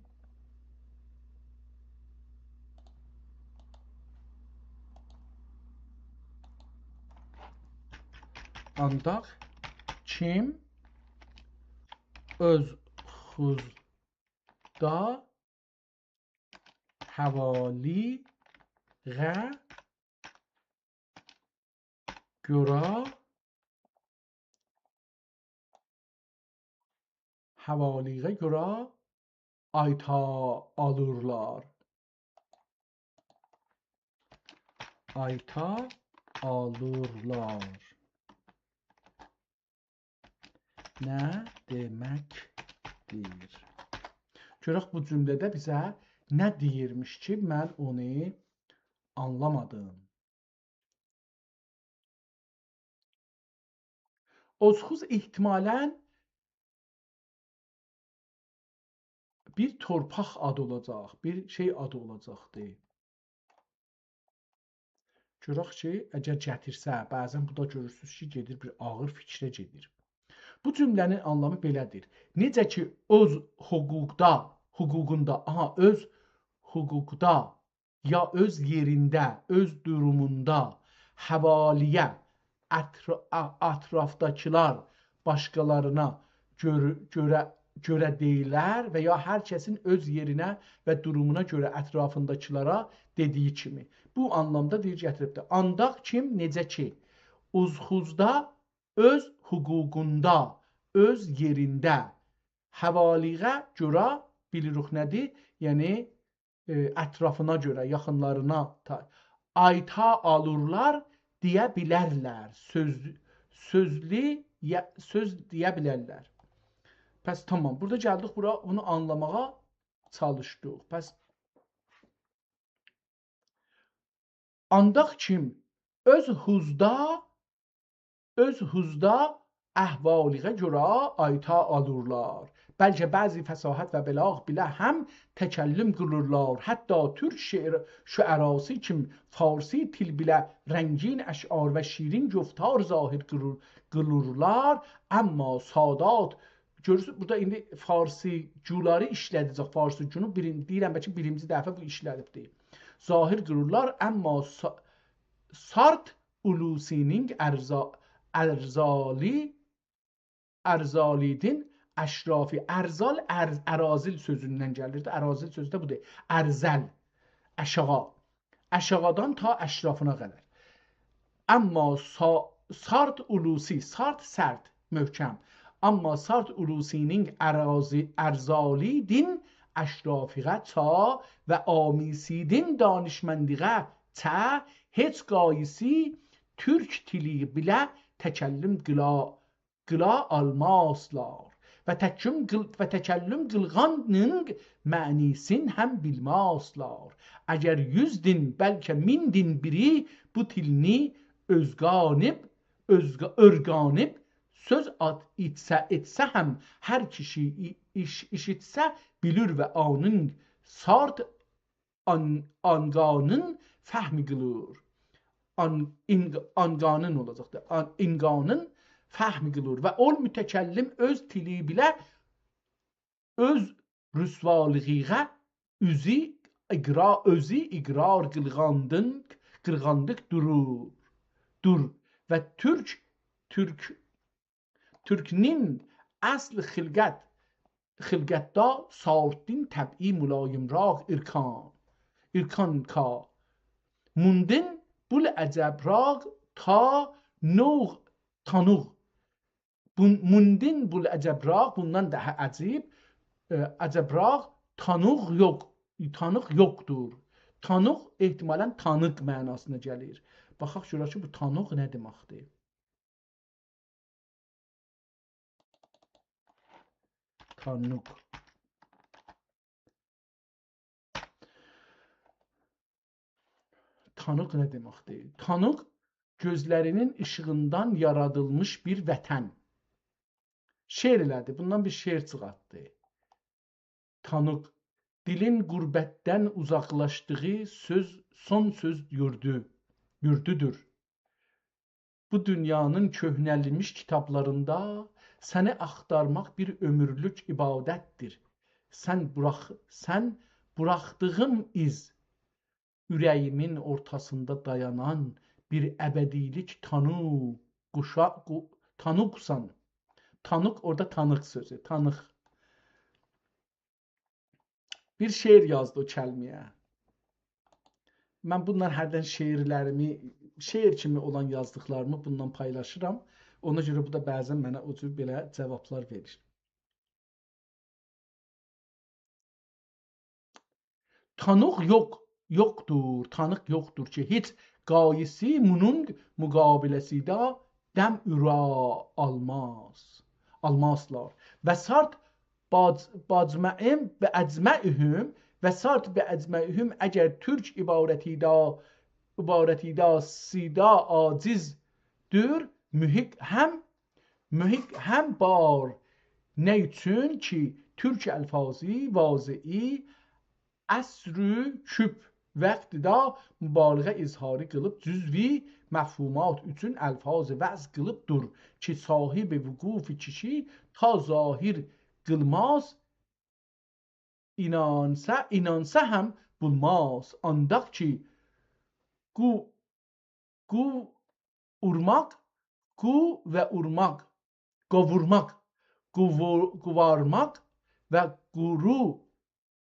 آنداق کیم اؤز خوزدا هوالیغه گؤره، هوالیغه گؤره آیتا آلیرلار. آیتا آلیرلار. نه دئمکدیر؟ گؤرک بو جمله‌ده بیزه نه دئییرمیش کی، من اونو آنلامادیم. اوزخوز احتمالاً بیر تورپاق آدی اولاجاق، بیر شئی آدی اولاجاقدی. گؤرک کی، اگر گتیرسه، بعضاً بو دا گؤرورسونوز کی، گئدیر بیر آغیر فیکره گئدیر. بو جمله‌نین آنلامی بئله‌دیر. نئجه کی، اؤز حقوقدا، حقوقوندا، آها، اؤز حقوقدا یا اؤز یئرینده، اؤز دوروموندا هوالیه، اطرا-، ا-، اطرافداکیلار باشقالارینا گؤر-، گؤره، گؤره دئییرلر و یا هر کسین اؤز یئرینه و دورومونا گؤره اطرافینداکیلارا دئدیگی کیمی. بو آنلامدا دئییر، گتیریبدیر. آنداق کیم، نئجه کی، اوزخوزدا اؤز حقوقوندا، اؤز یئرینده، هوالیغه گؤره، بیلیریک نه‌دیر؟ یعنی، ائ، اطرافینا گؤره، یاخینلارینا تا-، آیتا آلیرلار، دئیه بیلرلر. سؤز، سؤزلو، یه-، سؤز دئیه بیلرلر. پس تامام، بورادا گلدیک بورا، بونو آنلاماغا چالیشدیق. پس آنداق کیم اؤز حوزدا، اؤز حوزدا احوالیغه گؤره آیتا آلیرلار. بلکه بعضی فصاحت و بلاغ بیله هم تکلم قیلورلار. حتی تورک شعر، شعراسی کیم فارسی تیل بیله رنگین اشعار و شیرین گفتار ظاهر قیلور-، قیلورلار. اما سادات، گؤرورسونوز، بورادا ایندی فارسی‌گولاری ایشله‌ده‌جک، فارسی‌گونو بیرین-، دئییرم، بلکه بیرینجی دفعه بو ایشله‌دیبدیر. ظاهر قیلورلار، اما سا-، سارت اولوسی‌نین ارزا-، ارزالی، ارزالیدین اشرافی، ارزال، ارز-، اراذل سؤزوندن گلیر ده، اراذل سؤزو ده بودور. ارذل، آشاغی. آشاغیدان تا اشرافینا قدر. اما سا-، سارت اولوسی، سارت سرت، محکم. اما سارت اولوسی‌نین اراذی-، ارزالیدین اشرافیغه چا و آمیسیدین دانشمندیغه چه هئچ قاییسی تورک تیلی بیله تکلم قیلا قیلا آلمازلار و تکلم قیل-، و تکلم قیلغانین معنیسین هم بیلمازلار. اگر یوزدین، بلکه میندین بیری بو تیلینی اؤزگانیب، اؤزگا-، اؤرگانیب، سؤز آد ایتسه، ائتسه هم، هر کیشی ای-، ایش-، ایشیتسه، بیلیر و آنین سارت آن-، آنقانین فهمی قیلیر. آن-، اینق-، آنقانین اولاجاقدیر. آن-، اینقانین فهمی قیلیر. و اول متکلم اؤز تیلی بیله اؤز رسوالیغیغه اوزو اقرا-، اؤزو اقرار قیلغاندین، قیلغاندیق دورور. دور. و تورک، تورک تورکنین اصل خلقت، خلقتدا سارتدین طبعی ملایم‌راغ ارکان، ارکان کا. موندین بول عجب‌راغ تا نوغ، تانوغ. بون-، موندین بول عجب‌راغ، بوندان داها عجیب، ائ، عجب‌راغ تانوغ یوخ، تانوغ یوخدور. تانوغ احتمالاً تانیق معناسینا گلیر. باخاق گؤرک کی، بو تانوغ نه دئمکدیر؟ تانوق. تانوق نه دئمکدیر؟ تانوق، گؤزلرینین ایشیغیندان یارادیلمیش بیر وطن. شعر ائله‌دی، بوندان بیر شعر چیخارتدی. تانوق، دیلین غربتدن اوزاقلاشدیغی سؤز، سون سؤز یوردو، یوردودور. بو دونیانین کؤهنه‌له‌میش کیتابلاریندا سنی آختارماق بیر عؤمورلوک عبادتدیر. سن بوراخ-، سن بوراخدیغیم ایز، اوره‌ییمین اورتاسیندا دایانان بیر ابدیلیک تانوق، قوشا-، قو-، تانوقسان. تانوق، اورادا تانیق سؤزو، تانیق. بیر شعر یازدی او کلمه‌یه. من بوندان هردن شعرلریمی، شعر کیمی اولان یازدیقلاریمی بوندان پایلاشیرام. اونا گؤره بو دا بعضا منه او جور بئله جاوابلار وئریر. تانیق یوخ، یوخدور، تانیق یوخدور کی، هئچ قاییسی مونون مقابله‌سینده دم اورا آلماز، آلمازلار. و سارت باج-، باجمعیم و اجمعهم، و سارت و اجمعهم اگر تورک عبارتیدا، عبارتیدا سیدا عاجزدور، محق هم، محق هم بار. نه اوچون کی، تورک الفاظی واضعی عصر و کؤپ وقتده مبالغه اظهاری قیلیب، جزوی مفهومات اوچون الفاظ وضع قیلیبدیر کی، صاحب وقوف کیشی تا ظاهر قیلماز، اینانسا، اینانسا هم بولماز. آنداق کی، قو-، قو-، اورماق، قو و اورماق، قووورماق، قووو-، قووارماق و قورو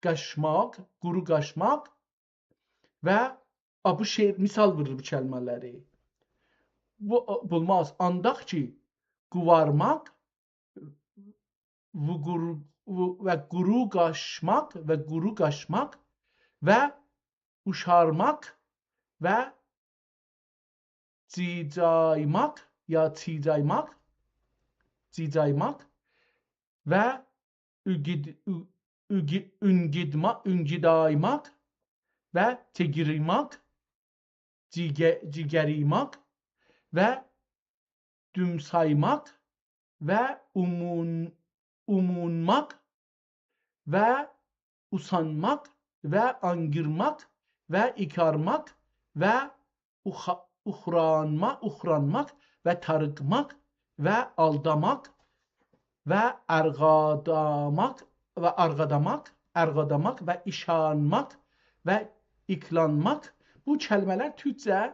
قاشماق، قورو قاشماق و، آ، بو شعر، مثال وورور بو کلمه‌لری. بو، بولماز. آنداق کی، قووارماق، وقور-، و، و قورو قاشماق، و قورو قاشماق و اوشارماق و جیجایماق یا چیجایماق، جیجایماق و اوگید-، او-، اوگی-، اونگیدما-، اونگیدایماق و جیگیریماق، جیگه-، جیگریماق و دومسایماق و اومون-، اومونماق و اوسانماق و آنگیرماق و ایکارماق و اوخا-، اوخرانما-، اوخرانماق و تاریقماق و آلداماق و ارغاداماق و آرغاداماق، ارغاداماق و ایشانماق و ایکلانماق. بو کلمه‌لر تورکجه، ائ،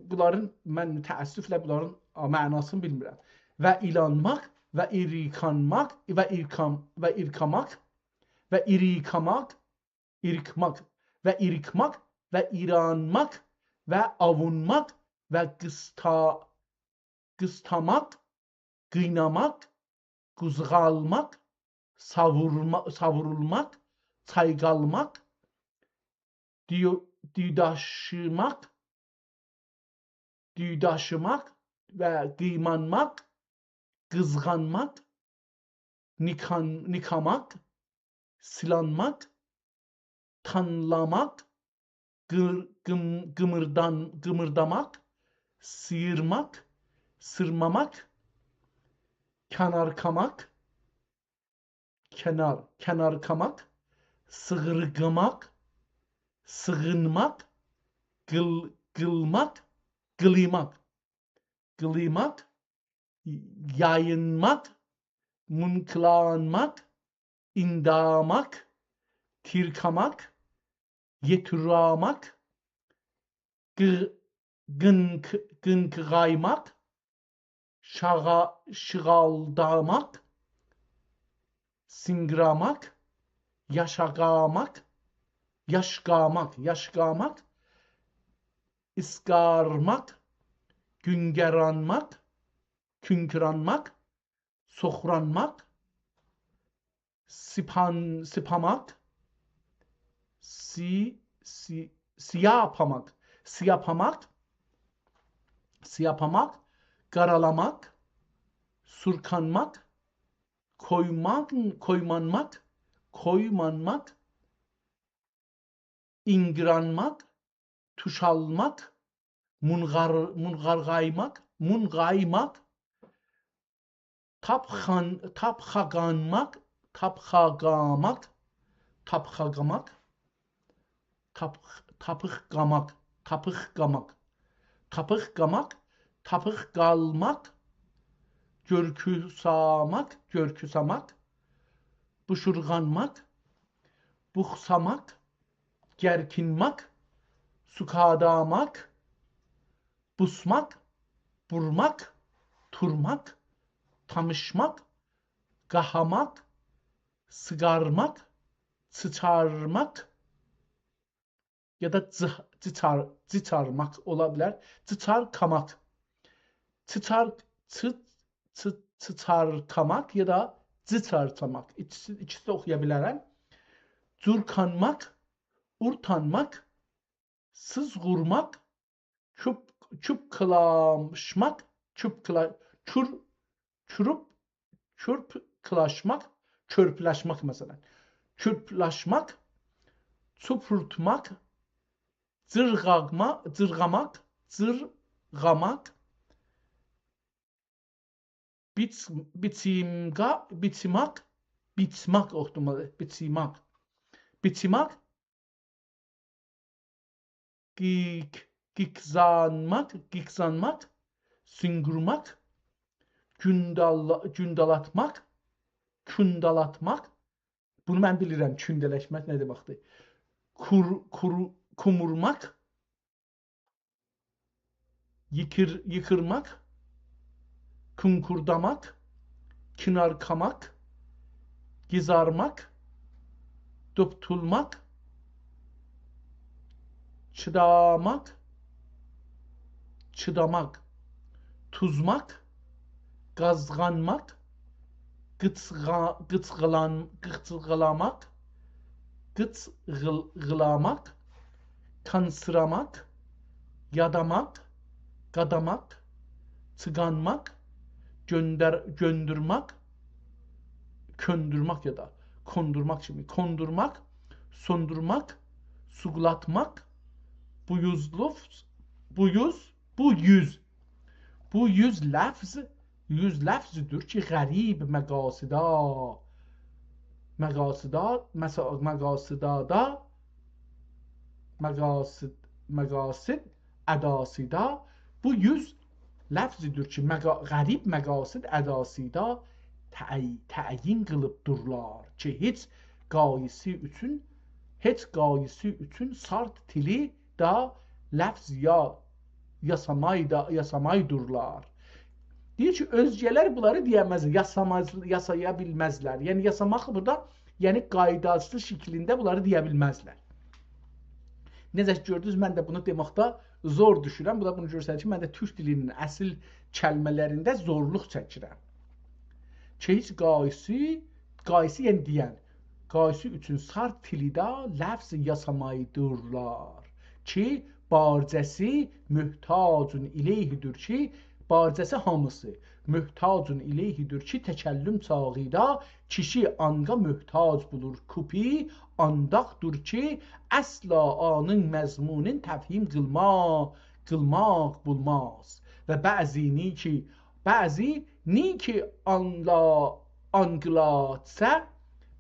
بونلارین، من تأسفله بونلارین معناسینی بیلمیرم. و ایلانماق و ایریکانماق و ایرکام-، و ایرکاماق و ایریکاماق، ایریکماق و ایریکماق و ایرانماق و آوونماق و قیستا-، قیستاماق، قیناماق، قوزغالماق، ساوورما-، ساوورولماق، چایقالماق، دیو-، دیوداشیماق، دیوداشیماق و قیمانماق، قیزغانماق، نیکان-، نیکاماق، سیلانماق، تانلاماق، قیر-، قیم-، قیمیردان-، قیمیرداماق، سیییرماق، سیرماماق، کنارکاماق، کنار، کنارکاماق، سیغیرقیماق، سیغینماق، قیل-، قیلماق، قیلیماق، قیلیماق، یایینماق، مونکلانماق، اینداماق، تیرکاماق، یئتوراماق، قی-، قینق-، قینقیغایماق، شاغا-، شیغالداماق، سینگیراماق، یاشاغاماق، یاشقاماق، یاشقاماق، ایسقارماق، گونگرانماق، کونکورانماق، سوخرانماق، سیپان-، سیپاماق، سی-، سی-، سیاپاماق، سیاپاماق، سیاپاماق، قارالاماق، سورکانماق، کویمان-، کویمانماق، کویمانماق، اینگیرانماق، توشالماق، مونغار-، مونغارغایماق، مونغایماق، تاپخان-، تاپخاقانماق، تاپخاقاماق، تاپخاقاماق، تاپخ-، تاپیخقاماق، تاپیخقاماق، تاپیخقاماق، تاپیخقالماق، گؤرکوساماق، گؤرکوساماق، بوشورغانماق، بوخساماق، گرکینماق، سوکاداماق، بوسماق، بورماق، تورماق، تامیشماق، قاهاماق، سیقارماق، چیچارماق، یا دا جیح-، جیچار-، جیچارماق اولا بیلر. جیچارکاماق. چیچار-، چی-، چی-، چیچارکاماق یا دا جیچارچاماق. ایکیسی، ایکیسی ده اوخویا بیلرم. جورکانماق، اورتانماق، سیزغورماق، کوپ-، کوپکلاشماق، کوپکلا-، کور-، کوروپ، کورپلاشماق، کورپلشمک مثلا. کورپلشمک، چوپورتماق، جیرغاما-، جیرغاماق، جیرغاماق، بیچ-، بیچیمگا-، بیچیماق، بیچماق اوخوتمالی، بیچیماق. بیچیماق، قیق-، قیقزانماق، قیقزانماق، سینگورماق، گوندالا-، گوندالاتماق، کوندالاتماق. بونو من بیلیرم، کونده‌لشمک نه دئمکدیر. کور-، کورو-، کومورماق، ییکیر-، ییکیرماق، کونکورداماق، کینارکاماق، قیزارماق، دوپتولماق، چیداماق، چیداماق، توزماق، قازغانماق، قیچغا-، قیچغالان-، قیچغالاماق، قیچغیل-، غیلاماق، کانسیراماق، یاداماق، قاداماق، چیقانماق، گؤندر-، گؤندورماق، کؤندورماق یا دا کوندورماق کیمی، کوندورماق، سوندورماق، سوقلاتماق، بویوزلوف-، بویوز، بو یوز، بو یوز لفظ، یوز لفظی‌دیر کی، غریب مقاصدا، مقاصدا، مس-، مقاصدا دا، مقاصد، مقاصد اداسیدا، بو یوز لفظی‌دیر کی، مقا-، غریب مقاصد اداسیدا تعی-، تعیین قیلیبدیرلار کی، هئچ قاییسی اوچون، هئچ قاییسی اوچون سارت تیلی دا لفظ یا-، یاسامای دا، یاسامایدیرلار. دئییر کی، اؤزگه‌لر بونلاری دئیه‌مز، یاساماز، یاسایا بیلمزلر. یعنی یاساماق بورادا، یعنی قایداسی شکلینده بونلاری دئیه بیلمزلر. نئجه کی گؤردونوز، من ده بونو دئمکده زور دوشورم. بو دا بونو گؤستریر کی، من ده تورک دیلینین اصیل کلمه‌لرینده زورلوق چکیرم. کی هئچ قاییسی، قاییسی یعنی دئین، قاییسی اوچون سارت تیلیدا لفظ یاسامایدیرلار کی، بارجه‌سی محتاجون الیهی‌دیر کی، بارجه‌سی هامیسی محتاجون الیهی‌دیر کی، تکلم چاغیدا کیشی آنقا محتاج بولور. کوپی آنداقدیر کی، اصلا آنین مضمونون تفهیم قیلما-، قیلماق بولماز. و بعضی نی کی، بعضی نی کی آنلا-، آنقیلاتسا،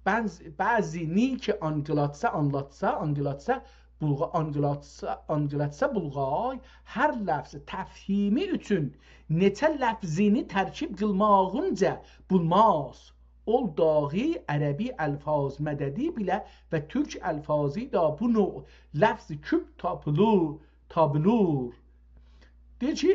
بعض-، بعضی نی کی آنقیلاتسا، آنلاتسا، آنقیلاتسا، بولغا-، آنقیلاتسا، آنقیلاتسا بولغای، هر لفظ تفهیمی اوچون نئچه لفظینی ترکیب قیلماغینجا بولماز. اول داغی عربی الفاظ مددی بیله و تورک الفاظی دا بو نوع لفظ کوپ تاپیلور، تاپیلور. دئییر کی،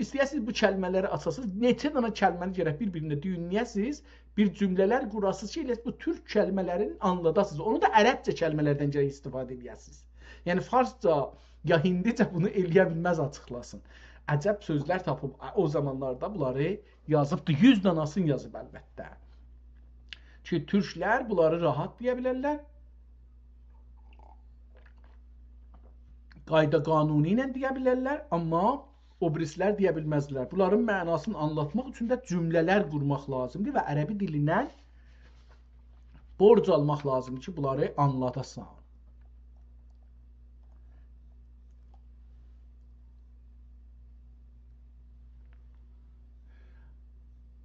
ایسته‌یه‌سینیز بو کلمه‌لری آچاسینیز، نئچه دنه کلمه‌نی گرک بیر-بیرینه دویونله‌یه‌سینیز، بیر جمله‌لر قوراسینیز کی، ائله بو تورک کلمه‌لرینی آنلاداسینیز. اونو دا عربجه کلمه‌لردن گرک استفاده ائله‌یه‌سینیز. یعنی فارسجا یا هیندیجه بونو ائله‌یه بیلمز آچیقلاسین. عجب سؤزلر تاپیب، او زامانلاردا بونلاری یازیبدی. یوز داناسینی یازیب البته. کی تورکلر بونلاری راحت دئیه بیلرلر. قایدا قانونو ایله دئیه بیلرلر، آمما او بیریسیلر دئیه بیلمزلر. بونلارین معناسینی آنلاتماق اوچون ده جمله‌لر قورماق لازیمدیر و عربی دیلیندن بورج آلماق لازیمدیر کی، بونلاری آنلاداسان.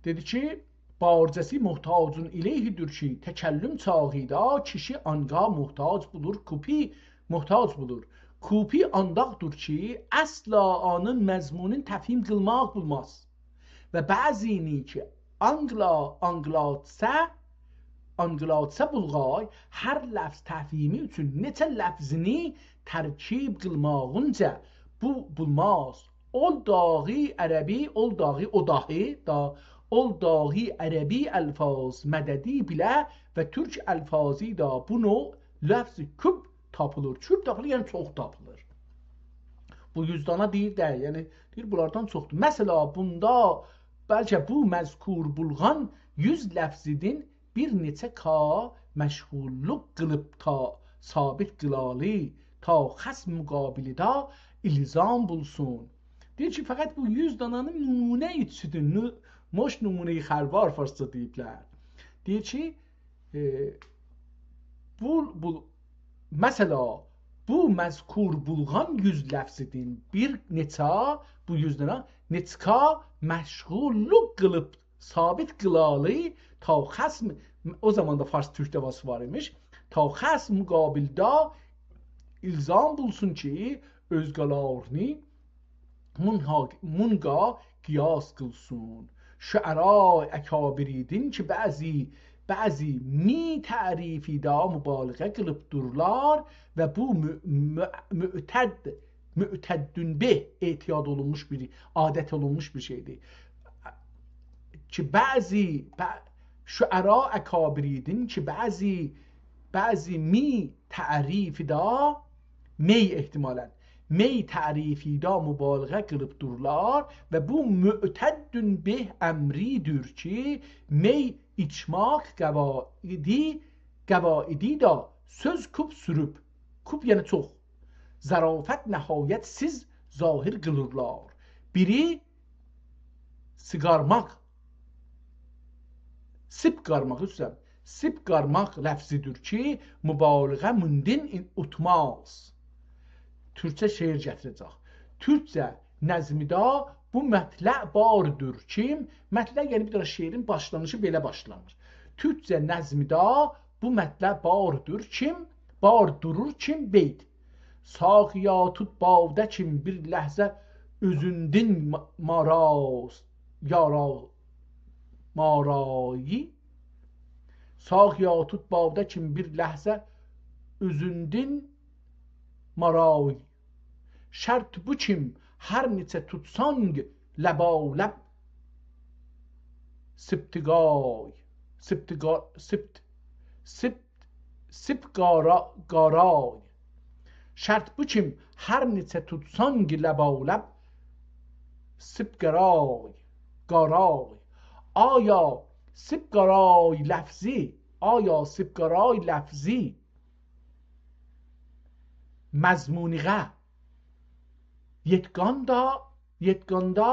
دئدی کی، بارجه‌سی محتاجون الیه‌دیر کی، تکلم چاغیدا کیشی آنگاه محتاج بولور، کوپی محتاج بولور. کوپی آنداقدیر کی، اصلا آنین مضمونون تفهیم قیلماق بولماز. و بعضینی کی، آنگلا، آنگلاتسا، آنگلاتسا بولغای، هر لفظ تفهیمی اوچون نئچه لفظینی ترکیب قیلماغینجا بو، بولماز. اول داهی عربی، اول داهی، او داهی، دا، اول داهی عربی الفاظ مددی بیله و تورک الفاظی دا بو نوع لفظ کوپ تاپیلیر. کوپ تاپیلیر، یعنی چوخ تاپیلیر. بو یوز دانا دئییر ده، یعنی دئییر بونلاردان چوخدور. مثلا، بوندا بلکه بو مذکور بولغان یوز لفظیدین بیر نئچه کا مشغوللوق قیلیب تا ثابت قیلالی، تا خصم مقابلی دا الزام بولسون. دئییر کی، فقط بو یوز دانانین نمونه اوچودور. نو-، مشت نمونه‌ی خروار فارسجا دئییبلر. دئییر کی، ائ، بو، بو، مثلا، بو مذکور بولغان یوز لفظیدین بیر نئچه، بو یوز دانا، نئچه کا مشغوللوق قیلیب ثابت قیلالی تا خصم، او زامان دا فارس تورک دعواسی وار ایمیش، تا خصم مقابلده الزام بولسون کی، اؤزگالارینی مونها-، مونقا قیاس قیلسون. شعرای اکابریدین کی، بعضی، بعضی می تعریفیدا مبالغه قیلیب دورلار و بو مو-، مو-، معتد، معتدون به اعتیاد اولونموش بیر، عادت اولونموش بیر شئیدیر. کی، بعضی، بع-، شعرا اکابریدین کی، بعضی، بعضی می تعریفیدا، می احتمالاً، می تعریفیدا مبالغه قیلیب دورلار و بو معتدون به امریدیر کی، می ایچماق قواعدی، قواعدی دا سؤز کوپ سوروب. کوپ، یعنی چوخ. ظرافت نهایت‌سیز ظاهر قیلیرلار. بیری سیقارماق، سیپ قارماق، عذر ایسته‌ییرم، سیپ قارماق لفظیدیر کی، مبالغه موندین اوتماز. تورکجه شعر گتیره‌جک. تورکجه نظمیده بو مطلع باردیر کی، مطلع، یعنی بیر دنه شعرین باشلانیشی بئله باشلانیر. تورکجه نظمیده بو مطلع باردیر کیم، بار دورور کیم، بیت. ساقیا توت باده کیم بیر لحظه اوزوندون ما-، ماراز، یارا-، مارایی. ساقیا توت باده کیم بیر لحظه اوزوندون مارایی. شرط بو کیم هر نئچه توتسانگ لبالب سیپتیقای، سیپتیقا-، سیپت-، سیپت-، سیپقارا-، قارای. شرط بو کیم هر نئچه توتسانگ لبالب سیپقارای، قارای. آیا سیپقارای لفظی، آیا سیپقارای لفظی مضمونیغه یئتقاندا، یئتقاندا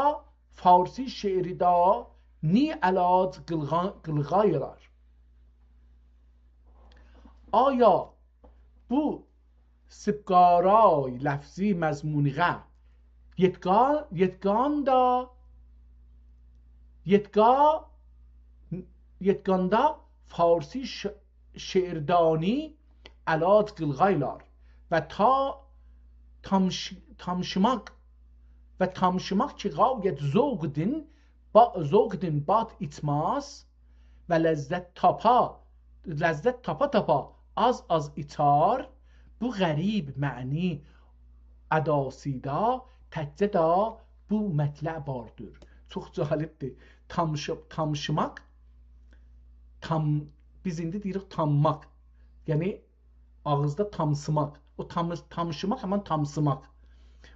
فارسی شعریدا نی علاج قیلغا-، قیلغایلار؟ آیا بو سیپقارای لفظی مضمونیغه یئتقا-، یئتقاندا، یئتقا-، یئتقاندا فارسی ش-، شعردانی علاج قیلغایلار و تا تامش-، تامشیماق و تامشیماق کی، غایت ذوقدین، با-، ذوقدین باد ایچماز و لذت تاپا، لذت تاپا-تاپا آز-آز ایچار، بو غریب معنی اداسیدا تکجه دا بو مطلع باردیر. چوخ جالبدیر. تامشی-، تامشیماق، تام-، بیز ایندی دئییریک تامماق. یعنی، آغیزدا تامسیماق. او تامس-، تامشیماق، همین تامسیماق.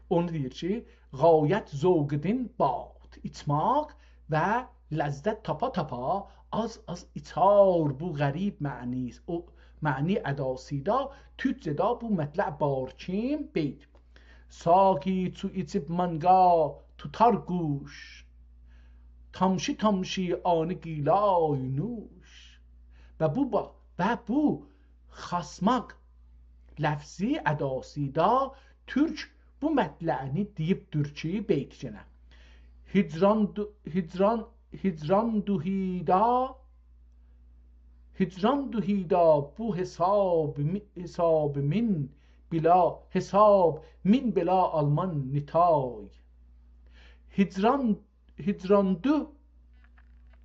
اونو دئییر کی، غایت ذوقدین باد ایچماق و لذت تاپا-تاپا آز-آز ایچار بو غریب معنی، او معنی اداسیدا، تورکجه‌ده بو مطلع بار کیم، بیت. ساقی چو ایچیب مانگا توتار گوش، تامشی تامشی آنی قیلای نوش. و بو با-، و بو خاسماق لفظی اداسیدا تورک بو مطلعنی دئییبدیر کی، بیت یئنه. هجران دو-، هجران هیجران دوهیدا، هیجران دوهیدا بو حساب می-، حساب مین بلا، حساب مین بلا آلمان نیتای. هیجران، هیجران دو،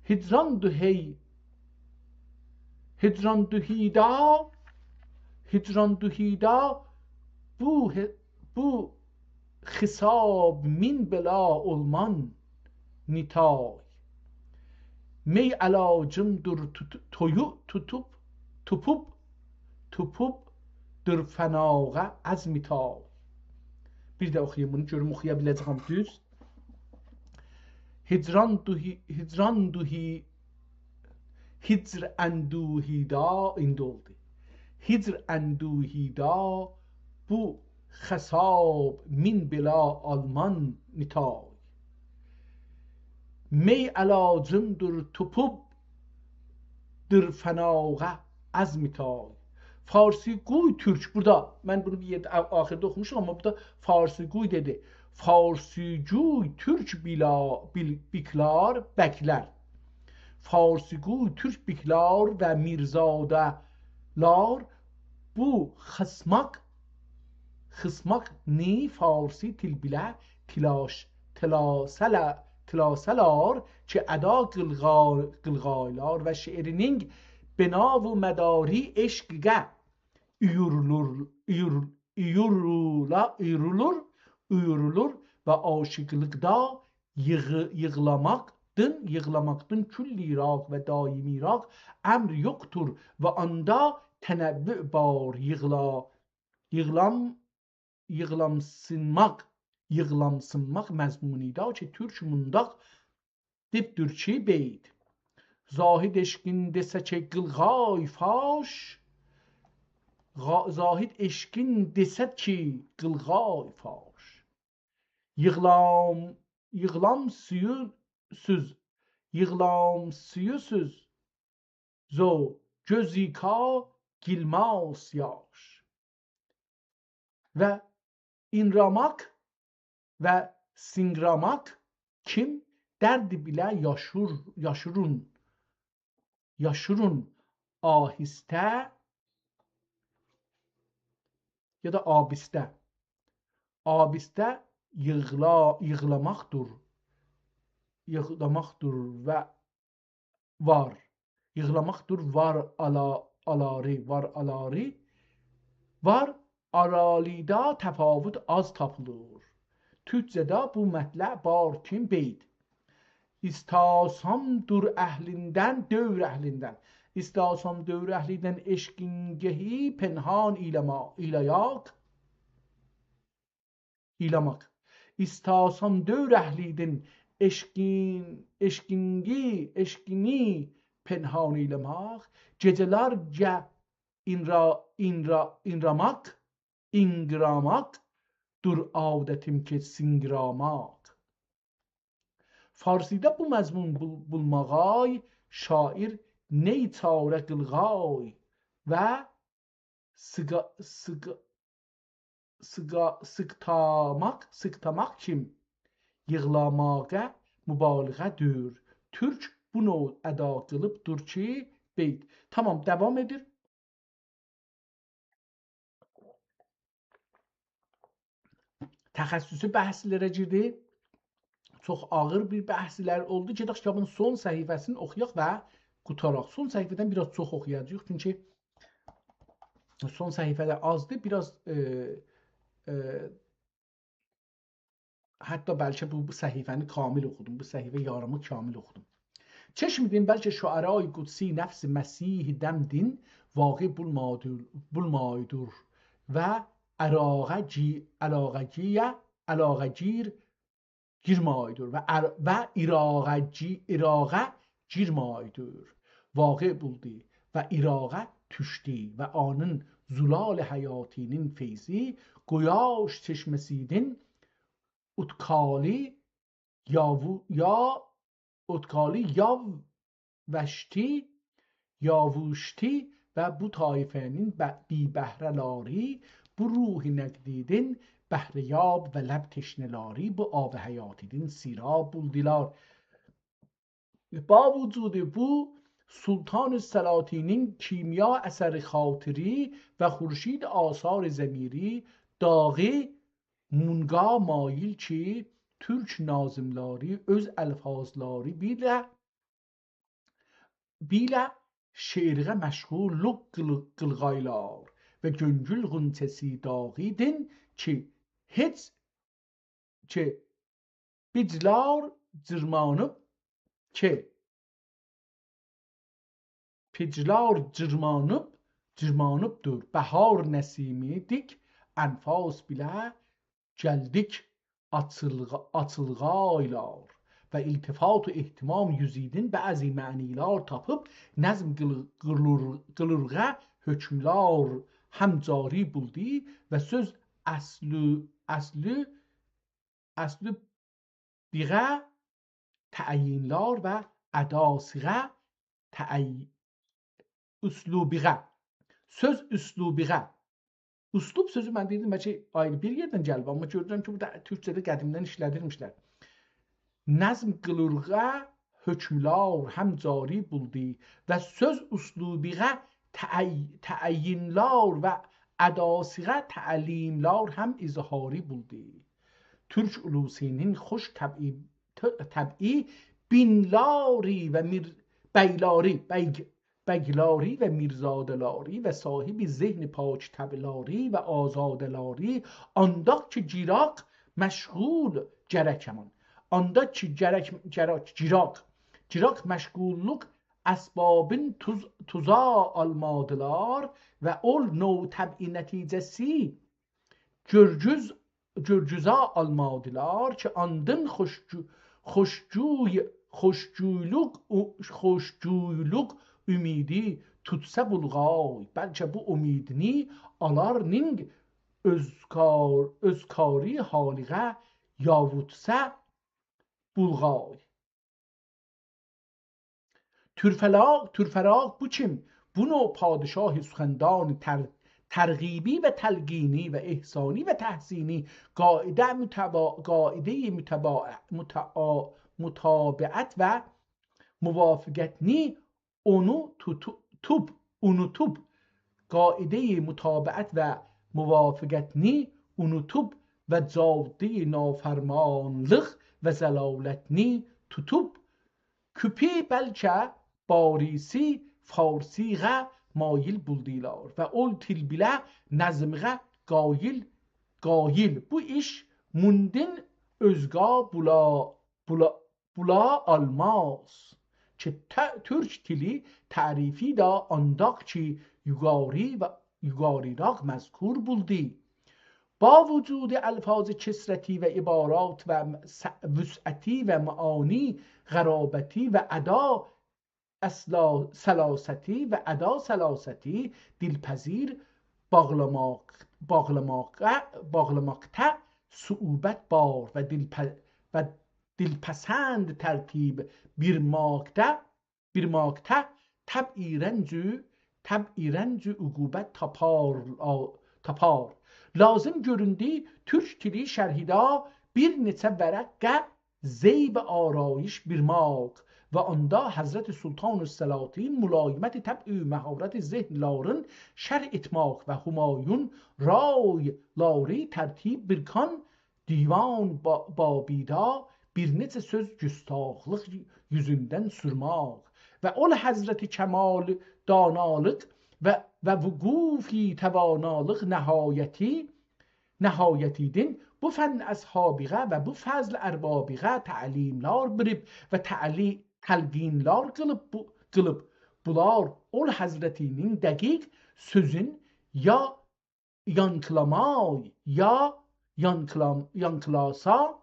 هیجران دو هی، هیجران دوهیدا، هیجران دوهیدا بو ح-، بو خساب مین بلا اولمان نیتای. می علاجیمدیر توت-، تویو توتوب، توپوب، توپوب دور فناغا عزم ایتای. بیر ده اوخویوم بونو، گؤروم اوخویا بیله‌جه‌یم دوز. هیجران دوهی، هیجران دوهی، هیجر اندوهیدا، ایندی اولدو. هیجر اندوهیدا بو خساب مین بلا آلمان نیتای. می علاجیمدیر توپوب دور فناغا عزم ایتای. فارسی‌گوی تورک، بورادا من بونو بیر یئرده آ-، آخیردا اوخوموشام، آمما بورادا فارسی‌گوی دئدی. فارسی‌گوی تورک بیلا-، بیل-، بیکلار، بکلر. فارسی‌گوی تورک بیکلار و میرزاده‌لار بو خسماق، خسماق نی فارسی تیل بیله تلاش، تلاسه‌له-، تلاسه‌لار کی ادا قیلغا-، قیلغایلار و شعرینین بنا و مداری عشقه اویورولور، اویور-، اویورولا-، اویورولور، اویورولور و عاشیقلیقدا ییغی-، ییغلاماقدین، ییغلاماقدین کل ایراق و دایمی ایراق امر یوخدور و آندا تنوع بار، ییغلا-، ییغلام-، ییغلامسینماق، ییغلامسینماق مضمونیدا کی تورک مونداق دئییبدیر کی، بئیت. زاهد عشقین دئسه کی قیلغای فاش، غا-، زاهد عشقین دئسه کی قیلغای فاش. ییغلام-، ییغلامسیوسوز، ییغلامسیوسوز، زو، گؤزی کا گیلماس یاش. و اینراماق و سینگراماق کیم دردی بیله یاشور-، یاشورون، یاشورون آهسته یا دا آبسته. آبسته ییغلا-، ییغلاماقدیر. ییغلاماقدیر و وار. ییغلاماقدیر وار آلا-، آلاری، وار آلاری. وار آلاریدا تفاوت آز تاپیلیر. تورکجه‌ده بو مطلع بار کیم بئیت. ایستاسام دور اهلیندن، دؤور اهلیندن. ایستاسام دؤور اهلیندن عشقینگهی پنهان ایلما-، ایلایاق. ایلاماق. ایستاسام دؤور اهلیدین عشقین، عشقینگی، عشقینی پنهان ایلاماق، گئجه‌لرجه اینرا-، اینرا-، اینراماق، اینقراماق، دور عادتیم کی سینگراماق. فارسیدا بو مضمون بول-، بولماغای شاعر نئی چاره قیلغای و سیقا-، سیقا-، سیقا-، سیقتاماق، سیقتاماق کیم ییغلاماغا مبالغه‌دیر. تورک بو نوع ادا قیلیبدیر کی، بئیت. تامام، داوام ائدیر. تخصصی بحثلره گیردی. چوخ آغیر بیر بحثلر اولدو. گئدک کیتابین سون صفحه‌سینی اوخویاق و قوتاراق. سون صفحه‌دن بیر آز چوخ اوخویاجاغیق، چونکی سون صفحه‌ده آزدیر. بیر آز، ائ، ائ، حتی بلکه بو، بو صفحه‌نی کامل اوخودوم. بو صفحه یاریمی کامل اوخودوم. چشم دین بلکه شعرای قدسی نفس مسیح دم دین واقع بولمادور، بولمایدور و عراقه گی-، علاقه‌گیه، علاقه‌گیر گیرمایدور و ار-، و ایراقه گی-، ایراقه گیرمایدور. واقع بولدو و ایراقه توشدو و آنین زلال حیاتی‌نین فیضی، قویاش چشمه‌سی‌دین اوتکالی یاوو-، یا اوتکالی یاووشتی، یاووشتی و بو طایفه‌نین ب-، بی‌بهره‌لاری، بو روح نقدی‌دین بهره‌یاب و لب تشنه‌لاری، بو آب حیاتی‌دین سیراب بولدولار. با وجود بو، سلطان سلاطینین کیمیا اثر خاطری و خورشید آثار ضمیری، داغی مونقا مایل کی، تورک ناظملاری اؤز الفاظلاری بیله، بیله شعرغه مشغوللوق قیل-، قیلغایلار و گؤنگول غنچه‌سی داغیدین کی، هئچ کی، بیجلار جیرمانیب کی، پیجلار جیرمانیب، جیرمانیبدیر. بهار نسیمی دیک انفاس بیله گلدیک آچیلغا-، آچیلغایلار و التفات و اهتمام یوزیدین بعضی معنیلار تاپیب نظم قیل-، قیلیر-، قیلیرغا حکملار هم جاری بولدی و سؤز اصلی، اصلی، اصلی بیغه تعیینلار و اداسیغه تعی-، اسلوبیغه. سؤز اسلوبیغه. اسلوب سؤزو من دئییردیم، بلکه آیری بیر یئردن گلیب، آمما گؤردوم کی، بو دا تورکجه‌ده قدیمدن ایشلدیرمیشلر. نظم قیلیرغا حکملار هم جاری بولدی و سؤز اسلوبیغه تعی-، تعیینلار و اداسیغه تعلیملار هم اظهاری بولدی. تورک اولوسونون خوش طبعی، ط-، طبعی بینلاری و میر-، بیلاری، بیگ-، بیگلاری و میرزاده‌لاری و صاحب ذهن پاک‌طبع‌لاری و آزاده‌لاری، آنداق کی گیراق مشغول گرک همان. آنداق کی گرک، گرک، گیراق، گیراق مشغوللوق اسبابین توز-، توزا آلمادیلار و اول نوع طبعی نتیجه‌سی گؤرگوز-، گؤرگوزا آلمادیلار کی، آندین خوشگو-، خوشگوی-، خوشگویلوق، او-، خوشگویلوق اومیدی توتسا بولغای، بلکه بو اومیدینی آلار نینگ اؤز کار-، اؤز کاری حالیغه یاووتسا بولغای. تورفلاق، تورفراق بو کیم؟ بو نوع پادشاه سخندان تر-، ترغیبی و تلقینی و احسانی و تحسینی، قاعده متبا-، قاعدهٔ متبا-، متعا-، متابعت و موافقتنی اونو توتو-، توب، اونوتوب، قاعدهٔ متابعت و موافقتنی اونوتوب و جادهٔ نافرمانلیق و ضلالتنی توتوب، کوپی بلکه باریسی فارسیغه مایل بولدیلار و اول تیل بیله نظمیغه قایل، قایل. بو ایش موندین اؤزگا بولا، بولا، بولا آلماز کی، ت-، تورک تیلی تعریفی ده آنداق کی، یوقاری و یوقاریراق مذکور بولدی. با وجود الفاظ کثرتی و عبارات و س-، وسعتی و معانی غرابتی و ادا اصلا سلاستی و ادا سلاستی دلپذیر باغلاماق، باغلاماق، باغلاماقدا صعوبت بار و دلپ-، و دلپسند ترتیب بیرماقدا، بیرماقدا طبعی رنج، طبعی رنج عقوبت تاپار، آ-، تاپار. لازم گؤروندو تورک تیلی شرحیده بیر نئچه ورقه زیب آرایش بیرماق و آندا حضرت سلطان السلاطین ملایمت طبع و مهارت ذهنلارین شرح ائتماق و همایون رایلاری ترتیب بیرکان دیوان با-، بابیدا بیر نئچه سؤز گستاخلیق یوزوندن سورماق و اول حضرت کمال دانالیق و، و وقوفی توانالیق نهایتی نهایتیدین بو فن اصحابیغه و بو فضل اربابیغه تعلیملار بیریب و تعلی-، تلقینلار قیلیب بو-، قیلیب. بونلار اول حضرتینین دقیق سؤزون یا یانکیلامای، یا یانکیلام-، یانکیلاسا،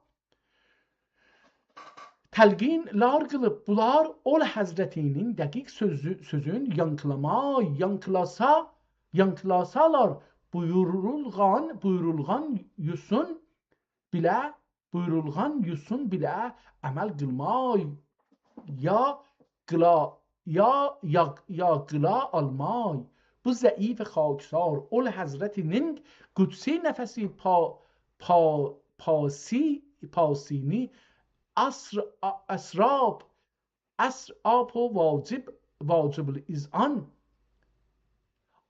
تلقینلار قیلیب بونلار اول حضرتینین دقیق سؤزو، سؤزون یانکیلامای، یانکیلاسا، یانکیلاسالار بویورولغان، بویورولغان یوسون بیله، بویورولغان یوسون بیله عمل قیلمای، یا قیلا، یا، یا، یا قیلا آلمای. بو ضعیف خاکسار اول حضرتینین قدسی نفسی پا-، پا-، پاسی-، پاسینی اسر-، آ-، اسراب اسراب و واجب، واجب الاذعان،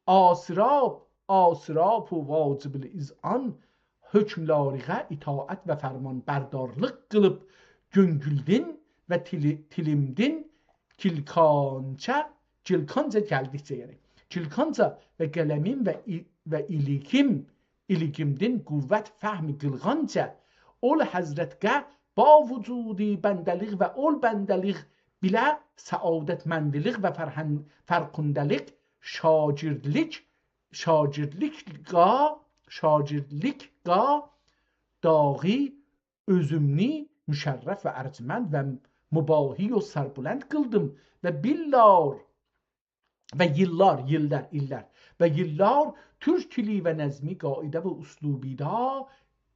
آسراب، آسراب و واجب الاذعان حکملارغا اطاعت و فرمانبردارلیق قیلیب، گؤنگولدین و تیلی-، تیلیمدین کیلکانجا، کیلکانجا گلدیکجه، یعنی، کیلکانجا و قلمیم و ای-، و ایلیگیم، ایلیگیمدین قوت فهمی قیلغانجا، اول حضرتقه با وجودی بنده‌لیق و اول بنده‌لیق بیله سعادتمندلیق و فرهن-، فرخونده‌لیق شاگردلیک، شاگردلیک قا، شاگردلیک قا داغی اؤزومنی مشرف و ارجمند و مباهی و سربلند قیلدیم و بیللار و ییللار، ییللار، ایللر و ییللار تورک دیلی و نظمی قاعده و اسلوبیدا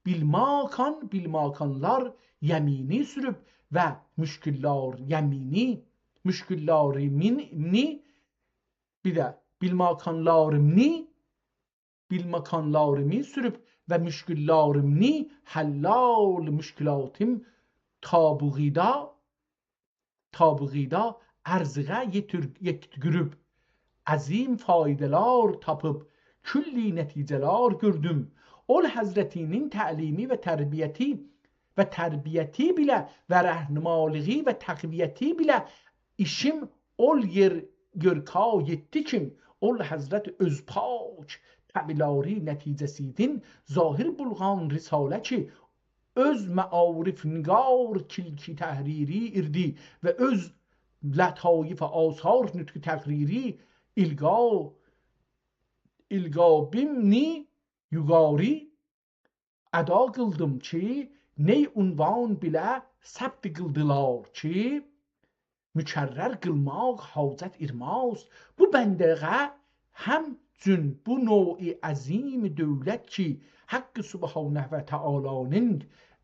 بیلماکان، بیلماکانلار یمینی سوروب و مشکللار یمینی، مشکللاریمینی، بیر ده بیلماکانلاریمنی، بیلماکانلاریمی سوروب و مشکللاریمنی حلال مشکلاتیم تابوغیدا، تابوغیدا ارزیغه یئتیر-، یئتگوروب عظیم فایدالار تاپیب کلی نتیجه‌لر گؤردوم. اول حضرتینین تعلیمی و تربیتی و تربیتی بیله و رهنمالیغی و تقویتی بیله ایشیم اول یئر، یئرکا یئتدی کیم، اول حضرت اؤز پاک طبعلاری نتیجه‌سیدین ظاهر بولغان رساله کی، اؤز معارف نگار کلکی تحریری ایردی و اؤز لطایف آثار نطق تقریری القا، القا بیمنی یوگاری ادا قیلدیم کی، نی عنوان بیله ثبت قیلدیلار کی، مکرر قیلماق حاجت ایرماز. بو بنده‌غه همچون بو نوع عظیم دولت کی، حق سبحانه و تعالی‌نین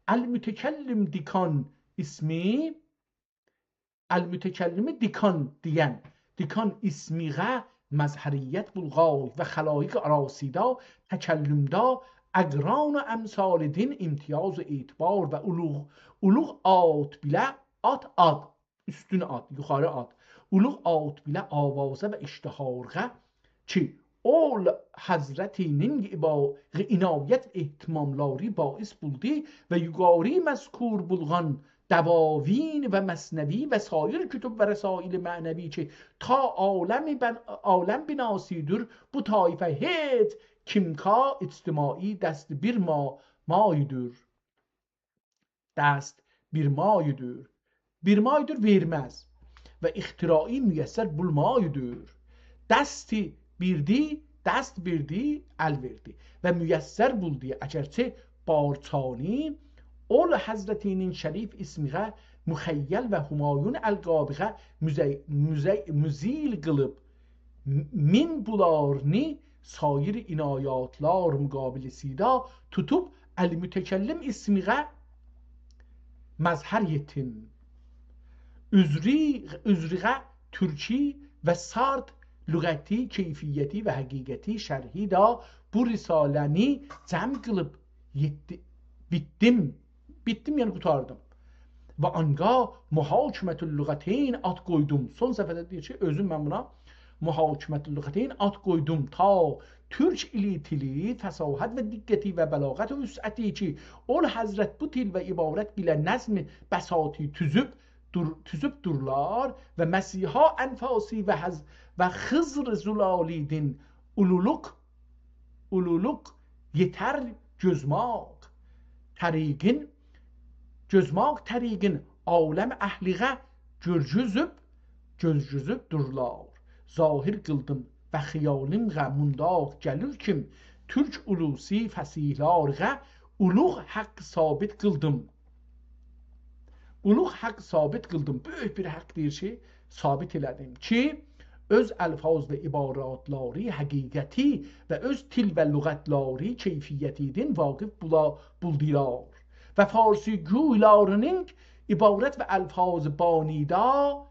المتکلم دکان اسمی، المتکلم دکان دئین، دکان اسمیغه مظهریت بولغای و خلایق آراسیدا تکلمدا اقران و امثالدین امتیاز و اعتبار و اولوغ، اولوغ آد بیله، آد، آد، اوستون آد، یوخاری آد، اولوغ آد بیله آوازه و اشتهارغا کی، اول حضرتینین عبا-، عنایت و اهتماملاری باعث بولدو و یوخاری مذکور بولغان دواوین و مثنوی و سایر کتب و رسائل معنوی کی، تا عالم بن-، عالم بناسیدیر، بو طایفه هئچ کیمکا اجتماعی دست بیر ما-، ماییدیر. دست بیر ماییدیر. بیر ماییدیر وئرمز و اختراعی میسر بولماییدیر. دستی بیردی، دست بیردی، ال وئردی و میسر بولدو. اگرچه بارچانی اول حضرتینین شریف اسمیغه مخیل و همایون القابیغه مزی-، مزی-، مزیل قیلیب، م-، مین بولارنی سایر عنایاتلار مقابله‌سیده توتوب المتکلم اسمیغه مظهر یئتیم. اوزری-، اوزریغه تورکی و سارد لغتی، کیفیتی و حقیقتی شرحی ده بو رساله‌نی جمع قیلیب یئتدی-، بیتدیم. بیتدیم، یعنی قوتاردیم. و آنگاه محاکمة اللغتین آد قویدوم. سون صفحه‌ده دئییر کی، اؤزوم من بونا محاکمة اللغتین آد قویدوم. تا تورک ایلی تیلی، فصاحت و دقتی و بلاغت و وسعتی کی، اول حضرت بو تیل و عبارت بیله نظم بساطی توزوب، دور-، توزوب دورلار و مسیحا انفاسی و حض-، و خضر زلالیدین اولولوق، اولولوق یئتر گؤزماق طریقین، گؤزماق طریقین عالم اهلیغه گؤرگوزوب، گؤرگوزوب دورلار. ظاهر قیلدیم و خیالیمغا مونداق گلیر کیم، تورک اولوسی فصیحلارغا اولوغ حق ثابت قیلدیم. اولوغ حق ثابت قیلدیم. بؤیوک بیر حق دئییر کی، ثابت ائله‌دیم کی، اؤز الفاظ و عباراتلاری حقیقتی و اؤز تیل و لغتلاری کیفیتیدین واقف بولا-، بولدولار. و فارسی گویلارینین عبارت و الفاظ بانیدا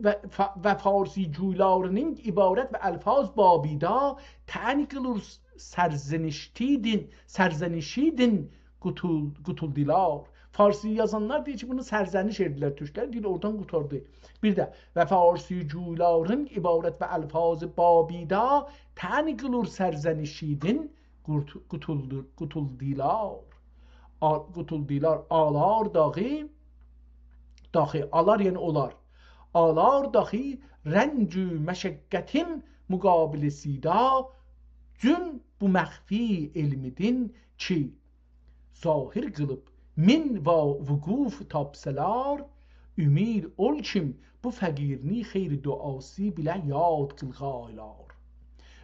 و ف-، و فارسی گویلارینین عبارت و الفاظ بابیدا طعن قیلیر سرزنشتیدین، سرزنشیدین قوتول-، قوتولدولار. فارسی یازانلار دئییر کی، بونو سرزنش ائدیرلر تورکلر، دئییر، اورادان قورتاردی. بیر ده، «و فارسی‌گولارین عبارت و الفاظ بابیدا طعن قیلور سرزنشیدین قورت-، قوتولدو-، قوتولدیلار.» آ-، قوتولدیلار، آلار داخی، داخی، آلار، یعنی اولار. آلار داخی رنج و مشقتین مقابل سیدا، جون بو مخفی علمیدین کی، ظاهر قیلیب مین وا-، وقوف تاپسالار، امید اول کیم بو فقیرنی خیر دعاسی بیله یاد قیلغایلار.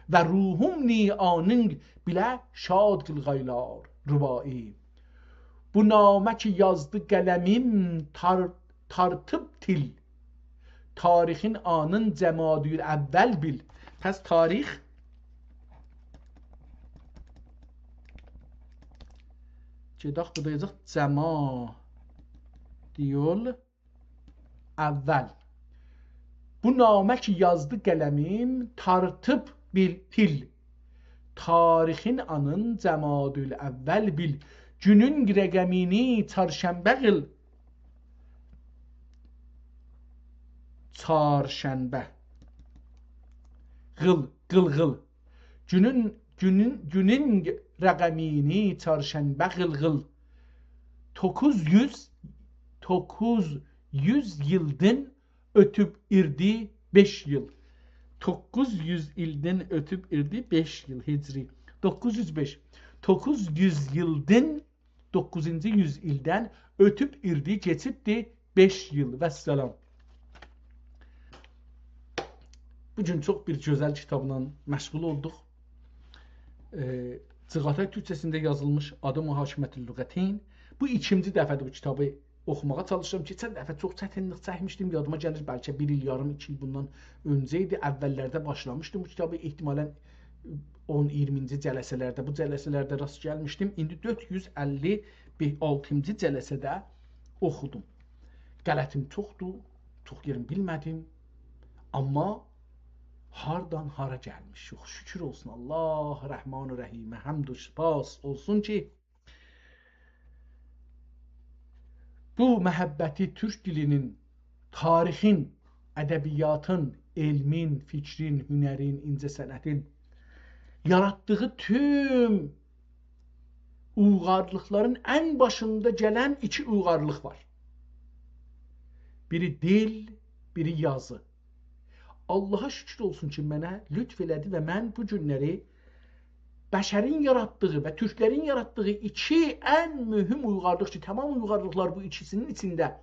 و روحوم نی آنین بیله شاد قیلغایلار. رباعی. بو نامه کی یازدی قلمیم تار-، تارتیب تیل، تاریخین آنین جمادی الاول بیل. پس تاریخ، گئدک بورادا یازاق، جمادی الاول. بو نامه کی یازدی قلمیم تارتیب بیل تیل، تاریخین آنین جمادی الاول بیل، گونون رقمینی چارشنبه قیل، چارشنبه. قیل، قیل، قیل. گونون، گونون، گونون رقمینی چارشنبه قیل، قیل. دوققوز یوز، دوققوز یوز ایلدن اؤتوب ایردی بئش ایل. دوققوز یوز ایلدن اؤتوب ایردی بئش ایل هجری. دوققوز یوز بئش. دوققوز یوز ایلدن، دوققوزونجو یوز ایلدن اؤتوب ایردی، کئچیبدی بئش ایل. والسلام. بو گون چوخ بیر گؤزل کیتابلا مشغول اولدوق. ائ، جیغاتای تورکجه‌سینده یازیلمیش، آدی محاکمة اللغتین. بو ایکینجی دفعه‌دیر بو کیتابی اوخوماغا چالیشیرام. کئچن دفعه چوخ چتینلیک چکمیشدیم، یادیما گلیر، بلکه بیر ایل یاریم، ایکی ایل بوندان اؤنجه ایدی. اوللرده باشلامیشدیم بو کیتابی، احتمالاً اون، اییرمینجی جلسه‌لرده، بو جلسه‌لرده راست گلمیشدیم. ایندی دؤرد یوز اللی آلتینجی جلسه‌ده اوخودوم. غلطیم چوخدور، چوخ یئرین بیلمه‌دیم. آمما هاردان هارا گلمیشیک. شوکور اولسون الله رحمان رحیمه. حمد و سپاس اولسون کی، بو محبتی تورک دیلینین، تاریخین، ادبیاتین، علمین، فیکرین، هنرین، اینجه‌صنعتین یاراتدیغی توم اویغارلیقلارین ان باشیندا گلن ایکی اویغارلیق وار. بیری دیل، بیری یازی. آللاها شوکور اولسون کی، منه لطف ائله‌دی و من بو گونلری بشرین یاراتدیغی و تورکلرین یاراتدیغی ایکی ان مهم اویغارلیق کی، تمام اویغارلیقلار بو ایکیسینین ایچینده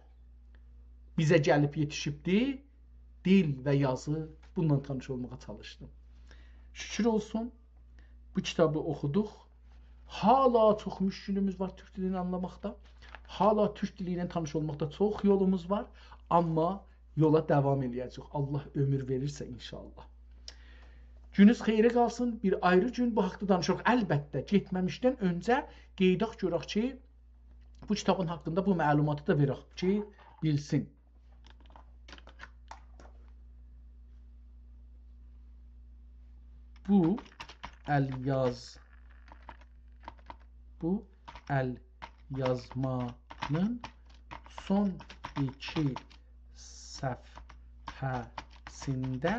بیزه گلیب یئتیشیبدی، دیل و یازی، بونونلا تانیش اولماغا چالیشدیم. شوکور اولسون، بو کیتابی اوخودوق. هالا چوخ مشکلیمیز وار تورک دیلینی آنلاماقدا. هالا تورک دیلی ایله تانیش اولماقدا چوخ یولوموز وار. آمما یولا داوام ائله‌یه‌جه‌ییک، آللاه عؤمور وئریرسه ان‌شاءالله. گونوز خئیره قالسین، بیر آیری گون بو حاقدا دانیشاریق. البته، گئتمه‌میشدن اؤنجه قئییداق گؤرک کی، بو کیتابین حاقیندا بو معلوماتی دا وئرک کی، بیلسین. بو الیاز-، بو ال یازمانین سون ایکی صفحه‌سینده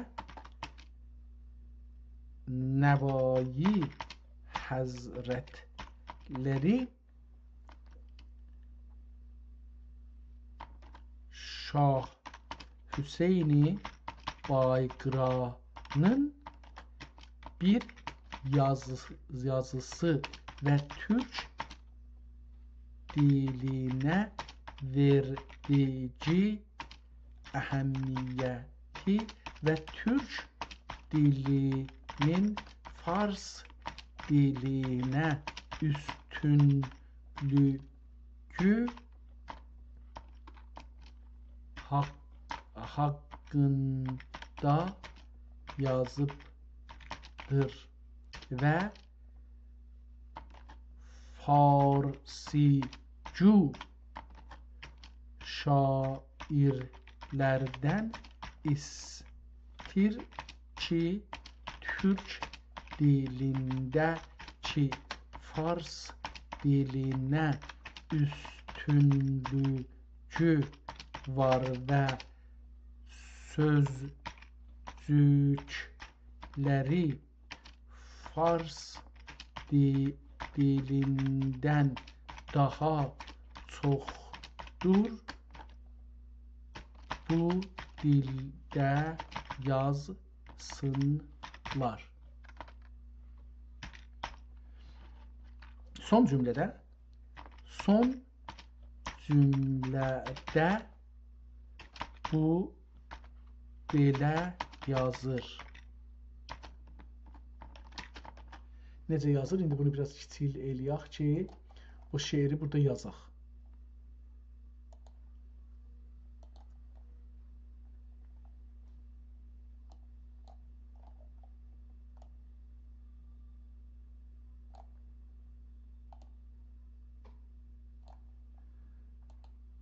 نوایی حضرتلری شاه حسین بایقرانین بیر یازی-، یازیسی و تورک دیلینه وئردیگی اهمیتی و تورک دیلینین فارس دیلینه اوستونلوگو حاق-، حاقیندا یازیبدیر و فارسی‌گو شاعیرلردن ایستیر کی، تورک دیلینده‌کی فارس دیلینه اوستونلوگو اوستونلوگو وار و سؤزجوکلری فارس دی-، دیلیندن داها چوخدور، بو دیلده یازسینلار. سون جمله‌ده، سون جمله‌ده بو بئله یازیر. نئجه یازیر؟ ایندی بونو بیر آز کیچیک ائله‌یک کی، او شعری بورادا یازاق.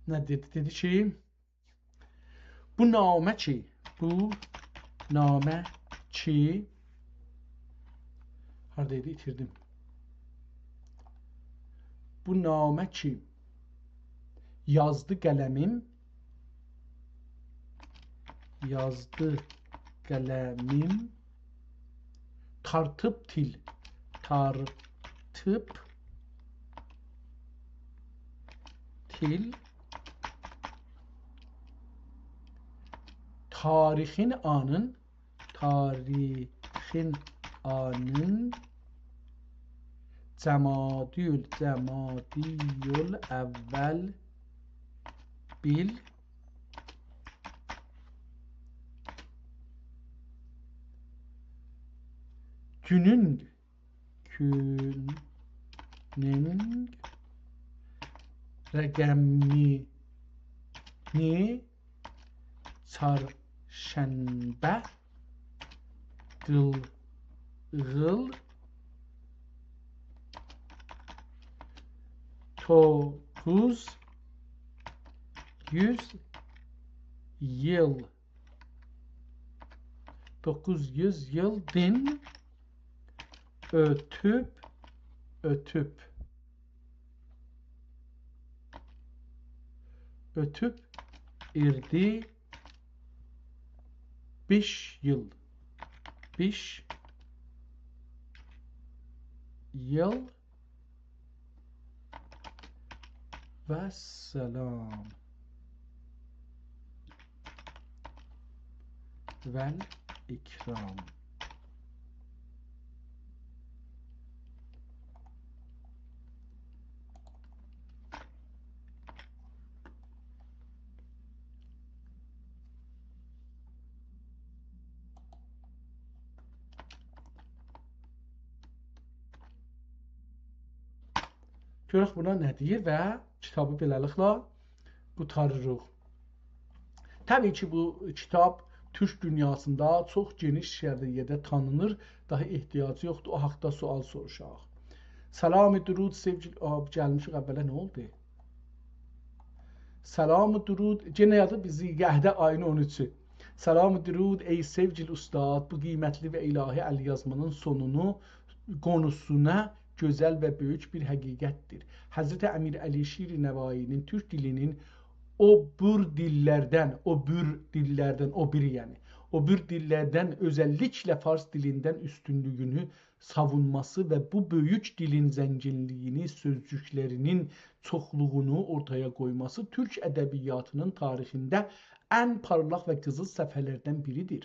نه دئدی؟ دئدی کی، بو نامه کی، بو نامه کی، هاردا ایدی، ایتیردیم. بو نامه کی، یازدی قلمیم، یازدی قلمیم، تارتیب تیل، تارتیب تیل، تاریخین آنین، تاریخین آنین، جمادی ال، جمادی الاول بیل، گونون، گونون رقمینی چارشنبه قیلغیل دوققوز یوز ایل، دوققوز یوز ایل دین اؤتوب، اؤتوب، اؤتوب ایردی بئش ایل، بئش ایل. و سلام. و اکرام. گؤرک بونا نه دئییر و کیتابی بئله‌لیکله قوتاریریق. طبیعی کی، بو کیتاب تورک دونیاسیندا چوخ گئنیش سویه‌ده تانینیر. داها احتیاجی یوخدور او حاقدا سؤال سوروشاق. سلام، درود، سئوگیلی... آ، گلمیشیک اوّله، نه اولدو؟ سلام، درود. یئنه یازیب بیزی، یهده آیین اون اوچو. سلام، درود، ای سئوگیلی اوستاد. بو قیمتلی و الهی ال‌یازمانین سونونو، قونوسونا گؤزل و بؤیوک بیر حقیقتدیر. حضرت امیر علی شیر نوایی‌نین تورک دیلینین او بیر دیللردن، او بیر دیللردن، او بیر، یعنی، او بیر دیللردن، اؤزللیکله فارس دیلیندن اوستونلوگونو ساوونماسی و بو بؤیوک دیلین زنگینلیگینی، سؤزجوکلرینین چوخلوغونو اورتایا قویماسی تورک ادبیاتینین تاریخینده ان پارلاق و قیزیل صفحه‌لردن بیریدیر.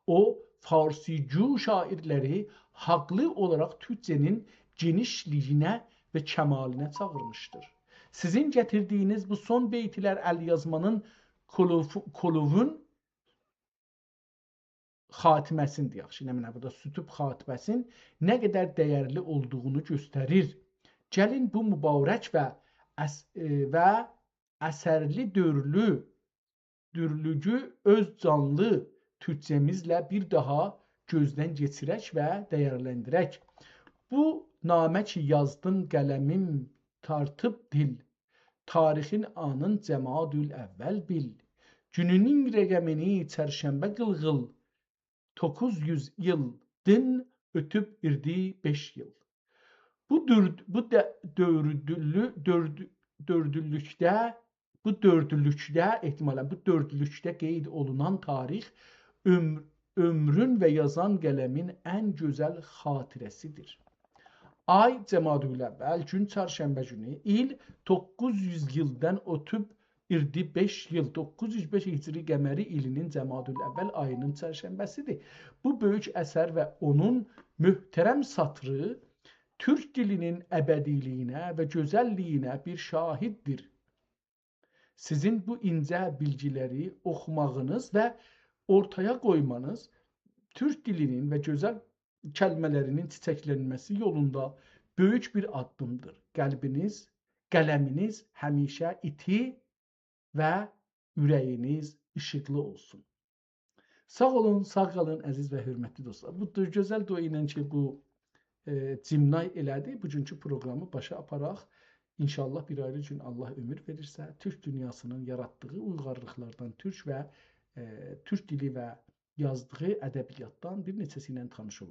او، فارسی‌جو شاعیرلری حاقلی اولاراق تورکجه‌نین گئنیشلیگینه و کمالینه چاغیرمیشدیر. سیزین گتیردیگینیز بو سون بیتلر ال‌یازمانین کولوف-، کولووون خاتمه‌سین، دئیک کی، نه منه بورادا سوتوب خاتمه‌سین نه قدر دَیرلی اولدوغونو گؤستریر. گلین بو مبارک و اس-، ائ، و اثرلی دؤرلو، دؤرلوگو اؤز جانلی تورکجه‌میزله بیر داها گؤزدن کئچیرک و دَیرلندیرک. بو نامه کی یازدیم قلمیم تارتیب دیل، تاریخین آنین جمادی الاول بیل. گونونون رقمینی چرشنبه قیلغیل، دوققوز یوز ایل دین اؤتوب ایردی بئش ایل. بو دؤرد-، بو ده-، دؤوردولو-، دؤرد-، دؤردلوکده، بو دؤردلوکده، احتمالاً بو دؤردلوکده قید اولونان تاریخ عؤمر، عؤمرون و یازان قلمین ان گؤزل خاطره‌سیدیر. آی جمادی الاول، گون چرشنبه گونو، ایل دوققوز یوز ایلدن اؤتوب ایردی بئش ایل، دوققوز یوز بئش هجری قمری ایلینین جمادی الاول آیینین چرشنبه‌سیدیر. بو بؤیوک اثر و اونون محترم سطری تورک دیلینین ابدی‌لیگینه و گؤزللیگینه بیر شاهددیر. سیزین بو اینجه بیلگی‌لری اوخوماغینیز و اورتایا قویمانیز تورک دیلینین و گؤزل کلمه‌لرینین چیچکلنمه‌سی یولوندا بؤیوک بیر آددیمدیر. قلبینیز، قلمینیز همیشه ایتی و اوره‌یینیز ایشیقلی اولسون. ساغ اولون، ساغ قالین، عزیز و حؤرمتلی دوستلار. بو دو-، گؤزل دعا ایله کی، بو، ائ، جیمنای ائله‌دی، بوگونکو پروقرامی باشا آپاراق. انشاءالله بیر آیری گون الله عؤمور وئریرسه، تورک دونیاسینین یاراتدیغی اویغارلیقلاردان تورک و، ائ، تورک دیلی و یازدیغی ادبیاتدان بیر نئچه‌سی ایله تانیش اولوروق.